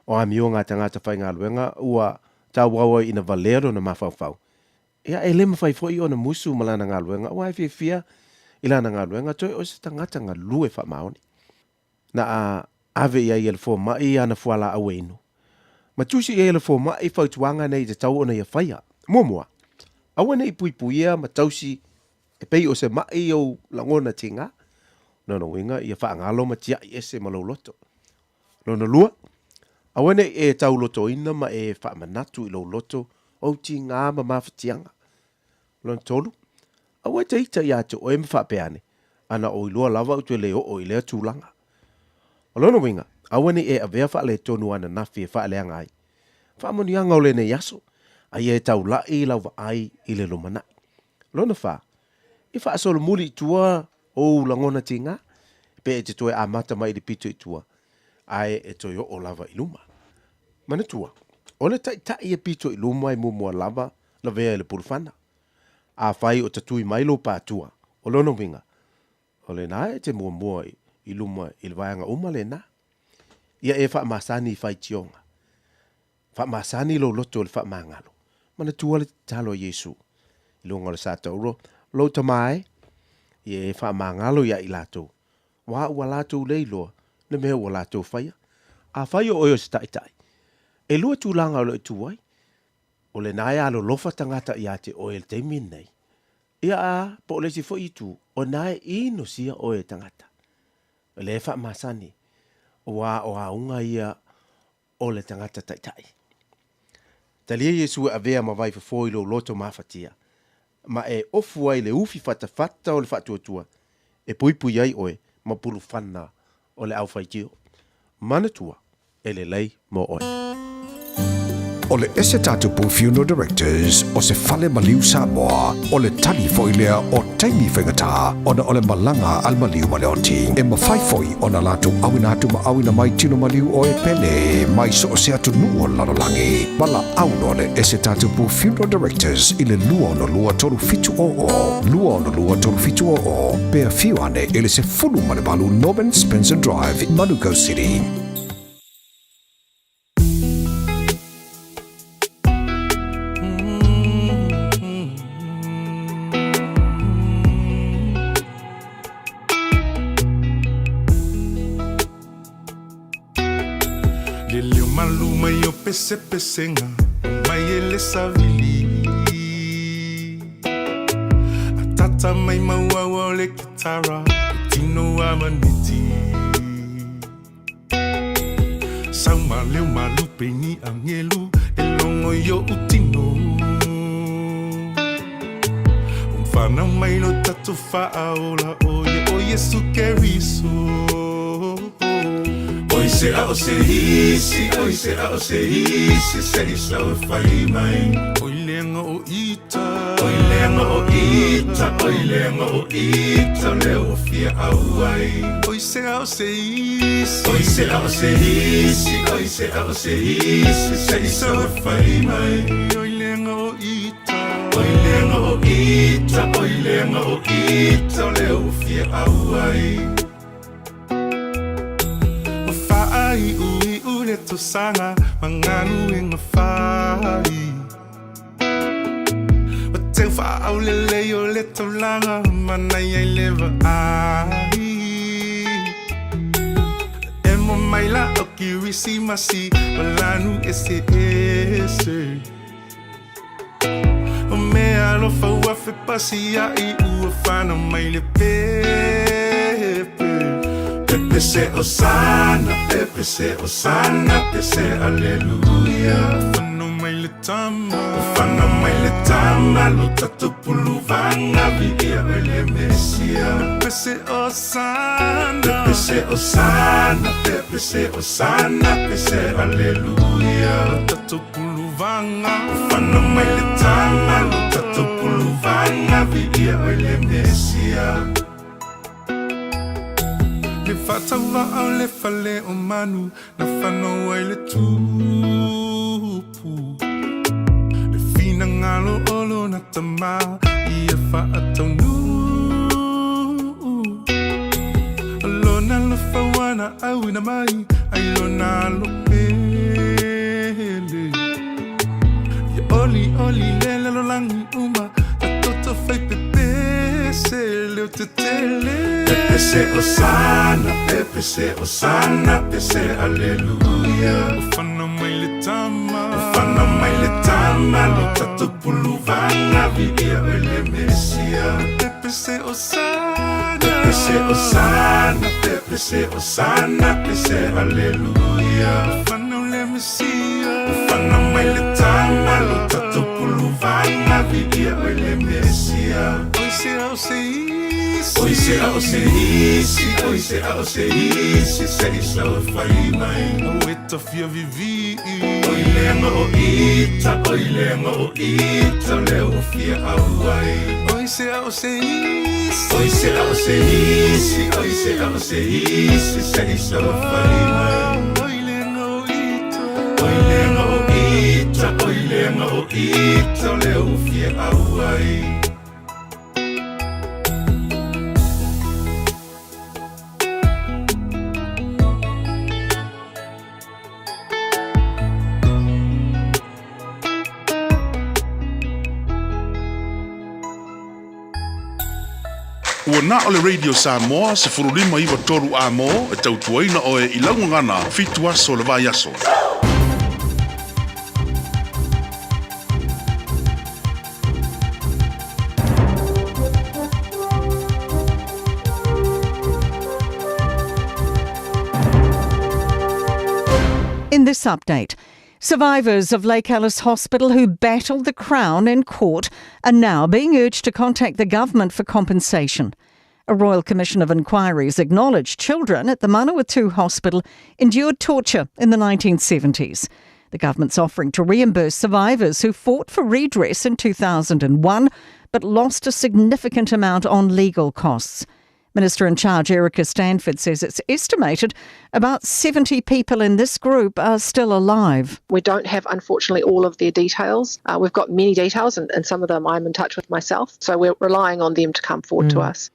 O amioga a tagata faigaluega ua tauau ai ina valea lona mafaufau. Ia, e le mafai foi ona musu ma lana galuega aua e fiafia i lana galuega toe o se tagata galue faamaoni. Na a ave i ai e le fomai ana fualaau e inu. Ma tusi i ai e le fomai fautuaga nei i tatau ona ia faia. Muamua, aua ne i puipuia ma tausi e pei o se maʻi ou lagona tiga. Lona uiga, ia faagalo ma tiaʻi ese ma lou loto. Lona lua, aua ne i e taulotoina ma e faamanatu i lou loto ou tiga ma mafatiaga. Lona tolu, aua e te ita ia te oe ma faapea ane, ana o iloa lava ou te le oo i lea tulaga. O lona uiga, aua ne i e avea faaletonu ananafi e faaleaga ai. Faamanuiaga o lenei aso, a ia e taulaʻi i lau vaai i le lumanai. Lona wha, i faasolomuli i tua ou lagona tiga, pe e te toe amata mai i le pito i tua, ae e toe oo lava i luma. Manatua, o le taitai e pito i luma e muamua lava lavea i le pulufana. Afai o tatui mai lou pātua, o lona uiga, o lena e te muamua i luma i le vaega uma lena. Ia e faamasani i faitioga. Faamasani lou loto i le faamagalo. Manatua le tatalo a Iesu i luga o le sa tauro, Lou Tama e, ia e faamagalo ia i latou, aua ua latou le iloa le mea ua latou faia. Afai o oe o se taitai, e lua tulaga o lo o tu ai, O lena e alolofa tagata ia te oe i le taimi lenei. Ia a, po o le isi foi itu, o na e inosia oe e tagata. O lea e faamasani, aua o auga ia o le tagata taitai. Talia Iesu e avea ma vaifofo i lou loto mafatia, ma e ofu ai le ufi fatafata o le faatuatua e puipui ai oe ma pulufana o le aufaitio. Manatua, e lelei mo oe. O le Ese Tatupu Funeral Directors o se fale maliu Samoa, o le tali foi lea o taimi faigata ona o le malaga a le maliu ma le oti. E mafai foi ona latou auina atu ma auina mai tino maliu o e pele mai so o se atunuu o le lalolagi. Valaau loa le Ese Tatupu Funeral Directors i le 262 3700, 262 3700, pe afio ane i le 18 Norman Spencer Drive, Manukau City. Le leo malu mai o pesepesega mai e le savili Atata mai mauaua o le kitara e tino a maneti Sau ma leo malupe ni angelu e logo i oʻu tino Whanau mai lo tatou faaola o ia o Iesu Keriso Oi se a o se isi, oi se a o se isi se i sau e fai mai Oi leaga o ita, oi leaga o ita, oi leaga o ita o lea ua fia au ai Oi se a o se isi, oi se a o se isi, oi se a o se isi se i sau e fai mai Oi leaga o ita Oi leaga o ita, oi leaga o ita, o lea ua fia au ai. Ua faaiuiu le tausaga ma galuega fai. Ua teu faaaulelei o le taulaga manaia i le vaai. Emo maila o Kirisimasi ma lanu eseese. O mea alofa ua fepasiaʻi ua whanau mai le pepe. Pepe se Osana, pepe se Osana, pe se Aleluia. Whanau mai le tama, whanau mai le tama, lo tatou puluvanga viia oe le Mesia. Pepe se Osana, pepe se Osana, pepe se Osana, pe se Aleluia. Lo tatou puluvaga. Ua mai le tama lo tatou puluvaga viia oe le Mesia. Le faatauvaa o le fale o manu na fanau ai le tupu. Le finagalo o lona tama ia faataunuu. O lona alofa ua na auina mai ai lona alo pele. Ia olioli le lalolagi uma ta toto fai pepese leo tetele. Pepese Osana, pepese Osana, pese Aleluia. Ua whanau mai le tama, ua whanau mai le tama, lo tatou puluvaga viia oe le Mesia. Pepese Osana, pepese Osana, pepese Osana, pese Aleluia. Ua whanau le Mesia, ua whanau mai le tama, lo tatou puluvaga viia oe le Mesia. Oi se ao se isi, oi se ao se isi, oi se ao se isi, se i sau e fai mai. O e tafia vivii. Oi leaga o ita, oi leaga o ita, o lea ua fia au ai. Oi se ao se isi, oi se ao se isi, oi se ao se isi, se i sau e fai mai. Oi leaga o ita, oi leaga o ita, oi leaga o ita, o lea ua fia au ai. Ua na o le Radio Samoa 1593 amo e tautuaina oe i lau gagana fitu aso o le vaiaso. In this update, survivors of Lake Alice Hospital who battled the Crown in court are now being urged to contact the government for compensation. A Royal Commission of Inquiry has acknowledged children at the Manawatu Hospital endured torture in the 1970s. The government's offering to reimburse survivors who fought for redress in 2001 but lost a significant amount on legal costs. Minister in charge Erica Stanford says it's estimated about 70 people in this group are still alive. We don't have, unfortunately, all of their details. Uh, we've got many details, and, and, some of them I'm in touch with myself. So we're relying on them to come forward mm. to us.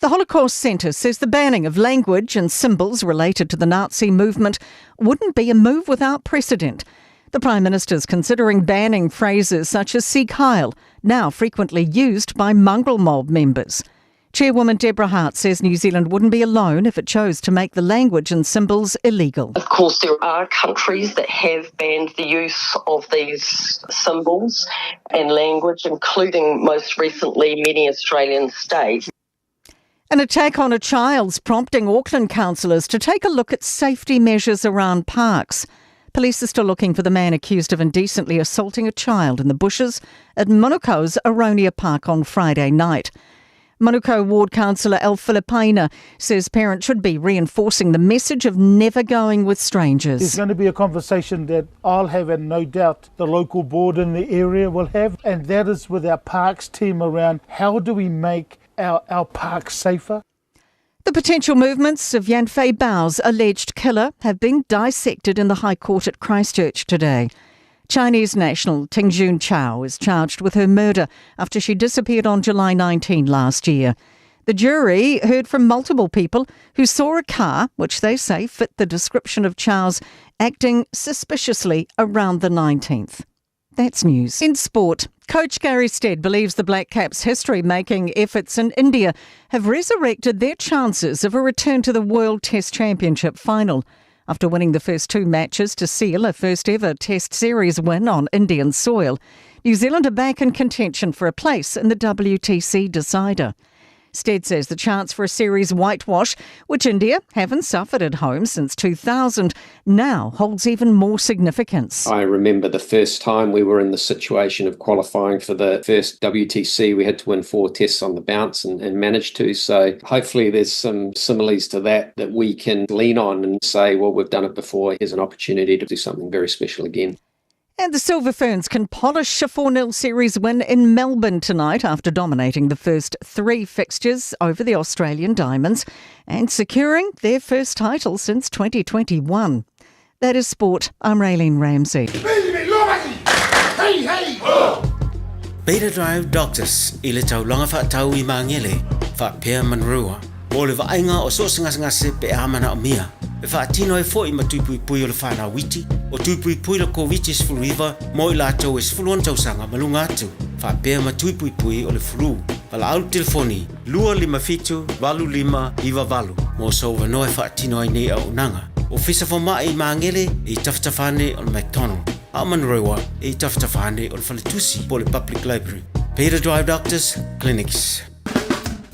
The Holocaust Centre says the banning of language and symbols related to the Nazi movement wouldn't be a move without precedent. The Prime Minister's considering banning phrases such as Sieg Heil, now frequently used by mongrel mob members. Chairwoman Deborah Hart says New Zealand wouldn't be alone if it chose to make the language and symbols illegal. Of course, there are countries that have banned the use of these symbols and language, including most recently many Australian states. An attack on a child's prompting Auckland councillors to take a look at safety measures around parks. Police are still looking for the man accused of indecently assaulting a child in the bushes at Monaco's Aronia Park on Friday night. Manukau Ward Councillor El Filipina says parents should be reinforcing the message of never going with strangers. There's going to be a conversation that I'll have, and no doubt the local board in the area will have, and that is with our parks team around how do we make our, our parks safer. The potential movements of Yan Fei Bao's alleged killer have been dissected in the High Court at Christchurch today. Chinese national Tingjun Chao is charged with her murder after she disappeared on July 19 last year. The jury heard from multiple people who saw a car, which they say fit the description of Chao's, acting suspiciously around the 19th. That's news. In sport, coach Gary Stead believes the Black Caps' history making efforts in India have resurrected their chances of a return to the World Test Championship final. After winning the first two matches to seal a first ever Test Series win on Indian soil, New Zealand are back in contention for a place in the WTC decider. Stead says the chance for a series whitewash, which India haven't suffered at home since 2000, now holds even more significance. I remember the first time we were in the situation of qualifying for the first WTC, we had to win four tests on the bounce and, and managed to. So hopefully there's some similes to that that we can lean on and say, well, we've done it before. Here's an opportunity to do something very special again. And the Silver Ferns can polish a 4 0 series win in Melbourne tonight after dominating the first three fixtures over the Australian Diamonds and securing their first title since 2021. That is sport. I'm Raylene Ramsey. Hey, hey! Beta Drive Doctors i le taulaga faatau i Magele faapea Manurewa mo le vaaiga o so o se gasegase pe a manaomia e faatino ai foi ma tui puipui o le fanau iti o tui puipui le Koviti-19 mo i latou e 16 tausaga ma luga atu faapea ma tui puipui o le flu. Valaau le telefoni 257 8598 mo sou avanoa e faatino ai nei auaunaga. Ofisa Fomai i Magele e i tafatafa ane o le McDonald, a o Manurewa e i tafatafa ane o le Faletusi po o le Public Library. Peter Drive Doctors Clinics.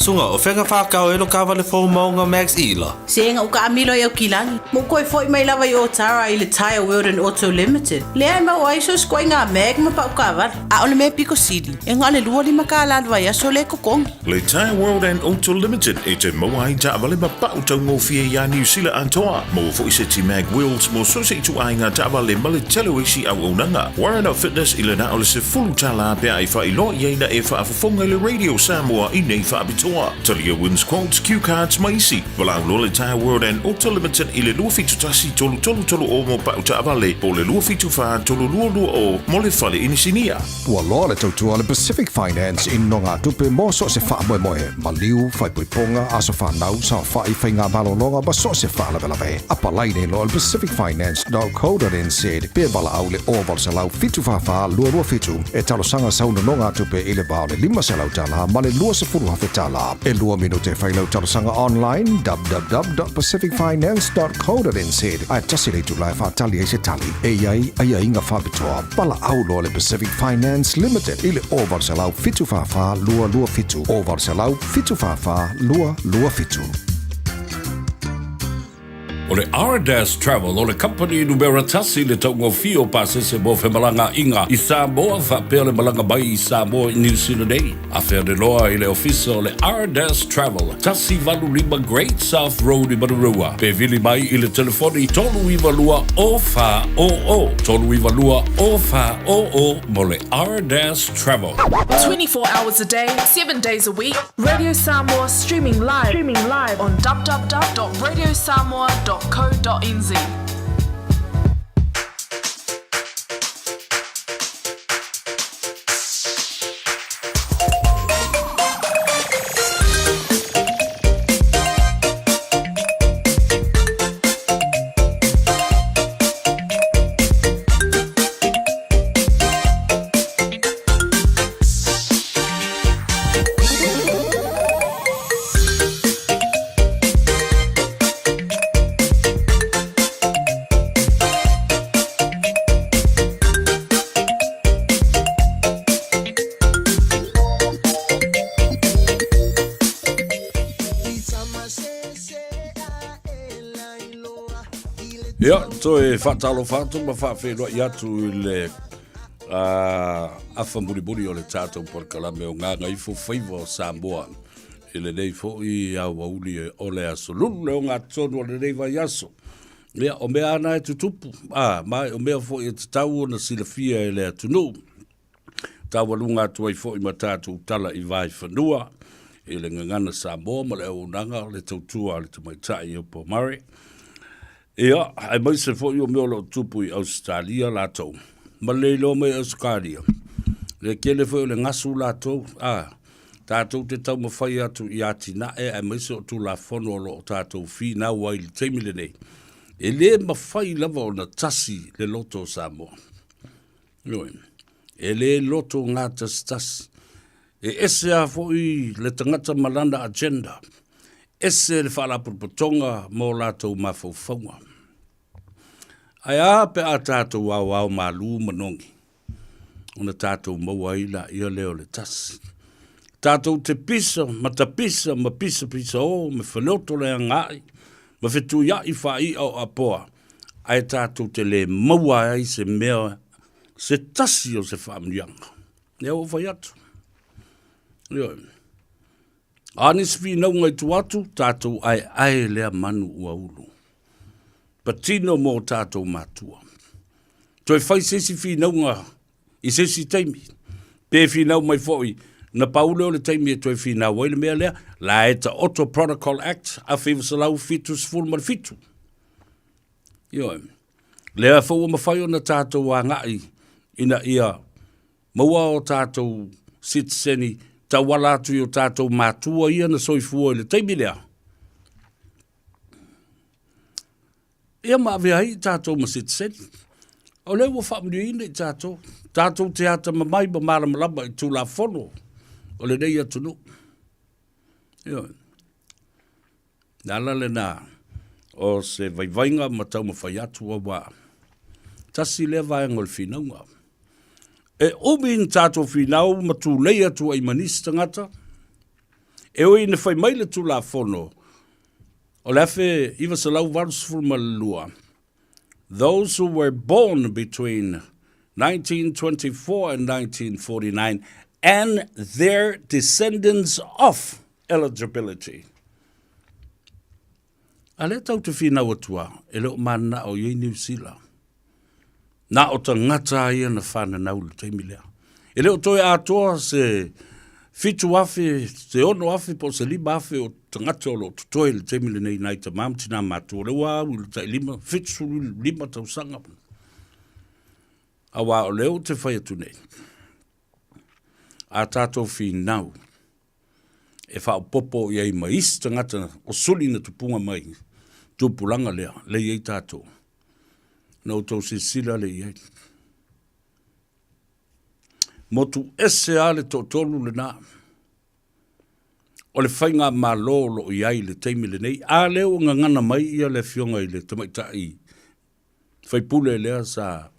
Sunga, o fea ka whākau e lo kawale fou maunga Max Ila? Sega u kaamilo i Aukilagi, mo koe foi mai lava i Otara i le Tyre World and Auto Limited. Lea e maua ai so skoinga mag ma pau kaavale. A o le mea piko sili, e nga le 25 kālā le vaiaso le kokongi. Le Tyre World and Auto Limited e te maua ai taavale ma pau taugofie iā Niu Sila atoa. Maua foi se ti Mag Wheels mo so se ituaiga taavale ma le tele o isi auaunaga. Warren Fitness i le na o le sefulu tālā pe a e faailoa i ai na e faafofoga i le Radio Samoa i nei faapitoa. Talia wins quotes, cue cards ma isi. Valaau loa le Tyre World and Auto Limited i le 271 3330 mo pau taavale po o le 274 3220 mo le fale inisinia. Ua loa le tautua a le Pacific Finance i nogatupe mo so o se faamoemoe, maliu, faaipoipoga, aso fanau, saofai, faigamalologa ma so o se faalavelave. Apalai nei loa le pacificfinance.co.nz pe valaau le 0800 744 227 e talosaga sau nonogatupe i le va o le 500 tala ma le 20,000 tala. E lua minute e fai lau talosaga online www.pacificfinance.co.nz ae tasi le itula e faatali ai se tali e i ai aiaiga faapitoa. Valaau loa le Pacific Finance Limited i le 0800 744 227 0800 744 227. O le Ardas Travel o le kamupani numera tasi i le taugofie o pasese mo femalagaaiga i Samoa faapea le malaga mai i Samoa i Niu Sila nei. Afe ane loa i le ofisa o le Ardas Travel, 185 Great South Road i Manurewa, pe vili mai i le telefoni 392 0400, 392 0400 mo le Ardas Travel. 24 hours a day, 7 days a week, Radio Samoa streaming live, streaming live on www.radiosamoa.co.nz. Ia, toe faatalofa atu ma faafeiloai atu i le afa mulimuli o le tatou polokalame o Gagaifo Faiva o Samoa i lenei foi aoauli o le aso lulu le ogatotonu o lenei vaiaso. Ia, o mea ana e tutupu, a, ma o mea foi e tatau ona silafia e le atunuu. Taualuga atu ai foi ma tatou tala i Vaefanua i le Gagana Samoa ma le auaunaga o le tautua a le tamaitai o Pomare. Ia, aemaise foi o mea o lo o tupu i Ausetalia latou, ma le iloa mai Ausetalia, le tele foi o le gasu latou, a, tatou te taumafai atu i atinae aemaise o Tulafono o lo o tatou finau ai i le taimi lenei, e le mafai lava ona tasi le loto o Samoa. Ioe, e le loto gatasitasi. E ese lava foi le tagata ma lana agenda, ese le faalapotopotoga ma o latou mafaufauga. Ae a pe a tatou aoao malu ma nogi, ona tatou maua ai laia lea o le tasi. Tatou te pisa ma tapisa ma pisapisaō ma feleoto leagaai ma fetuiai faai'a o apoa, ae tatou te le maua ai se mea se tasi o se faamanuiaga. Lea ua ou fai atu. Ioe. A nisi finauga i tua atu, tatou aeae lea manu ua ulu. Patino mō tatou matua. Toe fai se isi finauga i se isi taimi. Pe finau mai foi, na pau lea o le taimi e toe finau ai le mea lea, la e taoto Protocol Act 1977. Ioe. Lea foi ua mafai ona tatou agai ina ia Maua o tatou sitiseni tauala atu i o tatou matua ia na soifua i le taimi lea. Ia ma avea ai i tatou ma sitiseni. O lea ua faamanuiaina i tatou, tatou te atamamai ma malamalama i Tulafono o lenei atunuu. Ioe. Le ala lena o se vaivaiga ma taumafai atu aua tasi lea vaega o le finauga. E umi ni tatou finau ma tulei atu ai ma nisi tagata, e ui ina fai mai le Tulafono o le 1982, Those who were born between 1924 and 1949 and their descendants of eligibility. A lea tau te finau atu a, e le o mananao i ai Niu Sila. Na o tagata ia na whananau le taimi lea. E le o toe atoa se 7,000, se 6,000 po o se 5,000 o tagata o lo o totoe i le taimi lenei nai tamā ma tinā matua, o lea ua au i le tai lima, 75 tausaga. Auā o lea ou te fai atu nei, a tātou finau e faaopoopo i ai ma isi tagata o suli na tupuga mai tupulaga lea, lea i ai tātou, na outou silasila lea i ai. Motu ese lava le toatolu lena o le faigamalo o lo o i ai i le taimi lenei, a lea ua gagana mai ia le Afioga i le Tamaitai Faipule lea sa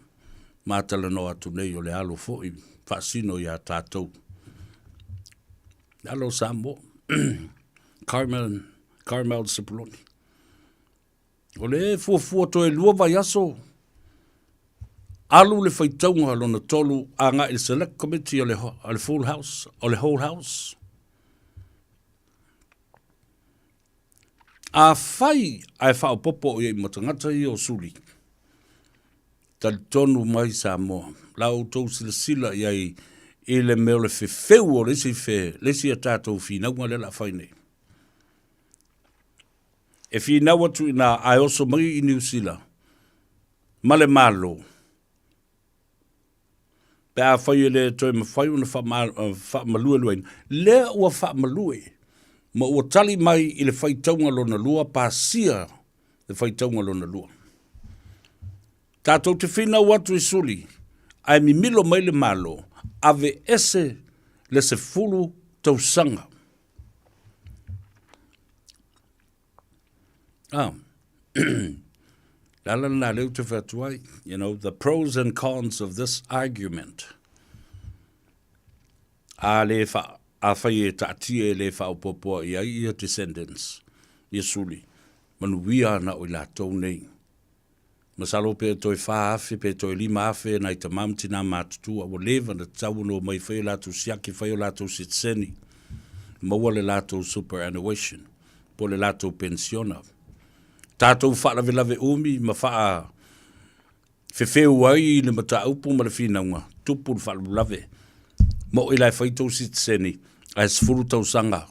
ma talanoa atu nei o le alo foi faasino ia tatou, le alo o Samoa, Carmel, Carmel Sepuloni. O le fuafua toe 2 vaiaso, alu le faitauga lona 3 agai i le Select Committee o le, o le Full House, o le Whole House. Afai ae faaopoopo i ai ma tagata ia o suli, talitonu mai Samoa, la outou silasila i ai i le mea o le fefeu o le isi, fe, le isi a tatou finauga lea o le a fai nei. E finau atu i ina ae oso mai i Niu Sila ma le Malo, pe afai e le toe mafai ona faamalueluaina, lea ua faamalue ma ua tali mai i le faitauga lona lua, pasia le faitauga lona lua. Tatou te finau atu i suli, ae mimilo mai le Malo, aveese le 10 tausaga. Ah. Le ala lena lea ou te fai atu ai, you know, the pros and cons of this argument. A le fa, a fai e taatia e le faaopoopoa i ai ia descendants, ia suli, manuia ana o i latou nei. Masalo pe toe 4,000 pe toe 5,000 nai tamā ma tinā matutua ua leva ona tatau ona omai e fai o latou siaki, fai o latou sitiseni, maua le latou superannuation po o le latou penisiona. Tatou faalavelave umi ma faa fefeu ai le mataupu ma le finauga, tupu le faalavelave. Mo'i la e fai tou sitiseni ae 10 tausaga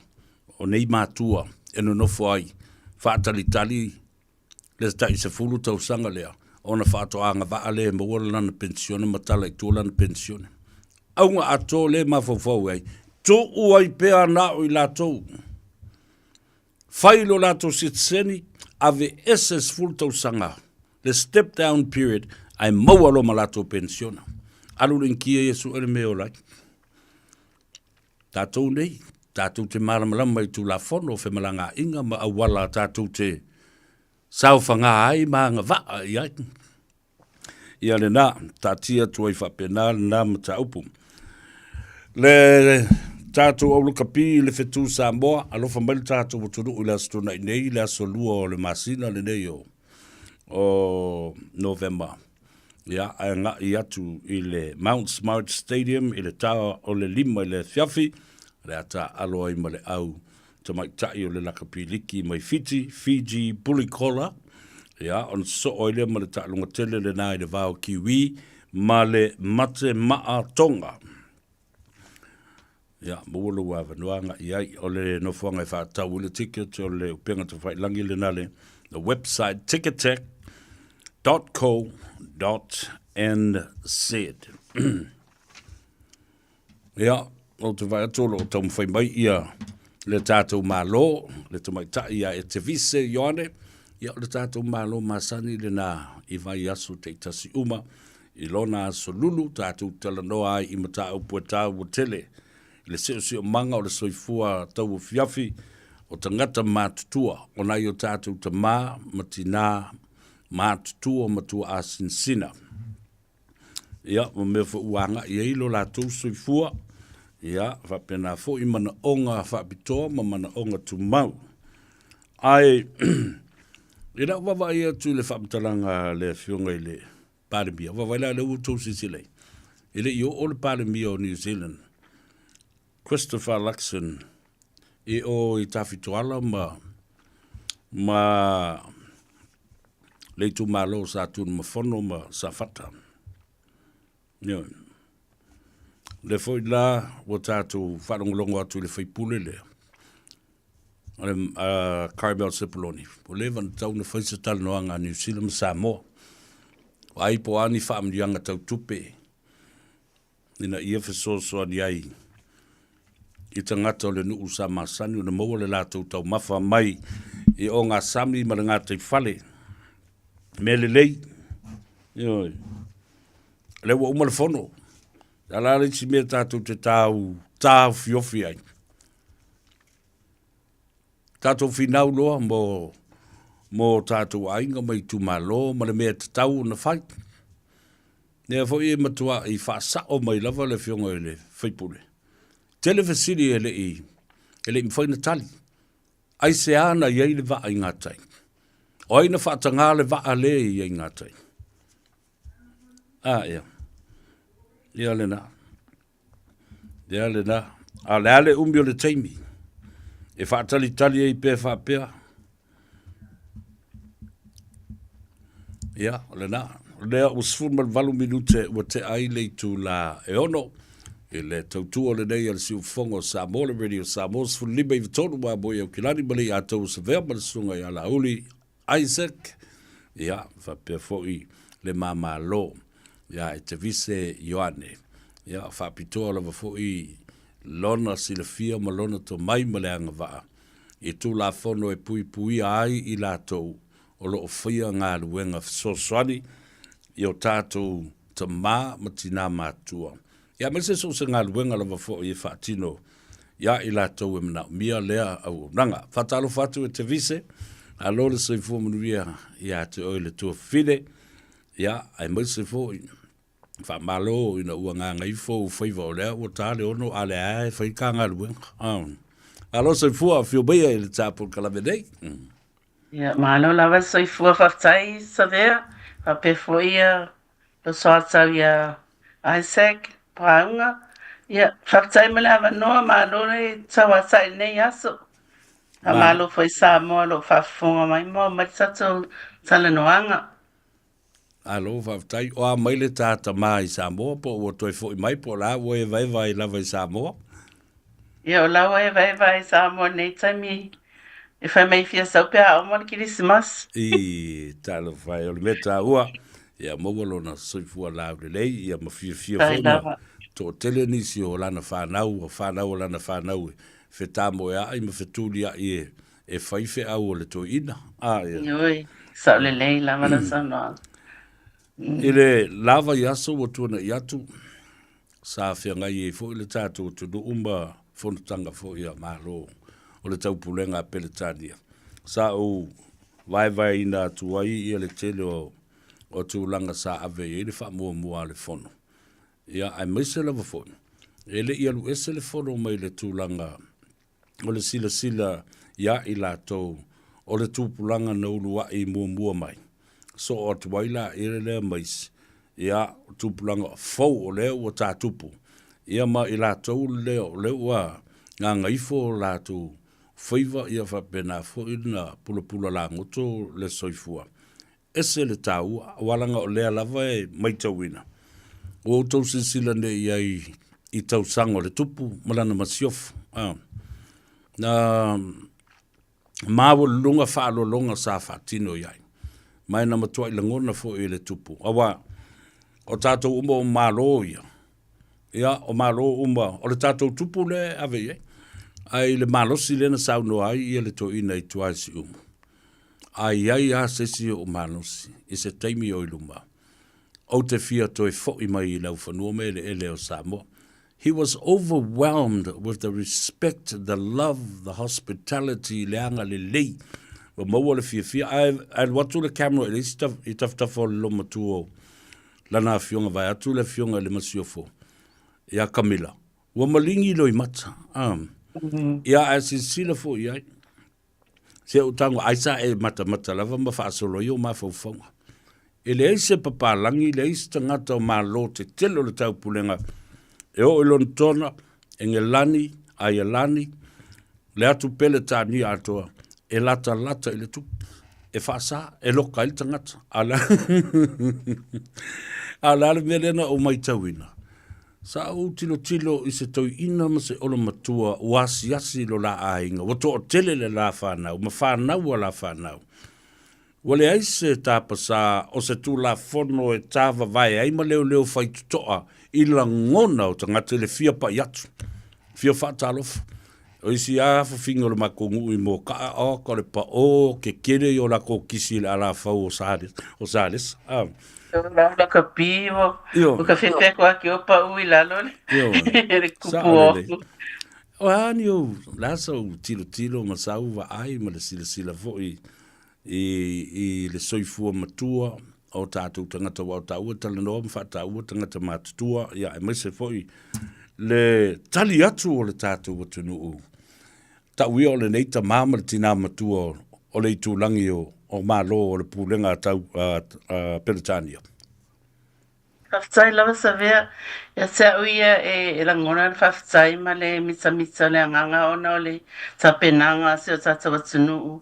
o nei matua e nonofo ai faatalitali le tai 10 tausaga lea ona faatoa agavaa lea e maua lana penisione ma tala i tua lana penisione. Auga atoa lea e mafaufau ai, tuu ai pea na o i latou. Fai lo latou sitiseni, aveese le 10 tausaga, le step down period, ae maua loa ma latou penisiona. Alu le inikia ia sue le mea e ola ai. Tatou nei, tatou te malamalama i Tulafono o femalagaaiga ma auala tatou te saofaga ai ma agavaa i ai. Ia lena, taatia atu ai faapena lena mataupu. Le tatou au lakapi i le fetu Samoa, alofa mai le tatou atunuu i le Aso Toonai nei, le aso 2 o le masina lenei o, o Novema. Ia, ae agai atu i le Mount Smart Stadium i le ta o le 5 i le afiafi, o le a taaalo ai ma le au tamaitai o le lakapi liki mai Fiti, Fiji Bully Collar, ia, ona sosoo ai lea ma le taaloga tele lena i le va o Kiwi ma le Mate Maa Tonga. Ia, maua lou avanoa agai i ai. O le nofoaga e faatatau ai le ticket o le upega tafailangi lena le the website ticketek.co.nz. Ia, ou te vaai atu o lo o taumafai mai ia le tatou Malo, le tamaitai ia Etevise Ioane, ia o le tatou Malo masani lena i vaiaso taitasi uma I lona aso lulu tatou talanoa ai i mataupu e taua tele i le siosiomaga o le soifua tauafiafi o tagata matutua, o nai o tatou tamā ma tinā matutua ma tuaasinasina. Ia, ma mea foi ua agai ai lo latou soifua, ia, faapena foi manaoga faapitoa ma manaoga tumau. Ae, i lau vaavaai atu i le faamatalaga a le Afioga i le Palemia, vaavaai la lea ua outou silasila i ai, e le i oo le Palemia o New Zealand, Christopher Luxon, i o i Tafitoala ma, ma le itumalo o Satunumafono ma Safata. Ioe. Lea foi la ua tatou faalogologo atu i le faipule lea, o le uh, Carmel Sepuloni, ua leva ona tatau ona fai se talanoaga a Niu Sila ma Samoa. O ai po o a ni faamanuiaga tau tupe ina ia fesoasoani ai i tagata o le nuu sa masani ona maua le latou taumafa mai i ogasami ma le gataifale. Mea lelei, ioe, lea ua uma le fono. O le a le isi mea tatou te tau taofiofi ai? Tatou finau loa mo mo tatou aiga ma itumalo ma le mea e tatau ona fai. Lea foi e matuai faasao mai lava le Afioga i le sui usufono. Tele fesili e le i mafai ona tali. Aisea na i ai le vaa i gatai? O ai na faatagā le vaa lē i ai gatai? A ia. Ia lena. Ia lena. A o le a le umi o le taimi e faatalitali ai pea faapea? Ia, o lena. O lea ua 18 minute ua tea ai le itula e 6 i le tautua lenei a le Siufofoga o Samoa, le Radio Samoa 15 i 3 ua moe Aukilani ma le Iatou o Savea ma le Susuga ia Laauli Isaac, ia, faapea foi le Mamalo ia Etevise Ioane. Ia, faapitoa lava foi lona silafia ma lona tomai ma le agavaa i Tulafono e puipuia ai i latou o lo o faia galuega fesoasoani i o tatou tama ma tina matutua, ia aemaise so o se galuega lava foi e faatino iā i latou e manaomia lea auaunaga. Faatalofa atu e Tevise, malo le soifua manuia ia te oe le tuafafine, ia aemaise foi faamalo ina ua gagaifo ou faiva o lea ua ta le 6 a lea lava e fai ka galuega. Malo soifua, afio maia i le tapolokalame nei. Ia, malo lava le soifua, faafetai Savea, faapea foi ia lo soatau ia Isaac Pāunga. Ia, faafetai mo le avanoa, malo le tauatai i lenei aso. Faamalo foi Samoa o lo o faafofoga mai ma oo mai le tatou talanoaga. Malo faafetai. O a mai le ta tama i Samoa po ua toe foi mai po o le a ua evaeva ai lava i Samoa? Ia, o la ua evaeva ai i Samoa i lenei taimi e fai mai fia sau pe a uma le Kerisimasi. I, talofa e, o le mea taua, ia maua lona soifua laulelei, ia ma fiafia foi ma toatele nisi o lana fanau, o fanau a lana fanau e fetamoea'i ma fetulia'i e e fai feau o le toeaina. A, ia. Ioe, sao lelei lava lau saunoaga. I le lava i aso ua tuana'i atu, sa feagai ai foi le tatou atunuu ma fonotaga foi a Malo o le Taupulega a Peretania. Sa ou vaevaeina atu ai ia le tele o, o tulaga sa ave i ai le faamuamua a le Fono. Ia, aemaise lava foi, e le i alu ese le Fono mai le tulaga o le silasila iā i latou o le tupulaga na uluaʻi muamua mai, soo atu ai la ia lea ma isi, ia, tupulaga fou o lea ua tatupu, ia ma i latou lea o lea ua gagaifo o latou faiva, ia faapena foi ona pulapula lagoto le soifua. Ese le taua, aua leaga o lea lava e matauina, ua outou silasila nei i ai i tausaga o le tupu ma lana masiofo. A, na maualuluga faaaloaloga sa faatino i ai, ma e na matuai lagona foi e le tupu, aua o tatou uma o Malo ia, ia, o Malo uma, o le tatou tupu lea e ave i ai, ae i le malosi lea na saunoa ai ia le toeaina i tua i Siumu. A i ai lava se isi ou malosi i se taimi o i luma, ou te fia toe foi mai i laufanua ma eleele o Samoa. He was overwhelmed with the respect, the love, the hospitality, le agalelei. Ua maua le fiafia. Ae, ae alu atu le camera i le isi taf, i tafatafa o le loomatua o lana afioga, vaeatu le afioga i le Masiofo, ia Kamila. Ua maligi loimata. Ah. Ia, ae silasila foi i ai. Se ou tago ai sa e matamata lava ma faasolo ai ou mafaufauga. E leai se papalagi, leai se tagata o Malo tetele o le taupulega e oo i Lonetona, Engelani, Aialani, le atu Peletania atoa, e latalata i le tupu, e faasa, e loka ai le tagata. A o le a o le a le mea lea na ou matauina? Sa ou tilotilo i se toeaina ma se olomatua ua asiasi i lo la aiga, ua toatele le la fanau ma fanau a la fanau. Ua leai se tapasā o se Tulafono e tāvavae ai ma leoleo faitotoa i lagona o tagata i le fia pai atu, fia faatalofa. O isi lava afafiga o le makou nuu i Moka'a, oka o le paʻō kekele ia o lakou kisi i le alafau o o Salesa. A. O la ula ka pi o, o ka fefe ko ake o pa'u i lalo le, le kupu o. O a ni ou, la sa ou tilotilo ma sa ou vaai ma le silasila foi i, i le soifua matua o tatou tagata aua o taua e talanoa ma faataua tagata matutua, ia aemaise foi le tali atu o le tatou atunuu. Tau ia o lenei tamā ma le tinā matua o le itulagi o o Malo o le Pulega tau a Peretania. Faafetai lava Savea. Ia te au ia e lagona le faafetai ma le mitamita o le agaga ona o le tapenaga a si o tatou atunuu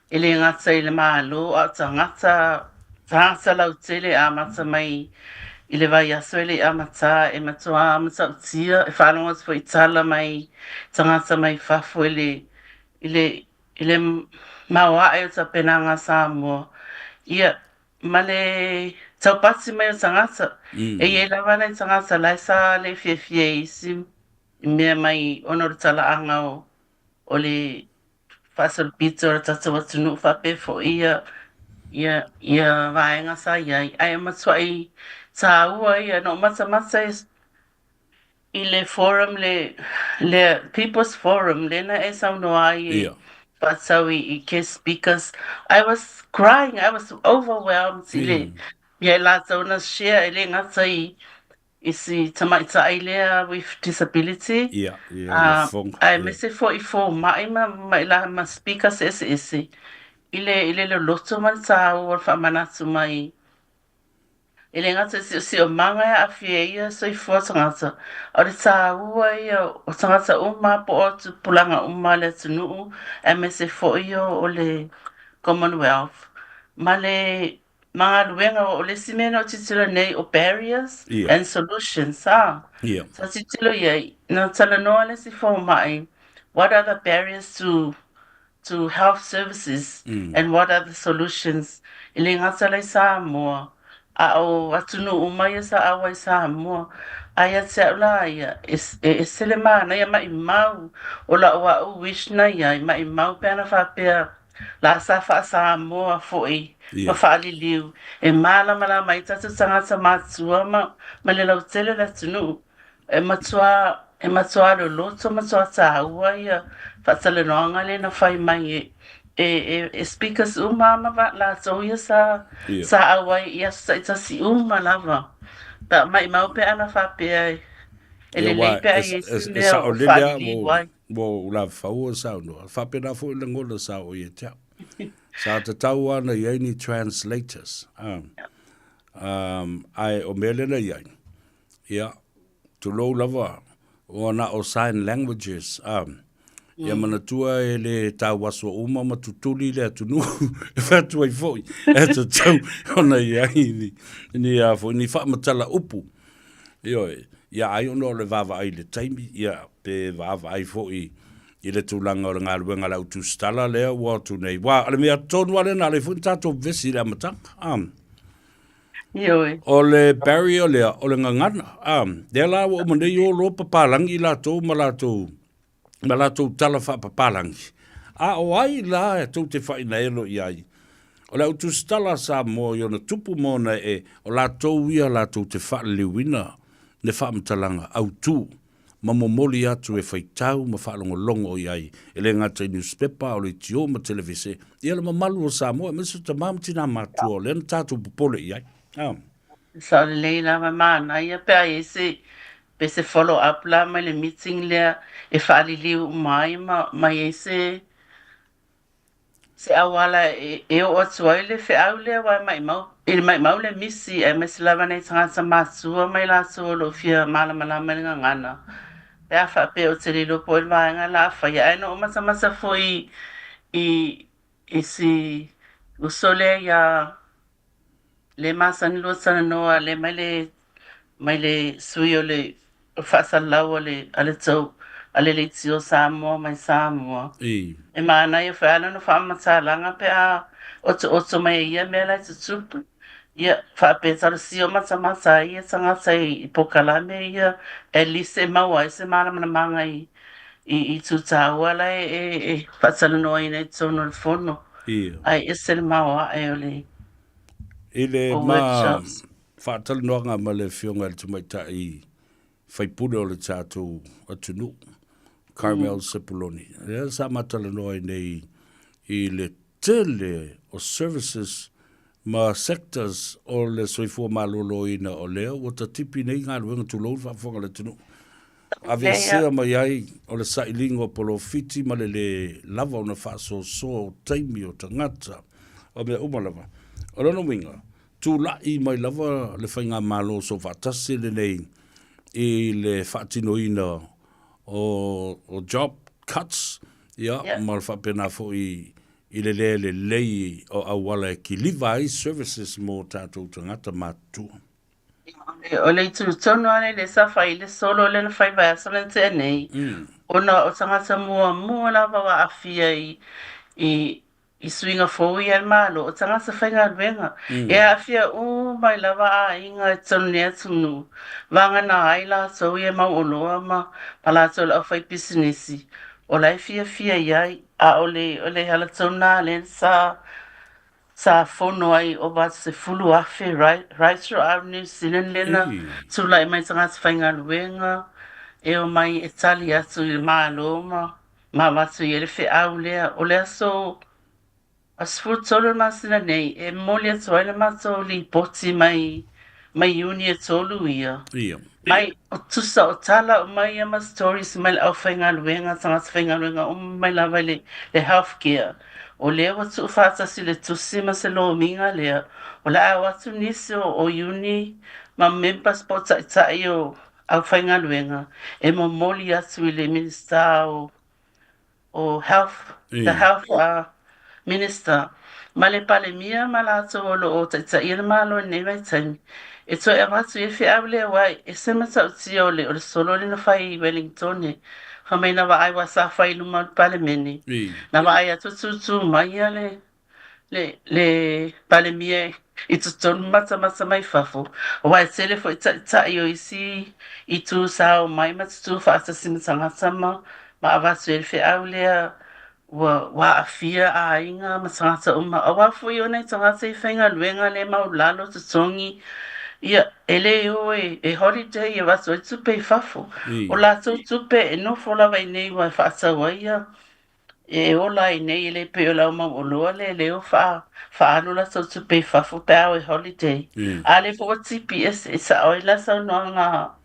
e le gata i le Malo a o tagata, tagata lautele e amata mai i le vaiaso e le i amata e matua matautia e faalogo atu foi i tala mai tagata mai fafo i le i le i le maoae o tapenaga a Samoa. Ia, ma le taupati mai o tagata. E i ai lava nai tagata la e sa le fiafia i isi mea mai ona o le talaaga o, o le faasolopito o le tatou atunuu faapea foi ia, ia, ia vaega sa i ai. Ae matuai tāua ia, na ou matamata i, i le forum le, le People's Forum lea na e saunoa ai e faatatau i, i guest speakers. I was crying, I was overwhelmed i le, ia i latou na share e le gata i, i si tamaitai lea with disability, Ia, ia, uh, fofoga, aemaise foi fomai ma, ma, ma, ma speakers eseese i le, i le loloto ma le tāua o le faamanatu mai E le gata i siosiomaga e aafia ai ia soifua tagata, a o le tāua ia o tagata uma po o tupulaga uma a le atunuu aemaise foi o le Commonwealth ma le ma galuega o le isi mea na ou tilotilo nei o barriers and solutions a sa tilotilo i ai na talanoa le isi fomai what are the barriers to to health services and what are the solutions e le gata la i Samoa a o atunuu uma ia sa auai i Samoa. Ae ia te au la ia, e ese le manaia maʻimau o la'u a'u wish na iai, maʻimau pe ana faapea la sa faa-Samoa foi ma faaliliu e malamalama ai tatou tagata matua ma ma le lautele o le atunuu. E matua, e matua loloto, matua tāua ia faatalanoaga lea na fai mai e, e, e, e speakers uma ma va, latou ia sa, yeah. sa auai i aso taitasi uma lava. Ta maʻimau pe ana faapea e, e lelei pe a i ai se mea o faaliliu ai. Ua ou lafaua saunoa. Faapena foi lagona sa oo ia te au. Sa tatau lava ona i ai ni translators. Um, um, ae o mea lea na i ai, Ia, tulou lava, ua na o sign languages, a, ia manatua e le tauaso uma ma tutuli le atunuu e fai atu ai foi, e tatau ona i ai ni, ni, a, foi, ni faamatala upu. Ioe, ia ai ona o le vaavaai i le taimi, ia, pe vaavaai foi i le tulaga o le galuega a le au tusitala lea ua atu nei. Ua, o le mea tonu lava lea na ala ai foi ona tatou vevesi i le amataga, a. Ioe. O le barrier lea, o le gagana. A, lea la ua uma nei o loa papalagi latou ma latou, ma latou tala faapapalagi. A o ai la e tou te fainaelo i ai? O le au tusitala a Samoa i ona tupu ma ona ee, o latou ia latou te faaliliuina le faamatalaga autu ma momoli atu e faitau ma faalogologo i ai, e le gata i niusipepa, o leitio ma televise, ia le mamalu o Samoa, aemaise o tama ma tinā matua, o lea na tatou popole i ai. A. Sao lelei lava, manaia pe a i ai se, pe se follow up la mai le meeting lea e faaliliu uma ai ma, ma i ai se, se auala e oo atu ai le feau lea aua e maʻimau, i le maʻimau le misi aemaise lava nai tagata matua mai latou o lo o fia malamalama i le gagana pe a faapea ou te le iloa po o ai le vaega la a faia. Ae na ou matamata foi i i si uso lea iā Le masani lua talanoa le mai le mai le sui o le faasalalau a le a le tou a le leitio Samoa mai Samoa. I. E manaia foi a lona faamatalaga pe a otooto mai ai ia mea la e tutupu. Ia faapea talosia o matamata ai ia tagata i pokalame ia at least e maua ai se malamalamaga i i i itu taua la e e e faatalanoaina i totonu o le fono. Ia. Ae ese le maoae o le I le ma faatalanoaga ma le Afioga i le Tamaitai Faipule o le tatou atunuu, Carmel Sepuloni, lea sa ma talanoa ai nei i le tele o services ma sectors o le soifua maloloina o lea ua tatipi nei galuega tulou le faafofoga a le atunuu. Aveesea mai ai o le sailiga o polofiti ma le lē lava ona faasoasoa o taimi o tagata. o mea uma lava. O lona uiga, tulai mai lava le Faigamalo Soofaatasi lenei i le faatinoina o, o job cuts, ia, yeah. ma le faapena foi i le lē lelei o auala e kiliva ai services mo tatou tagata matutua. O le itu tonu lava lea sa fai i le solo lea na fai vaiaso lea na tea nei, ona o tagata muamua lava ua aafia i, i, i suiga fou ia a le Malo, o tagata faigaluega. E aafia uma ai lava aiga i totonu nei atunuu, vagana ai latou ia e mauoloa ma, ma latou le aufaipisinisi, o la e fiafia i ai, a o le, o le ala tonu lena lea sa Sa fono ai ova atu 10,000 right throughout New Zealand lena tulai mai tagata faigaluega e omai e tali atu i le Malo ma ma avatu i ai le feau lea. O le aso 13 o le masina nei e momoli atu ai le matou lipoti mai mai Iuni e 3 ia. Mai, o tusa o tala uma ia ma stories mai le aufaigaluega, tagata faigaluega uma mai lava i le, le health care. O lea ua tuufaatasi le tusi ma se lomiga lea, o le a o atu nisi o, o Iuni ma members po o taitai o aufaigaluega e momoli atu i le Minisita o o Health, the Health Minister, ma le Palemia ma latou o lo o taitaia le Malo i lenei vaitaimi, e toe avatu i ai feau lea aua e ese matautia o le o le solo lea na fai i Wellingtone. Fai mai na vaai aua sa fai i luma o le Palemene, na vaai atu tūtū mai ia le le le Palemia i totonu matamata mai fafo, aua e tele foi taitai o isi itu sa omai ma tutū faatasi ma tagata ma ma avatu ai le feau lea ua ua aafia aiga ma tagata uma. Aua foi o nai tagata i faigaluega le maulalo totogi, ia e le o e e holiday e avatu ai tupe i fafo. O latou tupe e nofo lava i inei aua e faatau ai ia E ola ai nei, e le pei o le au mauoloa lea e le o faa, faaalu latou tupe i fafo pe a o e holiday. A lea foi ua tipi ese, e sao ai la saunoaga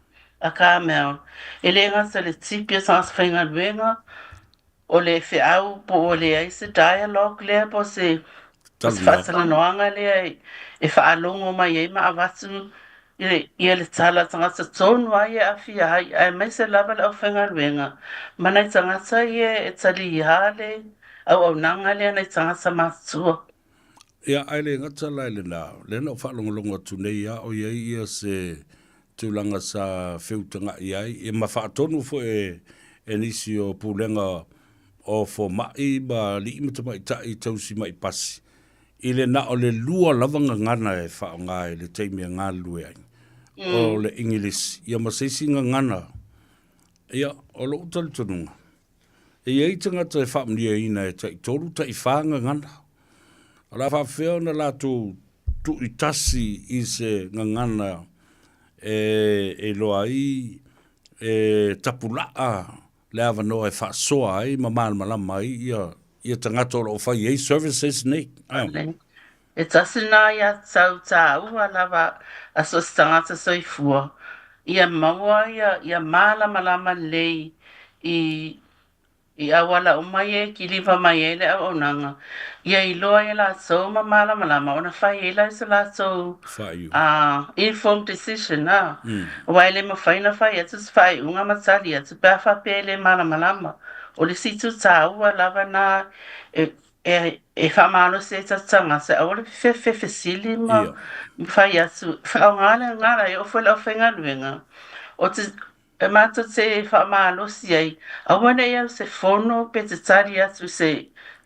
a Carmel, e le gata i le tipi o tagata faigaluega, o le feau po ua leai se dialogue lea po o se, po o se faatalanoaga lea e faalogo mai ai ma avatu Ia le tala tagata tonu lava ia e aafia ai, aemaise lava le aufaigaluega ma nai tagata ia e taliā le auaunaga lea nai tagata matutua. Ia, ae le gata la i lena, lea na ou faalogologo atu nei lava o i ai ia se tulaga sa feutaga'i ai, ia ma faatonu foi e, e nisi o pulega o fomai ma alii ma tamaitai tausi ma'i pasi, I le na o le lua lava gagana e faaaoga i le taimi e galulue ai, o le Igilisi, ia ma se isi gagana. Ia, o lo'u talitonuga, e i ai tagata e faamanuiaina e taitolu, taifa gagana. O le a faapefea ona latou tuuitasi i se gagana e iloa ai e tapulaa le avanoa e faasoa ai ma malamalama ai ia ia tagata o lo o fai ai services nei. E tasi lena ia tau tāua lava a so o se tagata soifua, ia maua ia, ia malamalama lelei i i auala uma ia e kiliva mai ai le auaunaga, ia iloa ai e latou ma malamalama ona fai ai la i se latou informed decision, a. Aua e le mafai ona fai atu se faaiuga ma tali atu pe a faapea e le malamalama. O le isi itu taua lava na e, e, e faamalosi ai tatou tagata, aua le fefefesili ma fai atu, faaaoga le agaga e oo foi i le aufaigaluega. O te, E matou te faamalosi ai, aua ne i alu se fono pe te tali atu i se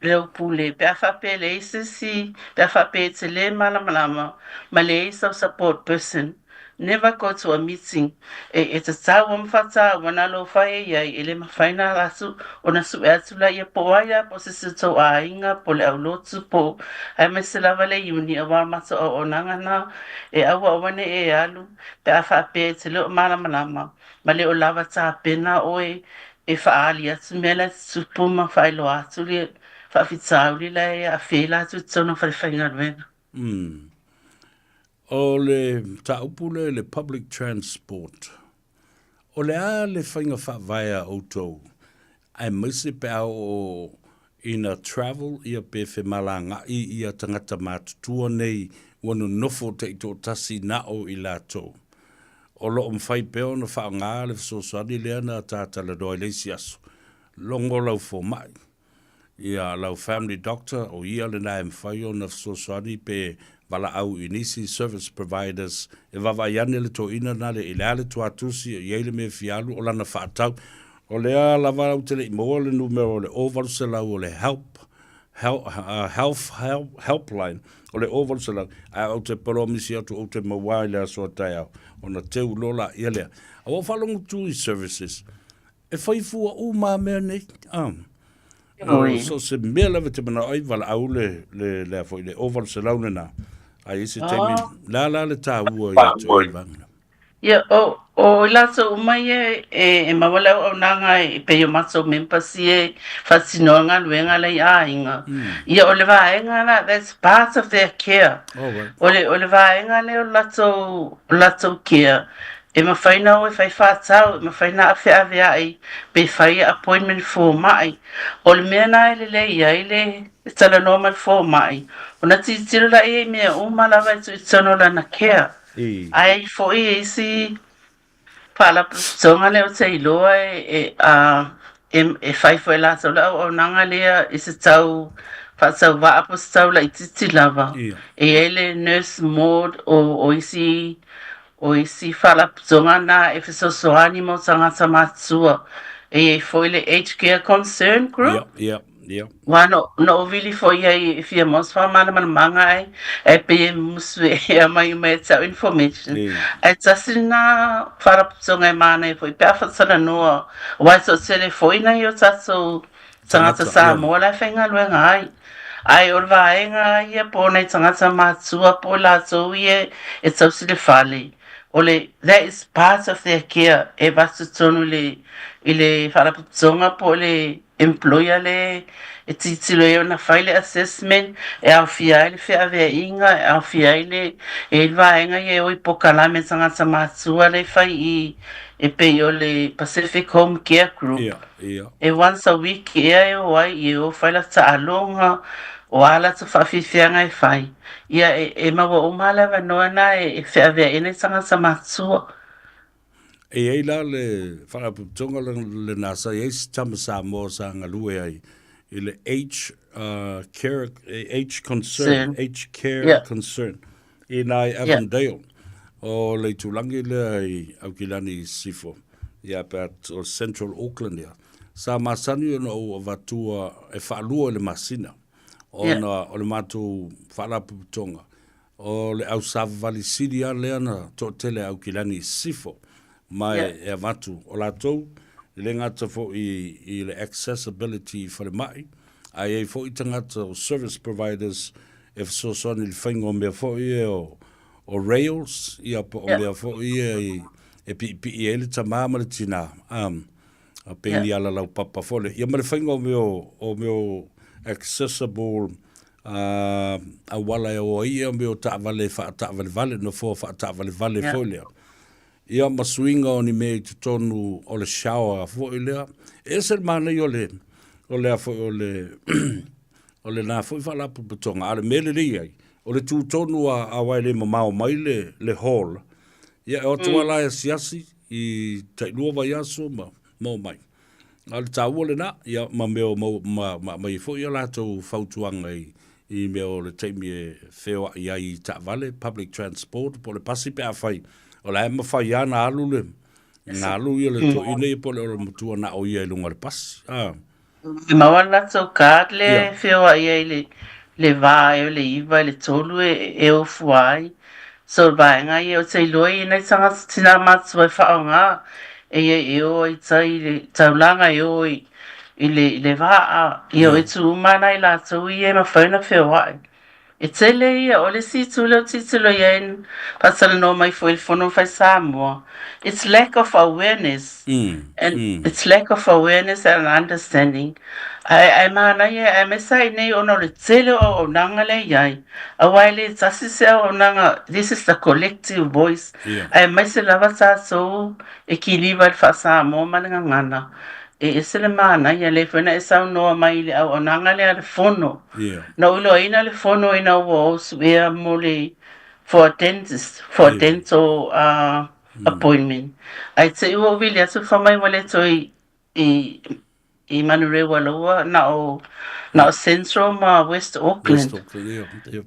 leo pule pe a faapea e leai se isi, pe a faapea e te le malamalama ma leai sau support person. Never go to a meeting. E, e tatau a ma faataua na alofa e i ai, e le mafai na atu ona sue atu laia po o ai lava po o se isi o tou aiga, po o le aulotu, po o aemaise lava le iuni aua o le matou auaunaga na e aua aua ne i e alu Pe a faapea e te le o malamalama ma le o lava tapena oe e faaali atu mea la e tutupu ma faailoa atu le faafitauli la e aafia ai latou i totonu o falefaigaluega. Mm. O le mataupu lea i le public transport, o le a le faiga faavae a outou aemaise pe a oo Ina travel ia pe femalagaʻi ia tagata matutua nei ua nonofo taitoatasi na o i latou. O lo o mafai pea ona faaaoga le fesoasoani lea na ta talanoa i le isi aso. Logo lau fomai, ia lau family doctor, o ia lena e mafai ona fesoasoani pe valaau i nisi service providers e vaavaai ane le toeaina na le i le a le tuatusi e i ai le mea e fia alu o lana faatau. O lea lava ou te le i maua le numera o le 0800 o le help, help, health help, helpline o le 0800 ae ou te polomisi atu ou te maua i le aso a taeao ona teu loa laia lea. A ua ou faalogo tu i services e fai fua uma a mea nei. Oi. So se mea lava te manao ai valaau le le le foi le 0800 lena. Ai se taimi la la le taua ia te oi vanga. Ia, o, o i latou uma ia e, e maua le auaunaga e pei o matou members ia e faatinoa galuega la i aiga. Ia, o le vaega la, that's part of their care. Alright. O le, o le vaega lea o le latou, o le latou care, e mafai ona o e fai faatau, e mafai ona aveaveai pe fai appointment fomai. O le mea lena e lelei ai le talanoa ma le fomai, ona tilotilo laia i mea uma lava e tuu i totonu o lana care. Ae i foi isi faalapotopotoga lea ou te iloa e, a, e, e fai foi e latou le auaunaga lea i se tau faatauvaa po o se tau laitiiti lava. E i ai le Nurse Maud o, o isi o isi faalapotopotoga na e fesoasoani mo tagata matutua. E i ai foi le Aged Care Concern Group. Ia, ia. Ia. Aua na, na ou vili foi ai e fia maua se faamalamalamaga ae, ae pei e musu e aumai uma e te au information. Ae tasi lena faalapotopotoga e manaia foi pe a faatalanoa, aua e toatele foi nai o tatou tagata Samoa la e faigaluega ai. Ae o le vaega ia po o nai tagata matua po o latou ia e tausi le fale, o le that is part of their care e avatu tonu i le, i le faalapotopotoga po o le employer le e tilotilo ai ona fai le assessment e aofia ai le feaveaiga, e aofia ai le, e i ai le vaega ia e o i pokalame tagata matua lea e fai i e pei o le Pacific Home Care Group. Ia, ia. E once a week ea e o ai, e o fai lata taaloga, o a lata faafiafiaga e fai. Ia e, e maua uma lava le avanoa lena e feaveai ai nai tagata matua. E i ai la le faalapotopotoga lena sa i ai se tama Samoa sa galue ai i le Age Care, Age Concern, Age Care Concern i ina i Avondale. O le itulagi lea i Aukilani i Sisifo, ia pe a o Central Auckland ia. Sa masani ona ou avatua e faalua i le masina ona o le matou faalapotopotoga O le au savavali sili lava lea na toatele a Aukilani i Sisifo, ma e avatu. O latou, e le gata foi i le accessibility i falemai, ae i ai foi tagata o service providers e fesoasoani i le faiga o mea foi ia o rails, ia po o mea foi ia e piipii ai le tama ma le tina, a pei ni ala laupapa foi lea. Ia ma le faiga o mea o mea o accessible auala e o ai ia mea o taavale faataavalevale, nofoa faataavalevale foi lea. Ia ma suiga o ni mea i totonu o le shower foi lea. E ese le manaia o le, o lea foi o le, o lena foi faalapotopotoga. A o le mea lelei ai, o le tu tonu a, aua e le mamao mai le, le hall, ia e o atu lava la e asiasi i tailua vaiaso ma, ma omai. A o le taua lena, ia, ma mea o mau, ma, ma aumai ai foi a latou fautuaga i, i mea o le taimi e feoai ai i taavale, public transport, po o le pasi pe afai o la e mafai lava ona alu le, ona alu ia le toeaina ia po o le olomatua na o ia i luga o le pasi. A. E maua le latou card lea e feoai ai i le va ea o le 9 i le 3 e ofu ai. So o le vaega ia ou te iloa e i ai nai tagata tinā matua e faaaoga e ia e o ai i tai i le taulaga e o i le i le vaa ia o itu uma lava i latou ia e mafai ona feoai. E tele ia, o le isi itu lea ou te tilotilo i ai faatalanoa mai foi i le Fono Fai Samoa, it's lack of awareness and it's lack of awareness and understanding. Ae, ae manaia, aemaise lava i nei ona o le tele o auaunaga lea e i ai, aua e le tasi se auaunaga, this is the collective voice, aemaise lava tatou e kiliva i le faa-Samoa ma le gagana. E ese le manaia lea foi na e saunoa mai i le auaunaga lea a le Fono. Ia. Na ou iloaina le Fono ina ua ou suea mo le for a dentist, for a dental appointment. Ae te i ua ou vili atu fai mai ua le toe i i Manurewa loa na o na o Central ma West Auckland. West Auckland, ia, ia.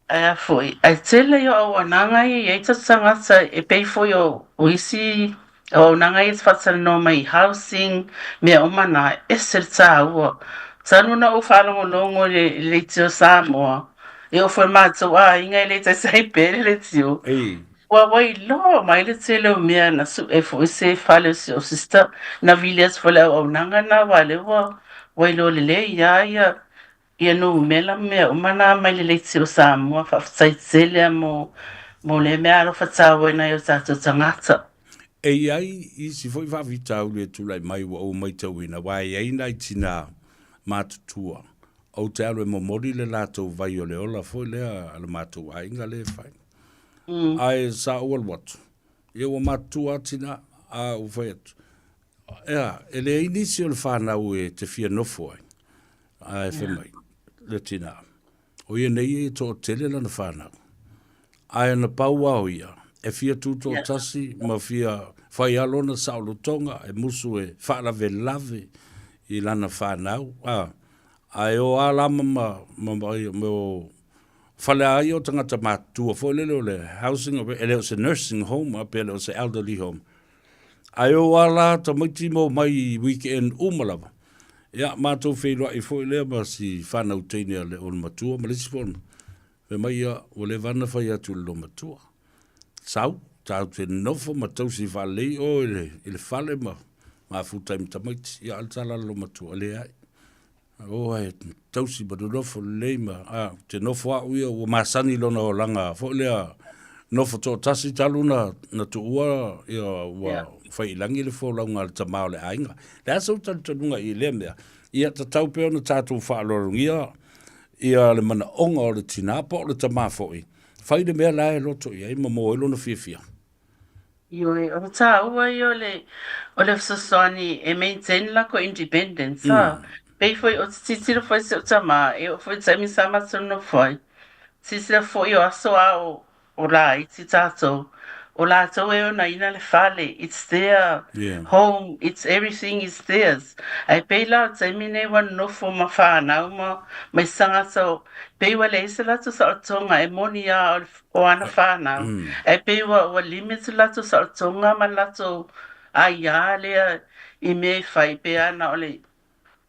Ae a foi, ae tele ia o auaunaga ia i ai tatou tagata e pei foi o o isi auaunaga ia e faatalanoa mai i housing, mea uma na, e ese le taua. Talu ona ou faalogologo i le leitio Samoa, e oo foi i le matou aiga e le taitai pea le leitio. Ua ua iloa mai le tele o mea na sue foi se fale o si ou sister, na vili atu foi i le auaunaga na aua lea ua ua iloa lelei lava ia ia numera ma mea uma na mai le leitio o Samoa. Faafetai tele lava mo mo lea mea alofa taua i nai o tatou tagata. E i ai isi foi faafitauli e tulai mai ua ou matauina, aua e i ai nai tina matutua ou te alu e momoli le latou vai o le ola foi lea a le matou aiga lea e fai. Ae sa ou alu atu, ia ua matutua lava tina, a ou fai atu, Ea, e leai nisi o le fanau e te fia nofo ai. Ae fai mai le tina, o ia nei e toatele lana fanau. Ae na pau lava o ia, e fia tutoatasi ma fia fai lava lona saolotoga e musu e faalavelave i lana fanau, a, ae o lava la ma, ma, ma, ma, ma o fale lava ia o tagata matutua foi lele o le housing, e le o se nursing home, a, pe le o se elderly home. Ae o a la tamaiti ma omai i weekend uma lava. Ia, matou feiloai foi lea ma si fanau teine a le o le matua ma le isi foi. Fai mai ia, ua leva ona fai atu i le loomatua. Sau, tatou te nofo ma tausi faalelei oe i le, i le fale ma mafuta ai ma tamaiti. Ia, a o le tala a le loomatua, leai. O e tausi ma nonofo lelei ma, a, ou te nofo au ia, ua masani i lona olaga foi lea, nofo toatasi talu na, na tuua, ia, ua yeah. fai i lagi le folauga a le tama o le aiga. Le a sou talitonuga i lea mea, ia tatau pea ona tatou faaaloalogia ia le manaoga o le tinā po o le tama foi, fai le mea la e loto i ai ma maua ai lona fiafia. Ioe, o le tāua ia o le, o le fesoasoani e maintain le latou independence, a. Pei foi o te tilotilo foi si ou tama, e oo foi i le taimi sa matou nofo ai, silasila foi o aso a o, o laiti tatou, o latou e onaina le fale, it's their home, it's everything is theirs. Ae pei la o le taimi nei ua nonofo ma whanau ma, ma isi tagata o, pei ua leai se latou saolotoga e moni a o le o ana whānau. E pei ua, ua limit le latou saolotoga ma le latou aiā lea i mea e fai, pe ana o le,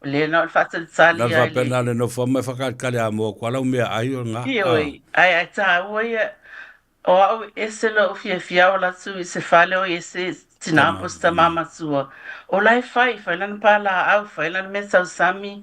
o lea na o le faatalitali Na ai le... faapena le nofo mai whakalikali a mua kua lau mea ai o ngā. Ioe, ai ai tāua ia, o au ese lou fiafia o atu i se fale o i ese tinā po o se tamā matua. O la e fai, fai lana pālāau, fai lana mea tausami,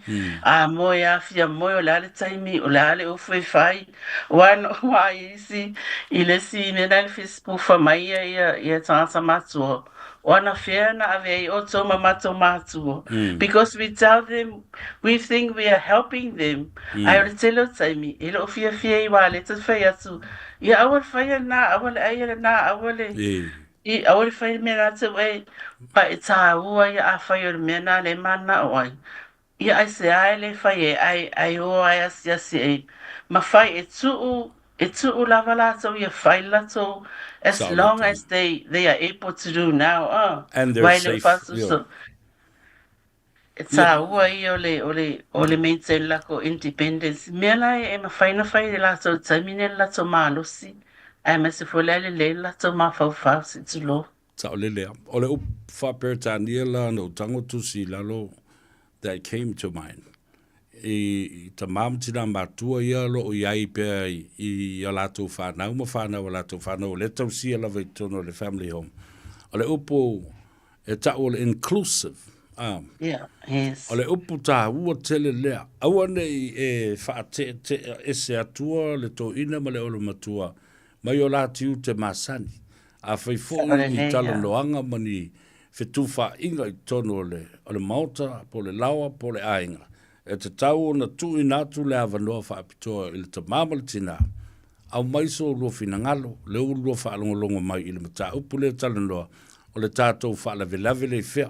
a moe a fia moe, o le a le taimi, o le a le ufu e fai. Aua na ou a i isi, i le isi mea na i le Facebook fai mai ia, ia, ia tagata matua, o anawhea na ave ai outou ma matou mātua. Because we tell them, we think we are helping them, ae o le tele o taimi, e le o fiafia i wā le te whai atu, ia aua le whaia lena, aua le aia lena, aua le, i, aua le whai le mea rātou e, pa e tāua ia a whai o le mea nā le mana o ai. Ia aisea e le fai e ai ai o ai asiasi e ma fai e tuu e tuu lava latou ia fai latou as long as they they are able to do now ah And they're wai le safe, fasu yeah. so e tāua ia o le o le o le maintain lako independence mea la e mafai na fai e latou taimi nei le latou malosi aemaise foi la e lelei le latou mafaufau se i tulou. Saolele a. O le upu faa-Peretania la na ou tago tusi i lalo that came to mind. I, i tamā ma tinā matua ia o lo o i ai pea i, i a latou whanau ma whanau a latou whanau o lea tausia lava i totonu o le family home. O le upu e ta'u o le inclusive. Ah. Yeah, yes. O le upu tāua tele lea. Aua nei e whaateatea ese atua le toeaina ma le olomatua mai o la tiute masani. Afai foi ni talanoaga ma ni fetufaaiga i totonu o le, o le maota, po o le laoa, po o le aiga, e tatau ona tuuina atu le avanoa faapitoa i le tamā ma le tinā, aumai so lua finagalo, le ulua faalogologo mai i le mataupu lea talanoa, o le tatou faalavelave lea i fea.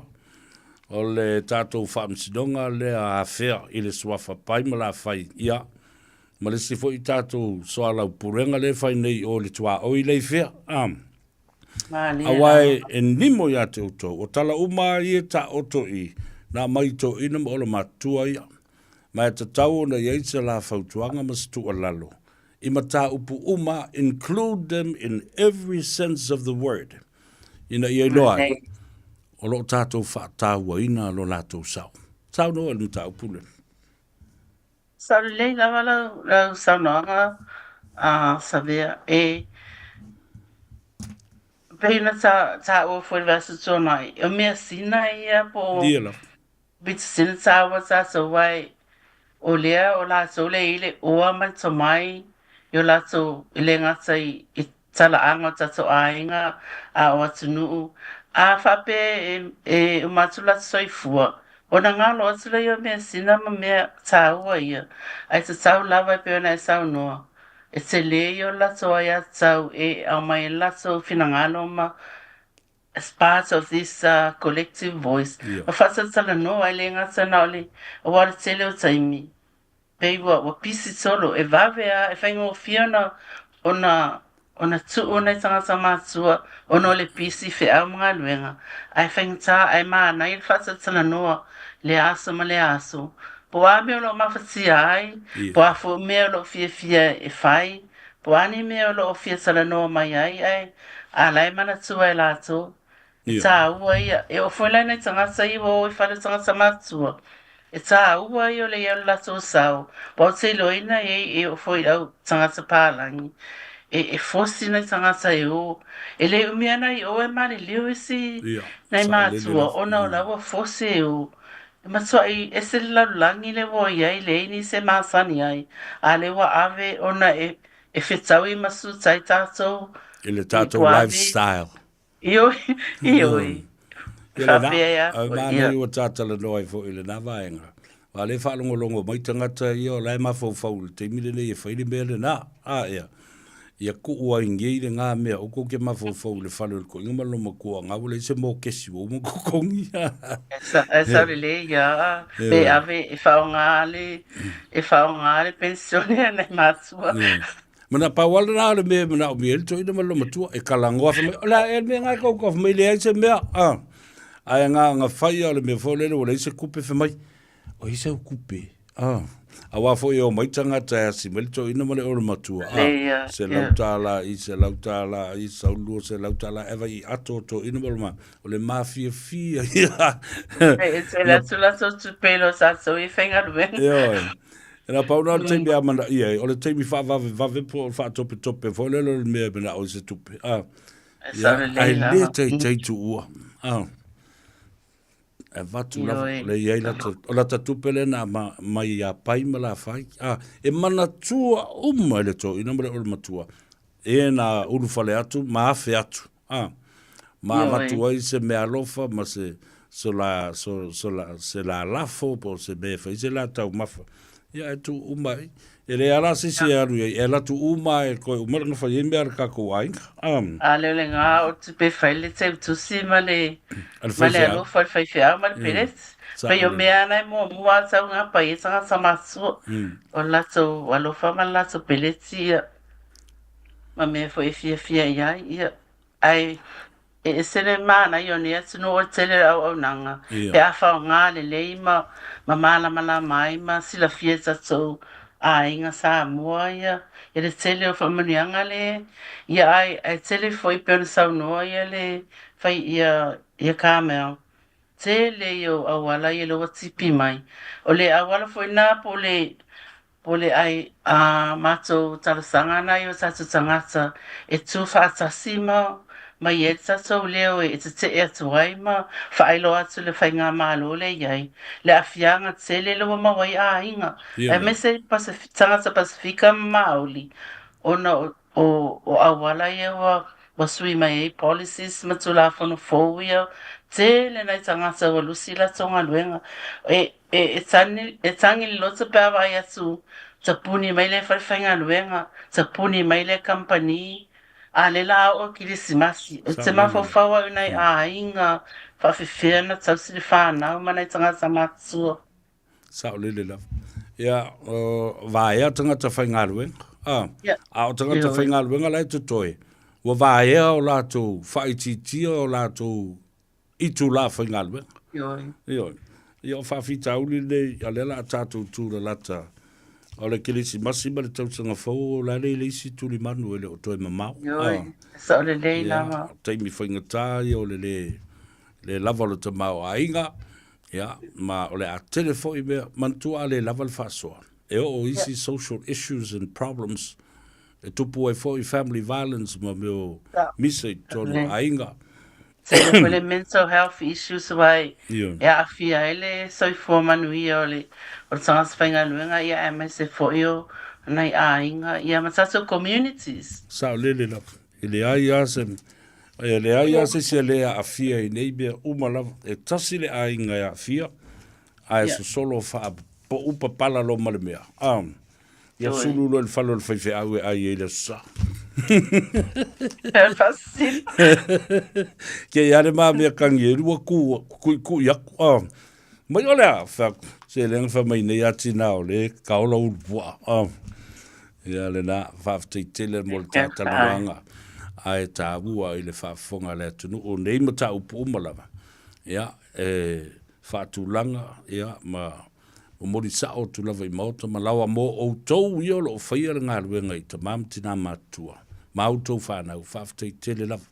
O le tatou faamasinoga lea afea i le suafa Pai ma Lafai, ia, ma le isi foi tatou soalaupulega lea e fai nei i o i le tuaoi lea i fea, a. Aua e nimo ia te outou, o tala uma lava ia e taoto i i, na aumai i toeaiina ma olomatua ia. Ma e tatau ona i ai se la fautuaga ma se tuualalo i mataupu uma, include them in every sense of the word, ina ia iloa ai o lo o tatou faatauaina lo latou sao. Saunoa i le mataupu lea. Sao lelei lava lau, lau saunoaga a Savea e pei ona taua foi i le vaiaso tuanai, o measina ia po o Ia lava. Pito sili tāua tātou ai o lea o latou lea i le oa ma le tomai i o latou e le gata i i talaaga o tatou aiga a o atunuu a faapea e e uma atu latou soifua ona galo atu lea o measina ma mea tāua ia ae tatau lava e pei ona e saunoa e tele ia o latou aiatatau e aumai ai latou finagalo ma as part of this collective voice ma faatalatalanoa e le gata na o le aua o le tele o taimi pei ua ua pisi solo e vave a e faigofie ona ona ona tuu nai tagata matua ona o le pisi feau ma galuega ae faigata ae manaia le faatalatalanoa lea aso ma lea aso po o a mea o lo o mafatia ai po o a foi mea o lo o fiafia e fai Po o a ni mea o lo o fia talanoa mai ai ae a la e manatua e latou. E tāua ia. E oo foi la i nai tagata ia ua o i fale o tagata matutua. E tāua ia o le ia o le latou sao. Aua ou te iloaina e e oo foi i au tagata palagi. E, e fosi nai tagata e o. E le umi ana i o e maliliu isi nai matua ona o la ua fosi e o. E matuai ese le lalolagi lea ua i ai, leai nisi e masani ai, a lea ua ave ona e, e fetaui ma sutai tatou I le tatou lifestyle. Ioe, ioe. Ia lena, Faapea ai manaia ua ta talanoa ai foi i lena vaega. Aua o lea e faalogologo mai tagata ia o la e mafaufau i le taimi lenei e fai le mea lena. A ea, ia tuu ai nei lena mea, aua tou te mafaufau i le fale o le toeaina ma lona matua, na ua leai se mokesi ua uma ona totogi. E sao lelei ia, pe ave e faaaoga le, e faaaoga le penisione a nai matua. Ma na pau lava lena o le mea e manaomia ai le toeaina ma lona matua, e talanoa fai mai, o le a ea le mea lena e tou fai mai leai se mea, a. Ae na ona fai lava o le mea foi lele ua leai se tupe fai mai, o i ai sau tupe, a. Aua foi e omai tagata e asi mai le toeaina ma le olomatua, a, $100 i, $100 i, sau $200, e ave i ato o toeaina ma le o le mafiafia ia. E tele atu latou tupe i lo tatou i faigaluega. Ioe. E na pau na o le taimi a manaia ai, o le taimi faavavevave po o le faatopetope foi lele o le mea e manao ai se tupe. A, ia, ae le taitai tuua. A, e avatu lava, o le i ai lata, o lata tupe lea na mai ia Pai ma Lafai. A, e manatua uma e le toeaina ma le olomatua, e na ulufale atu ma afe atu. A, ma avatu ai se meaalofa ma se, so la, so, so la, se lalafo po o se mea e fai se la taumafa. Ia, e tuu uma ai. E leai lava la se isi e alu i ai, e alu atu uma lava e toe uma ona fai ai mea a le tatou aiga. A. A leo le gā o tupe fai le teutusi ma le, ma le alofa o le faifeau ma le peleti. Pei o mea ana e muamua a tau ngā pai e tagata matua. O le latou alofa ma le latou peleti ia. Ma mea foi e fiafia i ai, ia. Ae e ese le manaia o nei atunuu o le tele o le auaunaga, pe a faaaoga lelei ma ma malamalama ai ma silafia e tatou aiga Samoa ia i le tele o faamanuiaga le ia ae ae tele foi pei ona saunoa ia le fai ia ia Carmel tele ia o auala ia lea ua tipi mai. O le auala foi na po o le Po le ai a matou talosaga ana i o tatou tagata e tu faatasi ma ma i ai le tatou leo e tetee atu ai ma faailoa atu le faigamalo lea i ai le aafiaga tele lea ua maua ai aiga aemaise tagata Pasefika ma Maoli ona o auala ia ua sui mai ai policies ma Tulafono fou ia, tele nai tagata ua lusi latou galuega. E, e, e, tani, e tangi le loto pe a vaai atu, tapuni mai lea falefaigaluega, tapuni mai lea kamupani. A lea la a oo i Kirisimasi, ou te mafaufau au i nai aiga faafefea na tausi le fanau ma nai tagata matutua. Saolele lava. Ia, o, vaea tagata faigaluega. A, Ia. a o tagata Ioe. faigaluega la e totoe, ua vaea o latou faaitiitia o latou itulā faigaluega. Ioe. Ioe. Ia o faafitauli lenei, a lea la a tatou tulalata o le Kerisimasi ma le tausaga fou, o la le i le isi tulimanu e le o toe mamao. Ioe, Ah. sao lelei Ia, lava. o taimi faigata ia o le le, le lava o le tamaoaiga, ia, ma o le a tele foi mea, manatua a le lava le faasoa. E oo isi social issues and problems e tupu ai foi family violence ma mea o misa i totonu o aiga. Tele foi le mental health issues wai Ioe. e aafia ai le soifua manuia o le o le tagata faigaluega ia aemaise foi o nai aiga ia ma tatou communities. Saolele lava. E leai lava se e leai lava se isi e le aafia i nei mea uma lava. E tasi le aiga e aafia ae sosolo faapou papala loa ma le mea. Ah. Ia sulu loa i le fale o le faifeau e ai ai le aso sa. Faasili. Ke ia le ma mea kangi e lua ku kui kui aku. Ah. Mai o le a fa se le fa mai nei ati na o le ka ola ulu pua. Ah. Ia le na faafetai tele mo le tātalanoaga ae tāua i le faafofoga a le atunuu nei mataupu uma lava. Ia e faatulaga ia ma momoli sao atu lava i maota ma laoa mo outou ia o lo o faia le galuega i tama ma tina matutua ma outou fanau. Faafetai tele lava.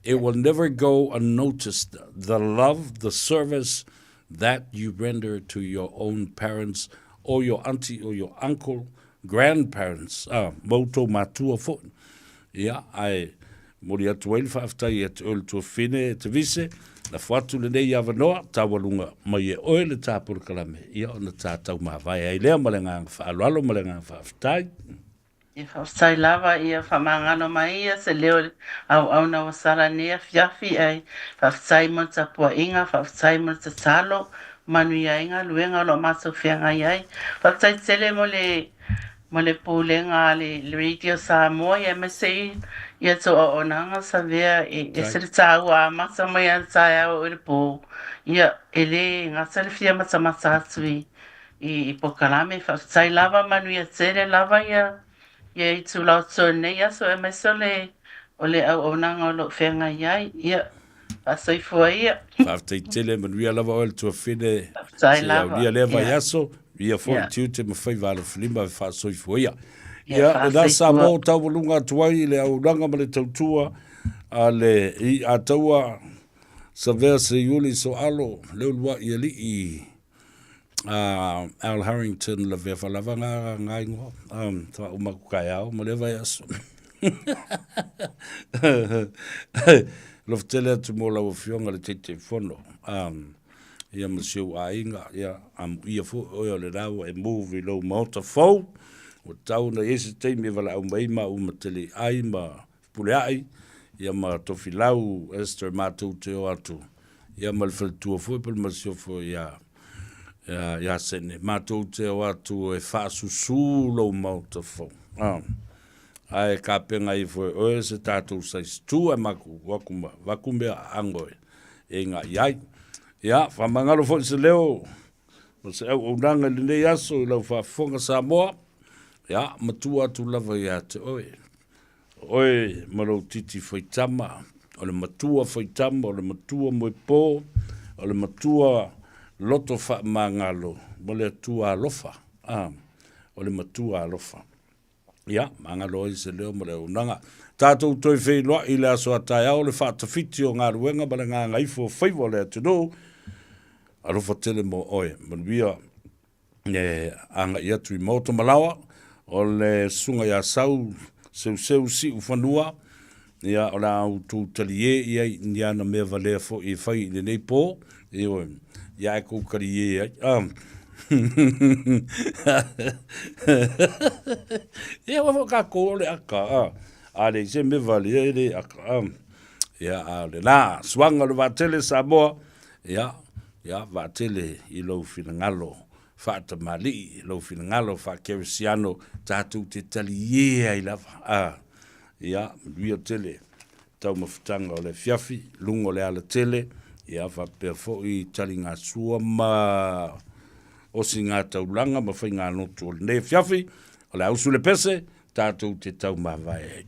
It will never go unnoticed the love, the service that you render to your own parents or your auntie or your uncle, grandparents, ah, ma outou matua foi. Ia, ae momoli atu ai le faafetai ia te oe le tuafafine e Tavise, lafo atu lenei avanoa, taualuga mai e oe le tā polokalame, ia ona tā taumavae ai lea ma le agaga faaaloalo ma le agaga faafetai. Ia faafetai lava, ia faamagalo mai ia se leo i le auauna ua sala nei afiafi, ae faafetai mo le tapuaiga, faafetai mo le tatalo, manuia ai galuega o lo o matou feagai ai. Faafetai tele mo le mo le pulega a le Radio Samoa ia aemaise i ia tou auaunaga Savea e ese le tāua amata mai a le taeao i le pō ia e le gata le fia matamata atu i i polokalame. Faafetai lava manuia tele lava ia ia itula o totoe nei aso aemaise o le o le auaunaga o lo o feagai ai ia Faasoifua ia. Faafetai tele, manuia lava oe le tuafine. Faafetai Se lava. aulia lea vaiaso, ia foi Ia. tiute ma faiva alofilima e faasoifua ia. Ia, Ia, lena faasoifua. Samoa o taualuga atu ai i le auaunaga ma le tautua a le i Ataua Savea Seiuli Soalo Leuluai Alii a Al Harrington Lavea Falava ngā ngā ingoa um, whauma ku kaeao ma lea vaiaso. Alofa tele atu mo lau afioga le Taitaifono um, ia ma si ou aiga, ia amuia foi oe o lena ua e move i lou maota fou, ua tatau ona i ai se taimi e valaau mai ai maua ma Teleiai ma Fepuleai, ia ma Tofilau Esther matou te o atu, ia ma le faletua foi po o le masiofo ia ia ia Sene, matou te o atu e faasusū lou maota fou. Ah. Ae kapena ifo e oe se tatou size 2 ae maku o atu ma avatu mea aano e inai ai. Ia, faamagalo foi se leo ma se auaunaga i lenei aso i lau faafofoga Samoa. Ia, matua atu lava ia te oe. O oe ma lou titi faitama, o le matua faitama, o le matua moepo, o le matua loto faamagalo, ma le Atua alofa. Ah, o le matua alofa. Ia, magalo ai se leo ma le auaunaga. Tatou toe feiloai i le aso a taeao le faatafiti o galuega ma le gagaifo o faiva o le atunuu. Alofa tele mo oe. Manuia e agai atu i Maota Malaoa, o le susuga ia Sau Seuseu Siufanua, ia, o le a outou taliē i ai i ni ana mea valea foi e fai i lenei pō, ioe, ia ae kou taliē ai. Ah. Ia, aua foi kākou o le aka, ah. A leai se mea valea e le aka, ah. Ia, a o lena, suaga o le vaatele Samoa, ia, ia, vaatele i lou finagalo faatamalii, lou finagalo faakerisiano, tatou te taliē ai lava, ah. Ia, manuia tele taumafataga o le afiafi, luga o le alatele, ia faapea foi taligasua ma osigataulaga ma faiganotu o lenei afiafi. O le a usu le pese, tatou te taumavae ai.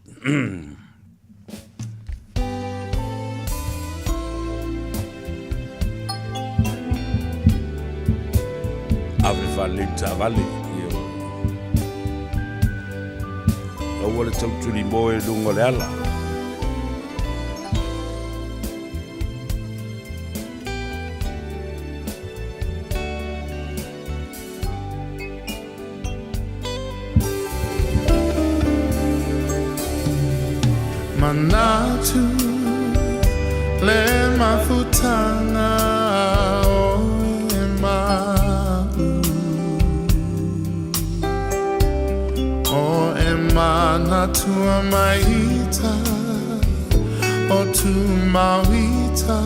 Ave faalelei taavale. Aua le tautuli moe i luga o le ala. Manatu le mafutanga o e ma'u O e manatua maita o tu mauita.